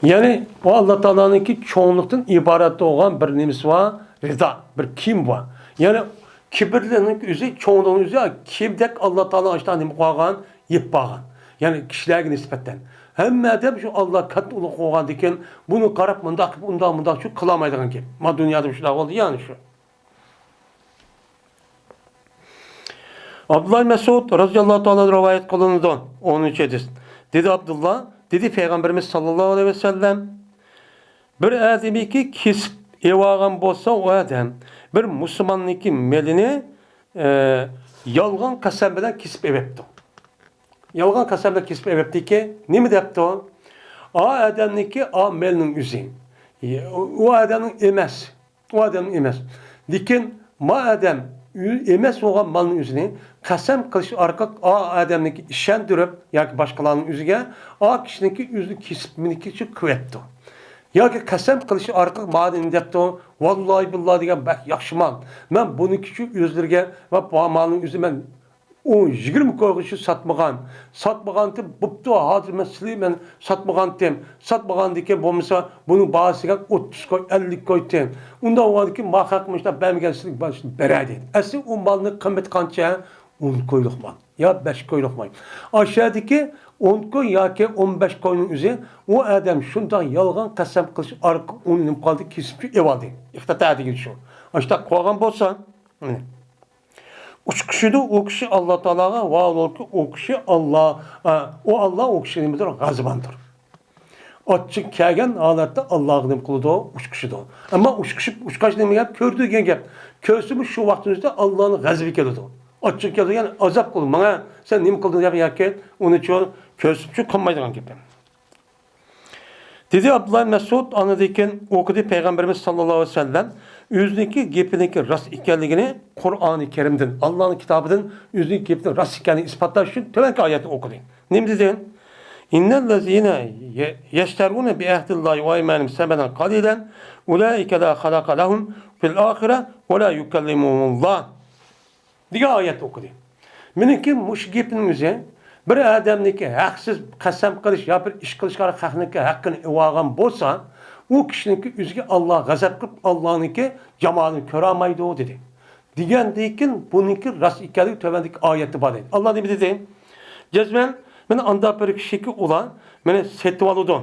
يەنى ئۇ ئاللا تائالانىڭكى چوڭلۇقتىن ئىبارەت بولغان بىر نېمىسى بار، رىزا، بىر كىيىم بار. يەنى كىبىرلىنىڭ ئۆزى، چوڭلۇقنىڭ ئۆزى كىيىمدەك ئاللا تائالا ئاشۇنداق نېمە قىلغان، يېپىپ بارغان. يەنى كىشىلەرگە نىسبەتەن. ھەممە ئادەم شۇ ئاللا كاتتا ئۇلۇغ قىلغاندىكىن بۇنى قاراپ مۇنداق قىلىپ، ئۇنداق، مۇنداق شۇ قىلالمايدىغان گەپ. ما دۇنيادا شۇنداق بولدى يەنى شۇ. ئابدۇللا مەسئۇد رازىياللاھۇ تائالا رىۋايەت قىلىنىدۇ. ئونىنچى ھەدىس. دېدى ئابدۇللا، دېدى پەيغەمبىرىمىز ساللاللاھۇ ئەلەيھى ۋەسەللەم، بىر ئادەمنىڭكى كېسىپ ئېۋالغان بولسا، ئۇ ئادەم بىر مۇسۇلماننىڭكى مېلىنى، ئە، يالغان قەسەم بىلەن كېسىپ ئېۋەپتۇ. يالغان قەسەم بىلەن كېسىپ ئېۋەپتىكى، نېمە دەپتۇ؟ ئا ئادەمنىڭكى ئا مېلىنىڭ ئۆزى. ئۇ ئادەمنىڭ ئەمەس. ئۇ ئادەمنىڭ ئەمەس. لېكىن ما ئادەم ئۆ-، ئەمەس بولغان مالنىڭ ئۆزىنى قەسەم قىلىش ئارقىلىق ئا ئادەمنىڭكى ئىشەندۈرۈپ ياكى باشقىلارنىڭ ئۆزىگە ئا كىشىنىڭكى ئۆزىنى كېسىپ مېنىڭكىچە قىلىۋەپتۇ. ياكى قەسەم قىلىش ئارقىلىق ماڭا نېمە دەپتۇ؟ ۋاللاھى بىللاھى دېگەن بەك ياخشى مال. مەن بۇنىڭكىچە ئۆزلىرىگە ۋە بۇ مالنىڭ ئۆزى مەن ئون، يىگىرمە كويغىچە ساتمىغان، ساتمىغانتىم، بوپتۇ، ھازىر مەن سىلى مەن ساتمىغانتىم، ساتمىغاندىكىن بولمىسا بۇنىڭ باھاسى دېگەن ئوتتۇز كوي، ئەللىك كويتىن. ئۇنداق بولغاندىكىن ما خەق مۇشۇنداق بەرمىگەن سىلىگە بېرەي دېدى. ئەسلى ئۇ مالنىڭ قىممىتى قانچە؟ ئون كويلۇق مال يا بەش كويلۇق مال. ئاشۇ يەردىكى ئون كوي ياكى ئون بەش كوينىڭ ئۆزى ئۇ ئادەم شۇنداق يالغان قەسەم قىلىش ئارقىلىق ئۇنى نېمە قىلدى؟ كېسىپچە ئېۋالدى. ئىقتىدا دېگىنى شۇ. ئاشۇنداق قىلغان بولسا، ئۇچقۇچىدۇ ئۇ كىشى ئاللا تائالاغا، ۋاھالەنكى ئۇ كىشى ئاللا، ئا، ئۇ ئاللا ئۇ كىشىگە نېمىدۇر؟ غەزىباندۇر. ئاچچىق كەلگەن ھالەتتە ئاللاغا نېمە قىلىدۇ؟ ئۇچقۇچىدۇ. ئەمما ئۇچقۇچۇپ، ئۇچقاچ نېمە گەپ؟ كۆردى دېگەن گەپ. كۆرسىمۇ شۇ ۋاقتىمىزدا ئاللانىڭ غەزىپى كېلىدۇ. ئاچچىق كېلىدۇ، يەنى ئازاب قىلىدۇ. ماڭا سەن نېمە قىلدىڭ دەپ ياكى ئۇنى چۆ-، كۆرسىتىپچۇ قىلمايدىغان گەپ. دېدى ئابدۇللا مەسئۇد، ئاندىن كېيىن ئوقۇدى پەيغەمبىرىمىز ساللاللاھۇ ئەلەيھى ۋەسەللەم ئۆزىنىڭكى گېپىنىڭكى راست ئىكەنلىكىنى قۇرئانى كەرىمدىن، ئاللانىڭ كىتابىدىن ئۆزىنىڭكى گېپىنىڭ راست ئىكەنلىكىنى ئىسپاتلاش ئۈچۈن تۆۋەنكى ئايەتنى ئوقۇدى. نېمە دېدى؟ إن الذين يشترون بعهد الله وأيمانهم ثمنا قليلا «ئۇلائىكە لا خالاقا لەھۇم فىل ئاخىرە ۋە لا يۇكەللىمۇھۇمۇللاھ» دېگەن ئايەتنى ئوقۇدى. مېنىڭكى مۇشۇ گېپىمنىڭ ئۆزى، بىر ئادەمنىڭكى ھەقسىز قەسەم قىلىش يا بىر ئىش قىلىشقا خەقنىڭكى ھەققىنى ئېلىۋالغان بولسا، ئۇ كىشىنىڭكى ئۆزىگە ئاللا غەزەپ قىلىپ، ئاللانىڭكى جامالىنى كۆرەلمەيدۇ، دېدى. دېگەندىن كېيىن بۇنىڭكى راست ئىكەنلىكى تۆۋەندىكى ئايەتتە بار دەيدۇ. ئاللا نېمە دېدى؟ جەزمەن مېنى ئانداق بىر كىشىكى ئۇلار مېنى سېتىۋالىدۇ.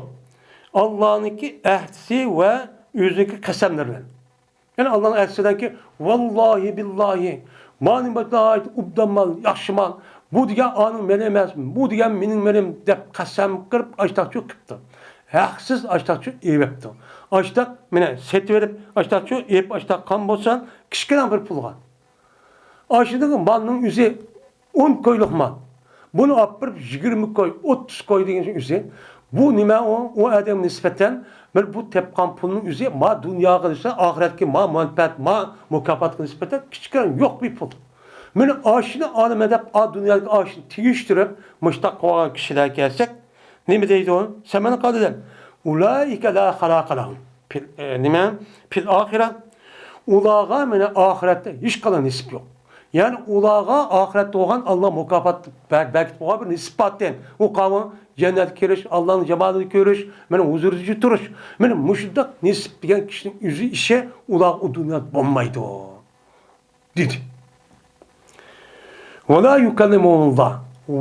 ئاللانىڭكى ئەھدىسى ۋە ئۆزىنىڭكى قەسەملىرى بىلەن. يەنى ئاللانىڭ ئەھدىسىدەنكى، ۋاللاھى بىللاھى، مانا نېمە ناھايىتى ئوبدان مال، ياخشى مال. بۇ دېگەن ئانىڭ مېلى ئەمەس، بۇ دېگەن مېنىڭ مېلىم دەپ قەسەم قىلىپ ئاشتاقچۇ قىپتۇ. ھەقسىز ئاشتاقچۇ ئېۋەپتۇ. ئاشتاق مېنى سېتىۋېلىپ، ئاشتاقچۇ ئېپ ئاشتاق قان بولسا، كىچىككىنە بىر پۇلغا. ئاشۇنىڭ مالنىڭ ئۆزى ئون كويلۇق مال. بۇنى ئاپىرىپ يىگىرمە كوي، ئوتتۇز كوي دېگەن ئۆزى. بۇ نېمە ئۇ؟ ئۇ ئادەمگە نىسبەتەن بىر بۇ تېپقان پۇلنىڭ ئۆزى ما دۇنياغا دېسە، ئاخىرەتكە ما مەنپەئەت، ما مۇكاپاتقا نىسبەتەن كىچىككىنە يوق بىر پۇل. مېنى ئاشۇنى ئالىمەن دەپ، ئا دۇنيادىكى ئاشۇنى تېگىشتۈرۈپ، مۇشتاق قىلغان كىشىلەر كەلسەك، نېمە دەيدۇ؟ سەمەن قالدى دەپ. ئۇلائىكە لا خالاقا لەھۇم. پىل، ئە، نېمە؟ پىل ئاخىرە. ئۇلارغا مانا ئاخىرەتتە ھېچقانداق نېسىپ يوق. يەنى ئۇلارغا ئاخىرەتتە بولغان ئاللا مۇكاپات بەر-، بەركىتىپ قويغان بىر نېسىپ بار ئىكەن. ئۇ قاۋۇ جەننەتكە كىرىش، ئاللانىڭ جامالىدا كۆرۈش، مېنىڭ ھۇزۇرىدا تۇرۇش. مانا مۇشۇنداق نېسىپ دېگەن كىشىنىڭ ئۆزى ئىشى ئۇلارغا ئۇ دۇنيادا بولمايدۇ. دېدى. ۋەلا يۇكەللىمۇھۇمۇللا.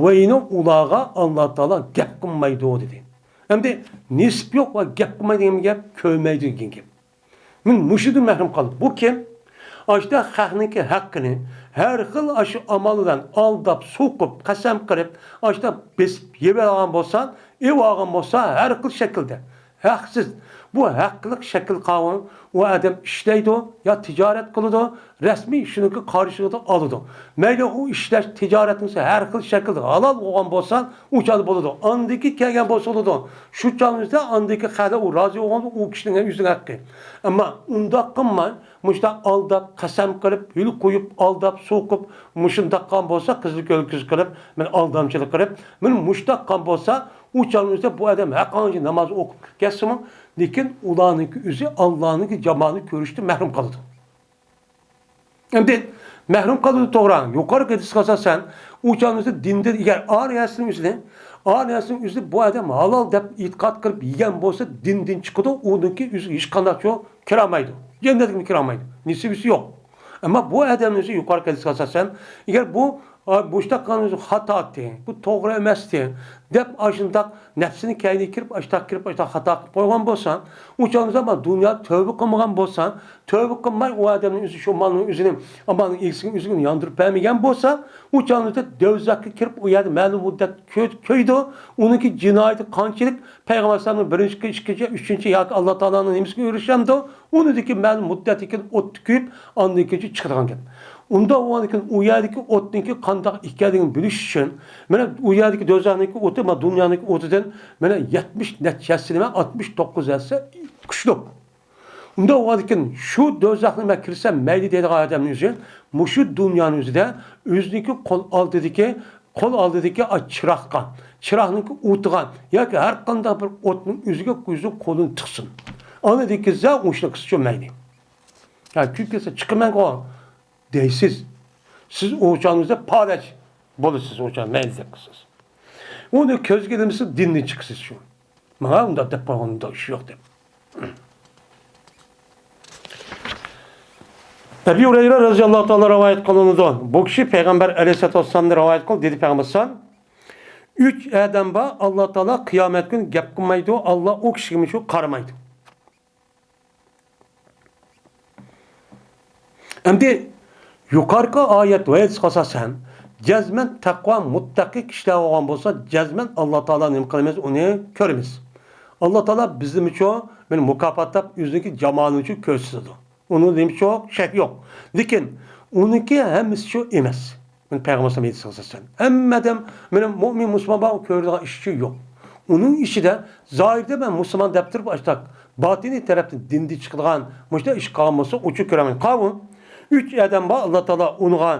ۋەينى ئۇلارغا ئاللا تائالا گەپ قىلمايدۇ دېدى. ئەمدى نېسىپ يوق ۋە گەپ قىلمايدۇ دېگەن گەپ كۆرمەيدۇ دېگەن گەپ. مەن مۇشۇدىن مەھرۇم قالدىم. بۇ كىم؟ ئاشتا خەقنىڭكى ھەققىنى ھەر خىل ئاشۇ ئامال بىلەن ئالداپ، سوقۇپ، قەسەم قىلىپ، ئاشتا بېسىپ يېۋالغان بولسا، ئېۋالغان بولسا، ھەر خىل شەكىلدە. ھەقسىز. بۇ ھەقلىق شەكىل قاۋۇل. ئۇ ئادەم ئىشلەيدۇ، يا تىجارەت قىلىدۇ، رەسمىي شۇنىڭكى قارشىلىقىدا ئالىدۇ. مەيلى ئۇ ئىشلەش تىجارەتنىڭ ھەر خىل شەكىلدە ھالال بولغان بولسا، ئۇ چاغدا بولىدۇ. ئاندىكى كەلگەن بولسا بولىدۇ. شۇ چاغىمىزدا ئاندىكى خەلق ئۇ رازى بولغان ئۇ كىشىنىڭ ئۆزىنىڭ ھەققى. ئەمما ئۇنداق قىلماي، مۇشۇنداق ئالداپ، قەسەم قىلىپ، ھىيلە قويۇپ، ئالداپ، سوقۇپ، مۇشۇنداق قىلغان بولسا، قىزىل كۆرگۈزۈش قىلىپ، مەن ئالدامچىلىق قىلىپ، مەن مۇشۇنداق قىلغان بولسا، ئۇ چاغنىڭ ئۆزىدە بۇ ئادەم ھەققانچە ناماز ئوقۇپ كەتسىمۇ، لېكىن ئۇلارنىڭكى ئۆزى ئاللانىڭكى جامالىنى كۆرۈشتىن مەھرۇم قالىدۇ. ئەمدى مەھرۇم قالىدۇ، توغرا. يۇقىرىقى ھەدىسكە ئاساسەن، ئۇ چاغنىڭ ئۆزىدە دىندىن ئەگەر ئا نەرسىنىڭ ئۆزىنى، ئا نەرسىنىڭ ئۆزىنى بۇ ئادەم ھالال دەپ ئېتىقاد قىلىپ يېگەن بولسا، دىندىن چىقىدۇ، ئۇنىڭكى ئۆزى ھېچقانداق چوڭ كىرەلمەيدۇ. جەننەتكىمۇ كىرەلمەيدۇ. نېسىۋىسى يوق. ئەمما بۇ ئادەمنىڭ ئۆزى يۇقىرىقى ھەدىسكە ئاساسەن، ئەگەر بۇ، ئا، مۇشتاق قىلغان ئۆزى خاتا ئەتتى، بۇ توغرا ئەمەستى دەپ، ئاشۇنداق نەپسىنىڭ كەينىگە كىرىپ، ئاشتاق كىرىپ، ئاشتاق خاتا قىلىپ قويغان بولسا، ئۇ چاغدا ما دۇنيا تەۋبە قىلمىغان بولسا، تەۋبە قىلماي ئۇ ئادەمنىڭ ئۆزى شۇ مالنىڭ ئۆزىنى، ئامالنىڭ ئىگىسىگە ئۆزىگە ياندۇرۇپ بەرمىگەن بولسا، ئۇ چاغدا دوزاخقا كىرىپ، ئۇ يەردە مەلۇم مۇددەت كۆ-، كۆيىدۇ. ئۇنىڭكى جىنايىتى قانچىلىك؟ پەيغەمبەر ئەلەيھىسسالامنىڭ بىرىنچى، ئىككىنچى، ئۈچىنچى ياكى ئاللا تائالانىڭ نېمىسىگە ئېرىشەمدۇ؟ ئۇنىڭدىن كېيىن مەلۇم مۇددەتتىن كېيىن ئوتتا كۆيۈپ، ئاندىن كېيىن چىقىدىغان گەپ. ئۇنداق بولغاندىن كېيىن ئۇ يەردىكى ئوتنىڭكى قانداق ئىكەنلىكىنى بىلىش ئۈچۈن، مانا ئۇ يەردىكى دوزاخنىڭكى ئوتى، مانا دۇنيانىڭكى ئوتىدىن مانا يەتمىش نەچچە ھەسسە نېمە، ئاتمىش توققۇز ھەسسە كۈچلۈك. ئۇنداق بولغاندىن كېيىن شۇ دوزاخنى مەن كىرسەم مەيلى دەيدىغان ئادەمنىڭ ئۆزى مۇشۇ دۇنيانىڭ ئۆزىدە ئۆزىنىڭكى قول ئالدىدىكى قول ئالدىدىكى ئاي چىراغقا، چىراغنىڭكى ئوتىغا ياكى ھەر قانداق بىر ئوتنىڭ ئۆزىگە ئۆزىنىڭ قولىنى تىقسۇن. ئاندىن كېيىن كىرسە ئۇ ئىشنى قىلسىچۇ مەيلى. يا كۆيۈپ كەتسە چىقىمەنغۇ دەيسىز. سىز ئۇ چاغنىڭىزدا پالەچ بولىسىز، ئۇ چاغ مەيلى دەپ قىلسىز. ئۇنى كۆزگە ئىلمىسىز، دىندىن چىقىسىز شۇ. ماڭا ئۇنداق دەپ قويغان، ئۇنداق ئىش يوق دەپ. ئەبى ھۇرەيرە رەزىياللاھۇ تائالا رىۋايەت قىلىنىدۇ. بۇ كىشى پەيغەمبەر ئەلەيھىسسالاتۇ ۋەسسالامدىن رىۋايەت قىلدى، دېدى پەيغەمبەر ئەلەيھىسسالام، ئۈچ ئادەم بار، ئاللا تائالا قىيامەت كۈنى گەپ قىلمايدۇ، ئاللا ئۇ كىشىگە مۇشۇ قارىمايدۇ. ئەمدى يۇقارقى ئايەت ۋە ھەدىسكە ئاساسەن، جەزمەن تەقۋا مۇتتەقى كىشىلەر بولغان بولسا، جەزمەن ئاللا تائالا نېمە قىلىمىز، ئۇنى كۆرىمىز. ئاللا تائالا بىزنىمۇچۇ مېنى مۇكاپاتلاپ، ئۆزىنىڭكى جامالىنىچۇ كۆرسىتىدۇ. ئۇنىڭ نېمىچۇ شەك يوق. لېكىن ئۇنىڭكى ھەممىسىچۇ ئەمەس. مانا پەيغەمبەر ئەلەيھىسسالام ئېيتتى. ھەممە ئادەم، مانا مۇئمىن مۇسۇلمان بار، ئۇ كۆرىدىغان ئىشچۇ يوق. ئۇنىڭ ئىچىدە زاھىردا مەن مۇسۇلمان دەپ تۇرۇپ، ئاشتاق باتىنىي تەرەپتىن دىندىن چىقىدىغان مۇشۇنداق ئىش قىلغان بولسا، ئۇچۇ كۆرەلمەيدۇ. قاۋۇ، ئۈچ ئادەم بار، ئاللا تائالا ئۇنىڭغا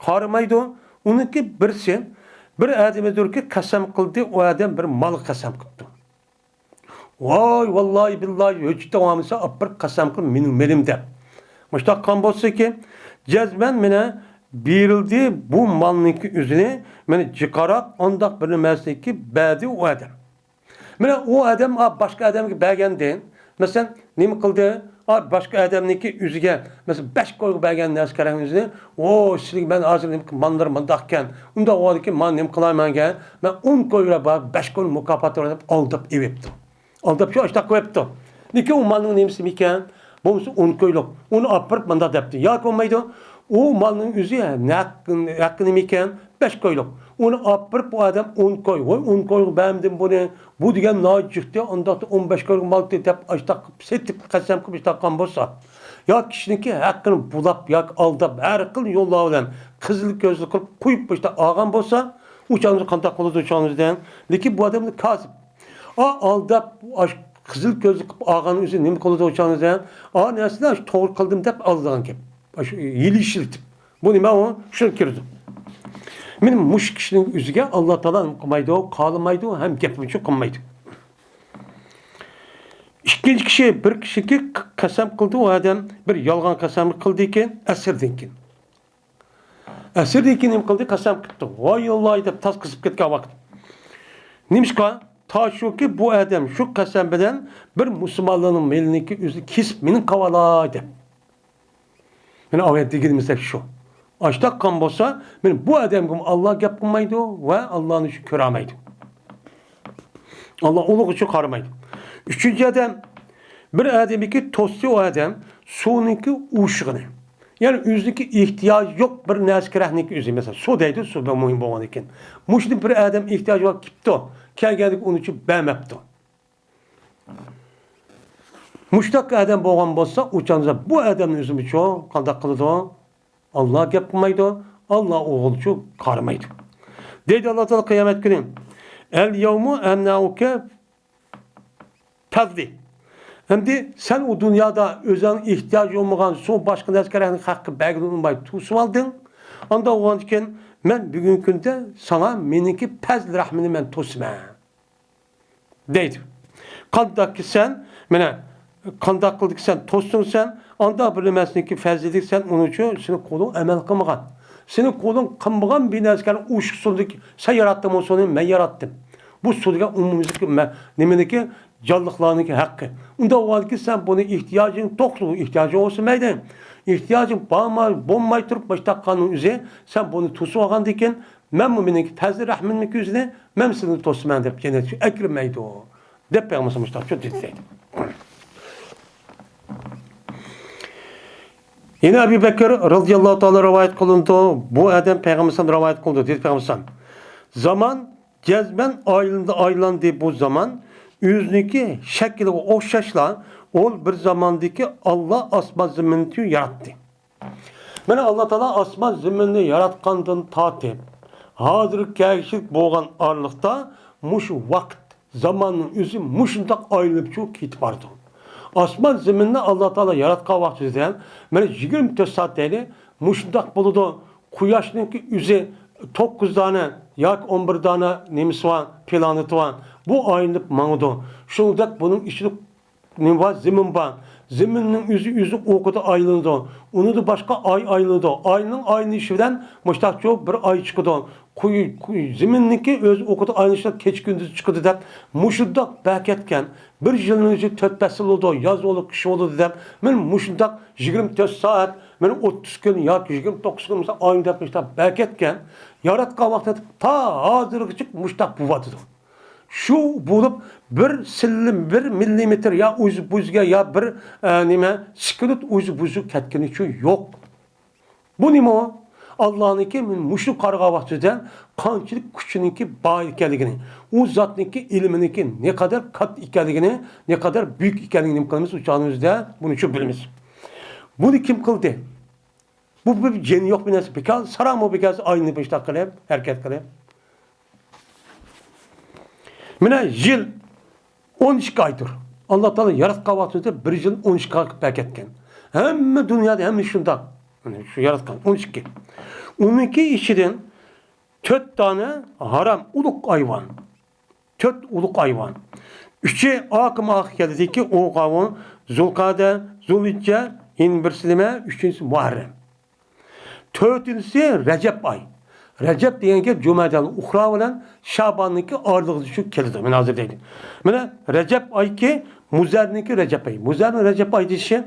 قارىمايدۇ. ئۇنىڭكى بىرسى، بىر ئادەمدۇركى قەسەم قىلدى، ئۇ ئادەم بىر مالغا قەسەم قىپتۇ. ۋاي، ۋاللاھى بىللاھى، ھۆججىتىڭ بولمىسا ئاپىرىپ قەسەم قىل، مېنىڭ مېلىم دەپ. مۇشۇنداق قىلغان بولسىكى، جەزمەن مېنى بېرىلدى بۇ مالنىڭكى ئۆزىنى، مېنى جىقاراق ئانداق بىر نېمەسىنىڭكى بەردى ئۇ ئادەم. مانا ئۇ ئادەم، ئا، باشقا ئادەمگە بەرگەندىن، مەسىلەن، نېمە قىلدى؟ ئا، باشقا ئادەمنىڭكى ئۆزىگە، مەسىلەن، بەش كويغا بەرگەن نەرسە كېرەكنى ئۆزىنى، ۋو، سىلىگە مەن ھازىر نېمە قىل-، ماللىرى مۇنداق ئىكەن، ئۇنداق بولغاندىكىن مانا نېمە قىلاي مەنگە، مەن ئون كويغا بار، بەش كوي مۇكاپات بار دەپ ئالداپ ئېلىپتۇ. ئالداپ شۇ ئاشتاق قويۇپتۇ. لېكىن ئۇ مالنىڭ نېمىسىمىكەن؟ بولمىسا ئون كويلۇق. ئۇنى ئاپىرىپ مۇنداق دەپتۇ. ياكى بولمايدۇ. ئۇ مالنىڭ ئۆزى ھەق-، ھەققى نېمىكەن؟ بەش كويلۇق. ئۇنى ئاپىرىپ بۇ ئادەم ئون كوي. ۋاي، ئون كويغا بەرمىدىم بۇنى. بۇ دېگەن ناھايىتى جىقتى، ئانداقتا ئون بەش كويغا مالتى دەپ ئاشتاق قىلىپ سېتىپ قەسەم قىلىپ ئاشتاق قىلغان بولسا. يا كىشىنىڭكى ھەققىنى بۇلاپ ياكى ئالداپ ھەر خىل يوللار بىلەن قىزىل كۆزلۈك قىلىپ قويۇپ ئاشتاق ئالغان بولسا، ئۇ چاغدا قانداق قىلىدۇ چاغدا؟ لېكىن بۇ ئادەمنى كاسىپ. ئا، ئالداپ، ئاش-، قىزىل كۆزلۈك قىلىپ ئالغان ئۆزى نېمە قىلىدۇ ئۇ چاغدا؟ ئا، نەرسىنى ئاش-، توغرا قىلدىم دەپ ئالىدىغان گەپ. ئاشۇ ھىيلە ئىشلىتىپ. بۇ نېمە ئۇ؟ شۇ كىرىدۇ. مېنىڭ مۇشۇ كىشىنىڭ ئۆزىگە ئاللا تائالا نېمە قىلمايدۇ، قالىمايدۇ ھەم گەپنىچۇ قىلمايدۇ. ئىككىنچى كىشى، بىر كىشىكى ق-، قەسەم قىلدى، ئۇ ئادەم بىر يالغان قەسەم قىلدىكىن، ئەسىردىن كېيىن. ئەسىردىن كېيىن نېمە قىلدى؟ قەسەم قىپتۇ. ۋاي ئاللاھ دەپ تاس قىسىپ كەتكەن ۋاقىت. نېمىشقا؟ تا شۇكى، بۇ ئادەم شۇ قەسەم بىلەن بىر مۇسۇلمانلارنىڭ مېلىنىڭكى ئۆزىنى كېسىپ، مېنىڭ قىلىۋالاي دەپ. مانا ئايەت دېگىنىمىز دەپ شۇ. ئاشتاق قىلغان بولسا، مانا بۇ ئادەمگىمۇ ئاللاھ گەپ قىلمايدۇ ۋە ئاللاھنى شۇ كۆرەلمەيدۇ. ئاللاھ ئۇنىڭغا شۇ قارىمايدۇ. ئۈچىنچى ئادەم، بىر ئادەمنىڭكى توستى ئۇ ئادەم سۇنىڭكى ئۇشۇغىنى. يەنى ئۆزىنىڭكى ئېھتىياجى يوق بىر نەرسە كېرەكنىكى ئۆزى. مەسىلەن، سۇ دەيدۇ، سۇ بەك مۇھىم بولغاندىكىن. مۇشۇنى بىر ئادەم ئېھتىياجى بار كېپتۇ، كەلگەندىكىن ئۇنى ئۈچۈن بەرمەپتۇ. مۇشۇنداق ئادەم بولغان بولسا، ئۇ چاغدا بۇ ئادەمنى ئۆزىمۇچۇ قانداق قىلىدۇ؟ ئاللاھ گەپ قىلمايدۇ، ئاللاھ ئوغۇلچۇ قارىمايدۇ. دەيدۇ ئاللاھ تائالا قىيامەت كۈنى، ئەل يەۋمۇ ئەمنەئۇكە پەزلى. ئەمدى سەن ئۇ دۇنيادا ئۆزۈڭ ئېھتىياجى بولمىغان سۇ، باشقا نەرسە كېرەكلىك ھەققى بەرگىلى ئۇنىماي توسۇۋالدىڭ. ئانداق بولغاندىكىن مەن بۈگۈنكى كۈندە ساڭا مېنىڭكى پەزل رەھمىنى مەن توسىمەن. دەيدۇ. قانداقكى سەن، مانا، قانداق قىلدىكى سەن، توستۇڭ سەن، ئانداق بىر نېمەسىنىڭكى پەزىلىدىكى سەن ئۇنىڭ ئۈچۈن سېنىڭ قولۇڭ ئەمەل قىلمىغان. سېنىڭ قولۇڭ قىلمىغان بىر نەرسىگە ئۇشۇق سۇدىكى سەن ياراتتىڭمۇ سۇنى، مەن ياراتتىم. بۇ سۇ دېگەن ئومۇميۈزلۈك مە-، نېمىنىكى، جانلىقلارنىڭكى ھەققى. ئۇنداق بولغاندىكىن سەن بۇنى ئېھتىياجىڭ توقلۇق، ئېھتىياجىڭ بولسا مەيلى. ئېھتىياجىڭ بارماي، بولماي تۇرۇپ، مۇشۇنداق قانۇن ئۆزى، سەن بۇنى توسۇۋالغاندىكىن، مەنمۇ مېنىڭكى پەزلى رەھمىمنىڭكى ئۆزىنى مەن سېنى توسىمەن دەپ جەننەتكە ئەكىرمەيدۇ، دەپ پەيغەمبەر مۇشۇنداق دېدى دەيدۇ. يەنە ئەبۇ بەكر رەزىياللاھۇ تائالا رىۋايەت قىلىنىدۇ. بۇ ئادەم پەيغەمبەر رىۋايەت قىلىدۇ، دېدى پەيغەمبەر، زامان جەزمەن ئايلىنىدۇ، ئايلاندى بۇ زامان. ئۆزىنىڭكى شەكلىگە ئوخشاشلا، ئۇ بىر زاماندىكى ئاللا ئاسمان زېمىننى ياراتتى. مانا ئاللا تائالا ئاسمان زېمىننى ياراتقاندىن تارتىپ، ھازىرغا كەلگۈسىلىك بولغان ئارىلىقتا مۇشۇ ۋاقىت، زاماننىڭ ئۆزى مۇشۇنداق ئايلىنىپ شۇ كېتىپ بارىدۇ. ئاسمان زېمىننى ئاللا تائالا ياراتقان ۋاقتىدا، مانا يىگىرمە تۆت سائەت دەيلى، مۇشۇنداق بولىدۇ. قۇياشنىڭكى ئۆزى توققۇز دانە ياكى ئون بىر دانە نېمىسى بار، پلانېتا بار. بۇ ئايلىنىپ ماڭىدۇ. شۇنىڭدەك بۇنىڭ ئىچىدە نېمە بار؟ زېمىن بار. زېمىننىڭ ئۆزى، ئۆزى ئوقىدا ئايلىنىدۇ. ئۇنىڭدىن باشقا ئاي ئايلىنىدۇ. ئاينىڭ ئايلىنىشى بىلەن مۇشتاقچۇ بىر ئاي چىقىدۇ. قوي-، قوي-، زېمىننىڭكى ئۆزى ئوقىدا ئايلىنىشىدا كېچە كۈندۈز چىقىدۇ دەپ، مۇشۇنداق بەركەتكەن. بىر يىلنىڭ ئىچىدە تۆت پەسىل بولىدۇ، ياز بولىدۇ، قىش بولىدۇ دەپ، مانا مۇشۇنداق يىگىرمە تۆت سائەت، مانا ئوتتۇز كۈن ياكى يىگىرمە توققۇز كۈن، مىسال، ئاينى دەپ مۇشۇنداق بەركەتكەن. ياراتقان ۋاقتىدا تا ھازىرغىچە مۇشۇنداق بولۇۋاتىدۇ. شۇ بولۇپ، بىر سىللىم، بىر مىللىمېتىر يا ئۆزى بۇزغا يا بىر، ئە، نېمە، سېكۇنت ئۆزى بۇزۇپ كەتكىنىچۇ يوق. بۇ نېمە ئۇ؟ ئاللانىڭكى مۇشۇ قارىغان ۋاقتىدا قانچىلىك كۈچىنىڭكى بار ئىكەنلىكىنى، ئۇ زاتنىڭكى ئىلمىنىڭكى نەقەدەر كاتتا ئىكەنلىكىنى، نەقەدەر بۈيۈك ئىكەنلىكىنى نېمە قىلىمىز؟ ئۇ چاغىمىزدا بۇنى شۇ بىلىمىز. بۇنى كىم قىلدى؟ بۇ بىر جېنى يوق بىر نەرسە. بىكار، ساراڭمۇ بىكار ئاينى مۇشۇنداق قىلىپ، ھەرىكەت قىلىپ. مانا يىل ئون ئىككى ئايدۇر. ئاللا تائالا ياراتقان ۋاقتىدا بىر يىل ئون ئىككى ئاي قىلىپ بەركەتكەن. ھەممە دۇنيادا ھەممە شۇنداق. مانا شۇ ياراتقان ئون ئىككى. ئۇنىڭكى ئىچىدىن تۆت دانە ھارام ئۇلۇغ ئاي بار. تۆت ئۇلۇغ ئاي بار. ئۈچى ئاقىم ئاخىر كەلدىكى، ئۇ قاۋۇ زۇلقەدە، زۇلھىججە، يەنە بىرسى نېمە؟ ئۈچىنچىسى مۇھەررەم. تۆتىنچىسى رەجەب ئاي. رەجەب دېگەن گەپ جۇمادەل ئۇخرا بىلەن شاباننىڭكى ئارىلىقىدا شۇ كېلىدۇ. مانا ھازىر دەيدۇ. مانا رەجەب ئايكى مۇزەرنىڭكى رەجەب ئايى. مۇزەرنىڭ رەجەب ئايى دېيىشى،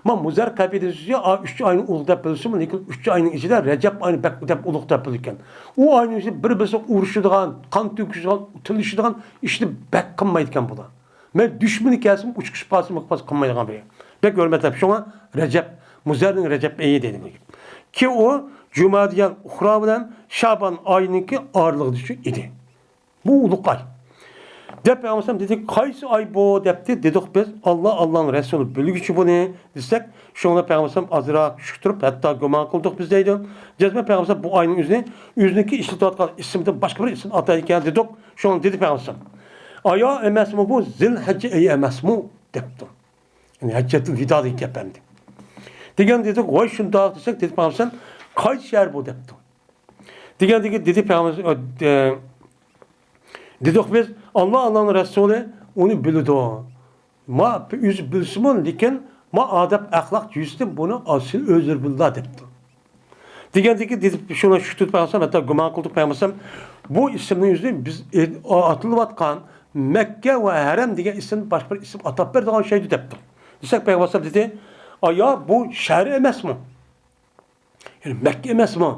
ما مۇزەر قەبىلىسى ئا، ئۈچ ئاينى ئۇلۇغ دەپ بىلسىمۇ، لېكىن ئۈچ ئاينىڭ ئىچىدە رەجەب ئاينى بەك دەپ ئۇلۇغ دەپ بىلىدىكەن. ئۇ ئاينىڭ ئىچىدە بىر-بىرسىگە ئۇرۇشىدىغان، قان تۆكۈشىدىغان، تىللىشىدىغان ئىشنى بەك قىلمايدىكەن بۇلار. مەن دۈشمىنى كەلسىمۇ ئۇچۇقۇشۇپ قالسىمۇ قىلمايدىغان بىرى. بەك ھۆرمەتلەپ، شۇڭا رەجەب، مۇزەرنىڭ رەجەب ئېيى دەيدۇ. كېيىن ئۇ جۇمادىيەل ئۇخرا بىلەن شابان ئايىنىڭكى ئارىلىقىدا شۇ ئىدى. بۇ ئۇلۇغ ئاي. دەپ پەيغەمبەر دېدى، قايسى ئاي بۇ؟ دەپتى. دېدۇق بىز، ئاللا، ئاللانىڭ رەسۇلى بىلگۈچى بۇنى دېسەك، شۇڭا پەيغەمبەر ئازراق شۈك تۇرۇپ، ھەتتا گۇمان قىلدۇق بىز دەيدۇ. جەزمەن پەيغەمبەر بۇ ئاينىڭ ئۆزىنى ئۆزىنىڭكى ئىشلىتىۋاتقان ئىسمىدىن باشقا بىر ئىسىم ئاتايدىكەن دېدۇق. شۇڭا دېدى پەيغەمبەر، ئايا ئەمەسمۇ بۇ؟ زىل ھەججە ئېيى ئەمەسمۇ؟ دەپتۇ. يەنى ھەججەتۇل ۋىدا دېگەن گەپ ئەمدى. دېگەن دېدۇق، ۋاي شۇنداق دېسەك، دېدى پەيغەمبەر، قايسى شەھەر بۇ؟ دەپتۇ. دېگەندىكى دېدى پەيغەمبەر، ئە، دېدۇق بىز، ئاللا، ئاللانىڭ رەسۇلى ئۇنى بىلىدۇ. ما ئۆزى بىلسىمۇ، لېكىن ما ئادەپ ئەخلاق جۈزىسىدىن بۇنى ئاسىل ئۆزلىرى بىلىدۇ دەپتۇ. دېگەندىكى دېدى، شۇنى شۈكتۈرۈپ پەيغەمبەر، ھەتتا گۇمان قىلدۇق پەيغەمبەر، بۇ ئىسىمنىڭ ئۆزى بىز ئاتىلىۋاتقان مەككە ۋە ھەرەم دېگەن ئىسىم باشقا بىر ئىسىم ئاتاپ بېرىدىغان ئوخشايدۇ دەپتۇ. دېسەك پەيغەمبەر دېدى، ئايا بۇ شەھەر ئەمەسمۇ؟ يەنى مەككە ئەمەسمۇ؟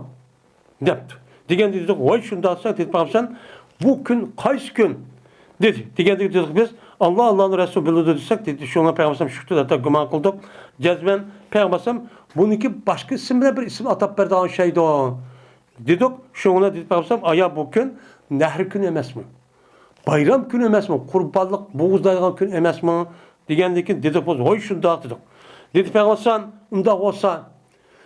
دەپتۇ. دېگەندە دېدۇق، ۋاي شۇنداق دېسەك، دېدى پەيغەمبەر، بۇ كۈن قايسى كۈن؟ دېدى. دېگەندە دېدۇق بىز، ئاللا، ئاللانىڭ رەسۇلى بىلىدۇ دېسەك، دېدى، شۇڭا پەيغەمبەر شۈكتۇر، ھەتتا گۇمان قىلدۇق. جەزمەن پەيغەمبەر بۇنىڭكى باشقا ئىسىم بىلەن بىر ئىسىم ئاتاپ بەرىدىغان ئوخشايدۇ. دېدۇق، شۇڭا دېدى پەيغەمبەر، ئايا بۇ كۈن نەھر كۈنى ئەمەسمۇ؟ بايرام كۈنى ئەمەسمۇ؟ قۇربانلىق بوغۇزلايدىغان كۈن ئەمەسمۇ؟ دېگەندىن كېيىن دېدۇق، ۋاي شۇنداق دېدۇق. دېدى پەيغەمبەر، ئۇنداق بولسا،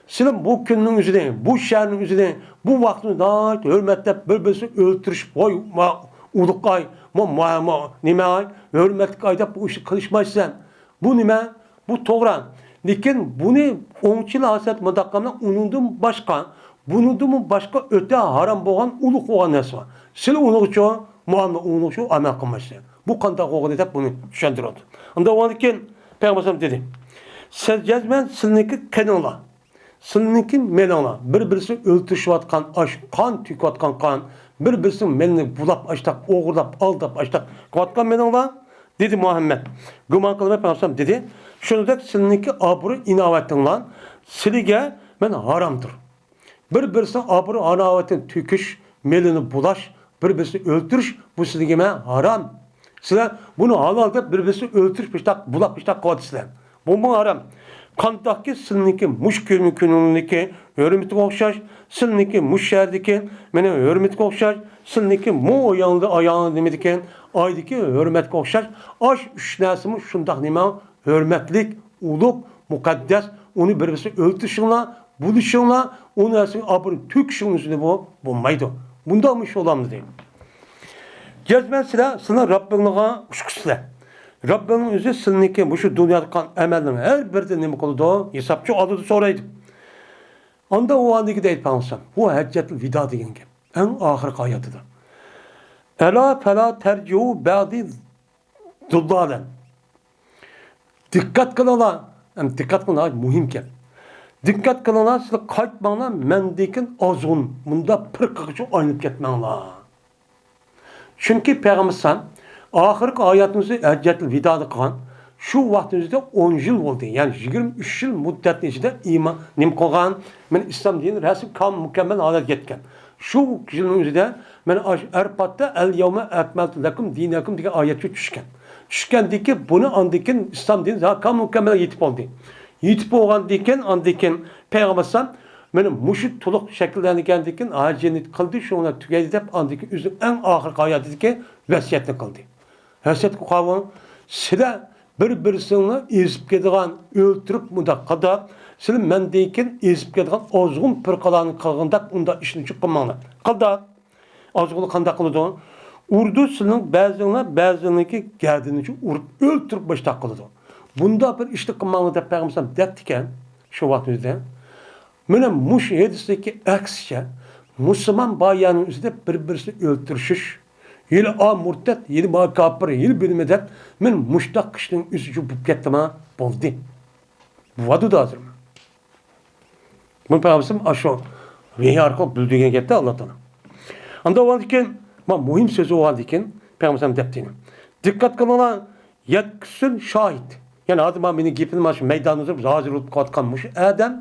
سىلەر بۇ كۈننىڭ ئۆزىنى، بۇ شەھەرنىڭ ئۆزىنى، بۇ ۋاقىتنى ناھايىتى ھۆرمەتلەپ، بىر-بىرسىنى ئۆلتۈرۈشۈپ، ۋاي، ما ئۇلۇغ ئاي، ما، ما، ما، نېمە ئاي، ھۆرمەتلىك ئاي دەپ بۇ ئىشنى قىلىشمايسىلەر. بۇ نېمە؟ بۇ توغرا. لېكىن بۇنى ئوڭچىلار ھاسىيەت مۇنداق قىلماق، ئۇنىڭدىن باشقا، بۇنىڭدىنمۇ باشقا ئۆتە ھارام بولغان، ئۇلۇغ بولغان نەرسە بار. سىلەر ئۇنىڭغىچۇ مۇئامىلە، ئۇنىڭغىچۇ ئەمەل قىلمايسىلەر. بۇ قانداق بولغىنى دەپ بۇنى چۈشەندۈرۈۋاتىدۇ. ئۇنداق بولغاندىكىن پەيغەمبەر ئەلەيھىسسالام دېدى، سىز جەزمەن سىلىنىڭكى قېنىڭلار، سىلىنىڭكى مېلىڭلار، بىر-بىرسىنى ئۆلتۈرۈشۈۋاتقان، ئاشۇ قان تۆكۈۋاتقان قان، بىر-بىرسىنىڭ مېلىنى بۇلاپ، ئاشتاق ئوغرىلاپ، ئالداپ، ئاشتاق قىلىۋاتقان مېلىڭلار، دېدى مۇھەممەد. گۇمان قىلماي پەيغەمبەر دېدى، شۇنىڭدەك سىلىنىڭكى ئابرۇي ئىناۋەتىڭلار سىلىگە مەن ھارامدۇر. بىر-بىرسىنىڭ ئابرۇي ئاناۋىتىنى تۆكۈش، مېلىنى بۇلاش، بىر-بىرسىنى ئۆلتۈرۈش، بۇ سىلىگە مەن ھارام. سىلەر بۇنى ھالال دەپ بىر-بىرسىنى ئۆلتۈرۈش، بۇشتاق بۇلاپ، بۇشتاق قىلىۋاتىسىلەر. بۇمۇ ھارام. قانداقكى سىلىنىڭكى مۇشۇ كۈنى، كۈنىڭىزنىڭكى ھۆرمىتىگە ئوخشاش، سىلىنىڭكى مۇشۇ شەھەردىكى مېنىڭ ھۆرمىتىگە ئوخشاش، سىلىنىڭكى مۇ ئاياڭلىدا، ئاياڭلىدا نېمىدىكى ئايدىكى ھۆرمەتكە ئوخشاش، ئاش ئۈچ نەرسىمۇ شۇنداق نېمە ھۆرمەتلىك، ئۇلۇغ، مۇقەددەس، ئۇنى بىر-بىرسىنى ئۆلتۈرۈشۈڭلار، بۇلىشىڭلار، ئۇنى ئەسلىگە ئاپىرىپ تۆكۈشۈڭلار ئۆزىنى بۇ بولمايدۇ. بۇنداقمۇ ئىش بولامدۇ دەيدۇ. جەزمەن سىلەر، سىلەر رەببىڭلارغا ئۇچقۇچىسىلەر. رەببىڭنىڭ ئۆزى سىلىنىڭكى مۇشۇ دۇنيادا قىلغان ئەمەلنىڭ ھەر بىرىدىن نېمە قىلىدۇ؟ ھېسابچى ئالىدۇ، سورايدۇ. ئاندا ئۇ ئاندىكى دەيدۇ پەيغەمبەر. بۇ ھەججەتۇل ۋىدا دېگەن گەپ. ئەڭ ئاخىرقى ھاياتىدا. ئەلا پەلا تەرجىئۇ بەئدى زۇللالەن. دىققەت قىلىڭلار. ھەم دىققەت قىلىڭلار، مۇھىم گەپ. دىققەت قىلىڭلار، سىلەر قايتماڭلار، مەندىن كېيىن ئازغۇن، مۇنداق پىرقىغىچە ئايلىنىپ كەتمەڭلار. چۈنكى پەيغەمبەر ئەلەيھىسسالام ئاخىرقى ھاياتىمىزنى ھەججەتۇل ۋىدادا قىلغان. شۇ ۋاقتىمىزدا ئون يىل بولدى. يەنى يىگىرمە ئۈچ يىل مۇددەتنىڭ ئىچىدە ئىمان نېمە قىلغان؟ مەن ئىسلام دىنىنى رەسمىي كامىل مۇكەممەل ھالەتكە يەتكەن. شۇ يىلنىڭ ئۆزىدە مەن ئاشۇ ئەرپاتتا ئەل يەۋمە ئەكمەلتۇ لەكۇم دىنەكۇم دېگەن ئايەتكە چۈشكەن. چۈشكەندىن كېيىن بۇنى ئاندىن كېيىن ئىسلام دىنى كامىل مۇكەممەل يېتىپ بولدى. يېتىپ بولغاندىن كېيىن، ئاندىن كېيىن پەيغەمبەر ئەلەيھىسسالام مانا مۇشۇ تولۇق شەكىللەنگەندىن كېيىن ھاجىنى قىلدى، شۇنىڭ بىلەن تۈگەيدى دەپ، ئاندىن كېيىن ئۆزىنىڭ ئەڭ ئاخىرقى ھاياتىدىكى ۋەسىيەتنى قىلدى. ۋەسىيەتكە قالغان سىلەر بىر-بىرسىڭلار ئېزىپ كېتىدىغان، ئۆلتۈرۈپ مۇنداق قىلدى. سىلەر مەندىن كېيىن ئېزىپ كېتىدىغان ئازغۇن پىرقىلارنى قىلغانداق ئۇنداق ئىشنى چۈ قىلماڭلار. قىلدى. ئازغۇنلار قانداق قىلىدۇ؟ ئۇرىدۇ سىلىنىڭ بەزىڭلار بەزىڭلارنىڭكى گەدىنىچە ئۇرۇپ ئۆلتۈرۈپ مۇشتاق قىلىدۇ. بۇنداق بىر ئىشنى قىلماڭلار دەپ پەيغەمبەر ئەلەيھىسسالام دەپتىكەن شۇ ۋاقىت ئۆزىدە. مانا مۇشۇ ھەدىستىكى ئەكسىچە، مۇسۇلمان بايانىڭ ئۆزىدە بىر-بىرسىنى ئۆلتۈرۈشۈش، ھېلى ئا مۇرتەت، ھېلى ما كاپىر، ھېلى بىلمە دەپ، مەن مۇشتاق كىشىنىڭ ئۆزى بولۇپ كەتتىما، بولدى. بولۇۋاتىدۇ ھازىر. بۇنى پەيغەمبىرىمىز ئاشۇ ۋەھىي ئارقىلىق بىلدۈرگەن گەپتە، ئاللا تائالا. ئاندا بولغاندىكىن، ما مۇھىم سۆزى بولغاندىكىن، پەيغەمبىرىمىز دەپتىكەن. دىققەت قىلىڭلار، يەتكۈزسۇن شاھىت. يەنى ھازىر ما مېنىڭ گېپىمنى مانا شۇ مەيداندا تۇرۇپ ھازىر بولۇپ قېلىۋاتقان مۇشۇ ئادەم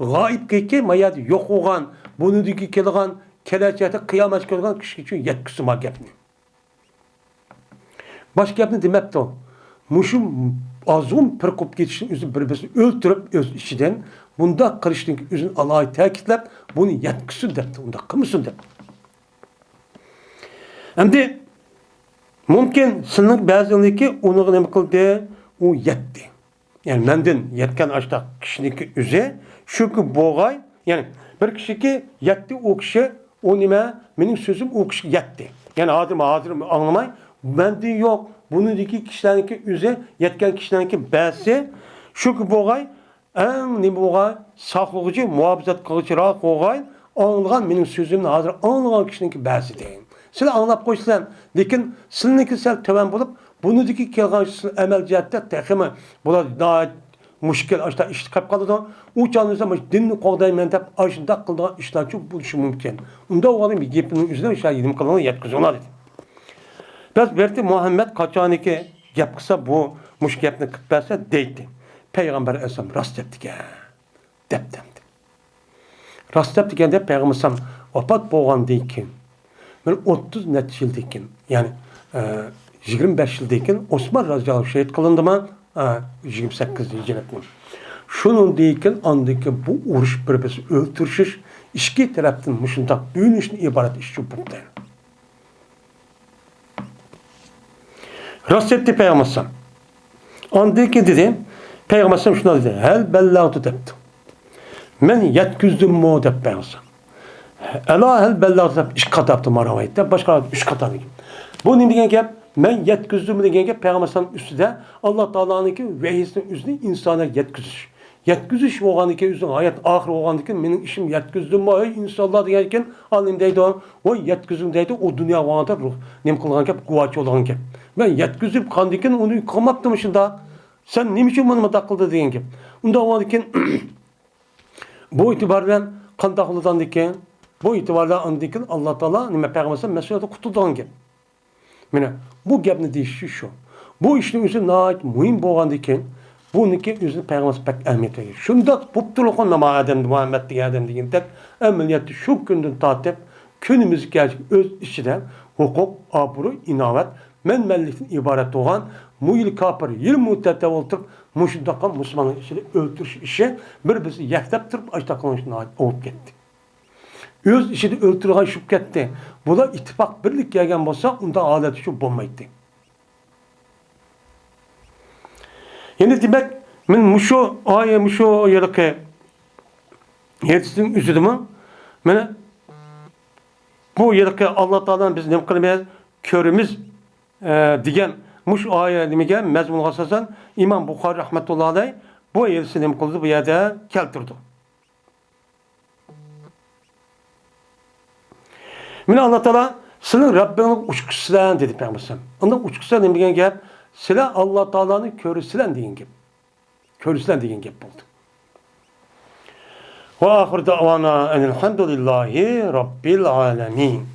غايىبكى، ما يەردە يوق بولغان، بۇنىڭدىكى كېلىدىغان، كېلەچەكتە قىيامەتكە كېلىدىغان كىشىگە يەتكۈزسۇن ما گەپنى. باشقا گەپنى دېمەپتۇ. مۇشۇ ئازغۇن پىرقىپ كېتىشنىڭ ئۆزى بىر-بىرسىنى ئۆلتۈرۈپ، ئۆز ئىچىدىن بۇنداق قىلىشنىڭ ئۆزىنى ئالاھىدە تەكىتلەپ، بۇنى يەتكۈزسۇن دەپتۇ، ئۇنداق قىلمىسۇن دەپ. ئەمدى مۇمكىن، سىلىنىڭ بەزىلىرىنىڭكى ئۇنىڭغا نېمە قىلدى؟ ئۇ يەتتى. يەنى مەندىن يەتكەن ئاشتاق كىشىنىڭكى ئۆزى شۇكى بوغاي، يەنى بىر كىشىكى يەتتى، ئۇ كىشى، ئۇ نېمە، مېنىڭ سۆزۈم ئۇ كىشىگە يەتتى. يەنى ھازىر، ھازىر ئاڭلىماي، مەندىن يوق، بۇنىڭدىكى كىشىلەرنىڭكى ئۆزى، يەتكەن كىشىلەرنىڭكى بەزىسى شۇكى بوغاي، ئەڭ نېمە بولغان ساقلىغۇچى، مۇھاپىزەت قىلغۇچىراق بولغان، ئاڭلىغان مېنىڭ سۆزۈمنى ھازىر ئاڭلىغان كىشىنىڭكى بەزىسى دەيمەن. سىلەر ئاڭلاپ قويسىلەر، لېكىن سىلىنىڭكى سەل تۆۋەن بولۇپ، بۇنىڭدىكى كەلگەن ئەمەل جەھەتتە تېخىمۇ بۇلار ناھايىتى مۈشكۈل ئاشۇنداق ئىشتا قېلىپ قالىدۇ. ئۇ چاغدا مانا دىننى قوغدايمەن دەپ ئاشۇنداق قىلىدىغان ئىشلارچۇ بولۇشى مۇمكىن. ئۇنداق بولغاندا گېپىمنىڭ ئۆزىنى شۇ نېمە قىلىڭلار، يەتكۈزۈڭلار دېدى. بەس بەرتى مۇھەممەد قاچانكى گەپ قىلسا، بۇ مۇشۇ گەپنى قىلىپ بەرسە دەيتتى. پەيغەمبەر ئەلەيھىسسالام راست دەپتىكەن، دەپتىمدى. راست دەپتىكەن دەپ پەيغەمبەر ئەلەيھىسسالام ۋاپات بولغاندىن كېيىن، بىر ئوتتۇز نەچچە يىلدىن كېيىن، يەنى، ئە، يىگىرمە بەش يىلدىن كېيىن ئوسمان رازىياللاھۇ شېھىت قىلىندىما، ئە، يىگىرمە سەككىز ھىجرەتنىڭ. شۇنىڭدىن كېيىن، ئاندىن كېيىن بۇ ئۇرۇش، بىر-بىرسىنى ئۆلتۈرۈشۈش، ئىككى تەرەپتىن مۇشۇنداق بۆلۈنۈشتىن ئىبارەت ئىش چوقۇم بوپتۇ. راست ئېيتتى پەيغەمبەر ئەلەيھىسسالام. ئاندىن كېيىن دېدى، پەيغەمبەر ئەلەيھىسسالام شۇنداق دېدى، ھەل بەللەغتۇ دەپتۇ. مەن يەتكۈزدۈممۇ دەپ پەيغەمبەر ئەلەيھىسسالام. ئەلا ھەل بەللەغتۇ دەپ ئىككى قاتار دەپتۇ ما رىۋايەتتە، باشقا ئۈچ قاتار دېگەن. بۇ نېمە دېگەن گەپ؟ مەن يەتكۈزدۈممۇ دېگەن گەپ پەيغەمبەر ئەلەيھىسسالام ئۈستىدە ئاللا تائالانىڭكى ۋەھىيسىنى ئۆزىنى ئىنسانلارغا يەتكۈزۈش. يەتكۈزۈش بولغاندىن كېيىن، ئۆزىنىڭ ھايات ئاخىرى بولغاندىن كېيىن، مېنىڭ ئىشىم يەتكۈزدۈممۇ، ئەي ئىنسانلار دېگەندىن كېيىن، ئاندىن نېمە دەيدۇ؟ ۋاي يەتكۈزدۈم دەيدۇ، ئۇ دۇنياغا بارغاندا روھ نېمە قىلغان گەپ؟ گۇۋاچى بولغان گەپ. مەن يەتكۈزۈپ قاندىن كېيىن ئۇنى قىلماپتىمۇ شۇنداق. سەن نېمە ئۈچۈن مانا مۇنداق قىلدىڭ دېگەن گەپ. ئۇنداق بولغاندىن كېيىن، بۇ ئېتىبار بىلەن قانداق بولىدىغاندىن كېيىن، بۇ ئېتىبار بىلەن ئاندىن كېيىن ئاللا تائالا نېمە پەيغەمبەر مەسئۇلىيەتتىن قۇتۇلىدىغان گەپ. مانا بۇ گەپنى دېيىشى شۇ. بۇ ئىشنىڭ ئۆزى ناھايىتى مۇھىم بولغاندىكىن، بۇنىڭكى ئۆزىنى پەيغەمبەر بەك ئەھمىيەت بەرگەن. شۇنداق بوپتۇ ئۇ ناما ئادەم، مۇھەممەد دېگەن ئادەم دېگەندەك، ئەمەلىيەتتە شۇ كۈندىن تارتىپ كۈنىمىزگىچە ئۆز ئىچىدە ھوقۇق، ئابرۇي، ئىناۋەت، مەنمەنلىكتىن ئىبارەت بولغان، مۇ يىل كاپىر، يىل مۇددەتتە ئولتۇرۇپ، مۇشۇنداق مۇسۇلماننىڭ ئىچىدە ئۆلتۈرۈش ئىشى، بىر-بىرسىنى يەكلەپ تۇرۇپ، ئاشۇنداق قىلىش ناھايىتى ئاۋۇپ كەتتى. ئۆز ئىچىدە ئۆلتۈرگەن شۇ كەتتى. بۇلار ئىتتىپاق بىرلىك كەلگەن بولسا، ئۇنداق ھالەت شۇ بولمايتتى. يەنى دېمەك، مەن مۇشۇ ئايە، مۇشۇ يىلقى ھەدىسنىڭ ئۆزىدىمۇ، مانا بۇ يىلقى ئاللا تائالا بىز نېمە قىلىمىز، كۆرىمىز، ئە، دېگەن مۇشۇ ئايە نېمىگە مەزمۇنغا ئاساسەن ئىمام بۇخارى رەھمەتۇللا ئەلەيھ بۇ ھەدىسنى نېمە قىلدى، بۇ يەردە كەلتۈردى. مانا ئاللا تائالا سىلەر رەببىڭلارغا ئۇچقۇچىسىلەر دېدى پەيغەمبەر ئەلەيھىسسالام. ئۇنداق ئۇچقۇچىسىلەر نېمە دېگەن گەپ؟ سىلەر ئاللا تائالانى كۆرىسىلەر دېگەن گەپ. كۆرىسىلەر دېگەن گەپ بولدى. ۋە ئاخىر دەئۋانا ئەنىل ھەمدۇلىللاھى رەببىل ئالەمىن.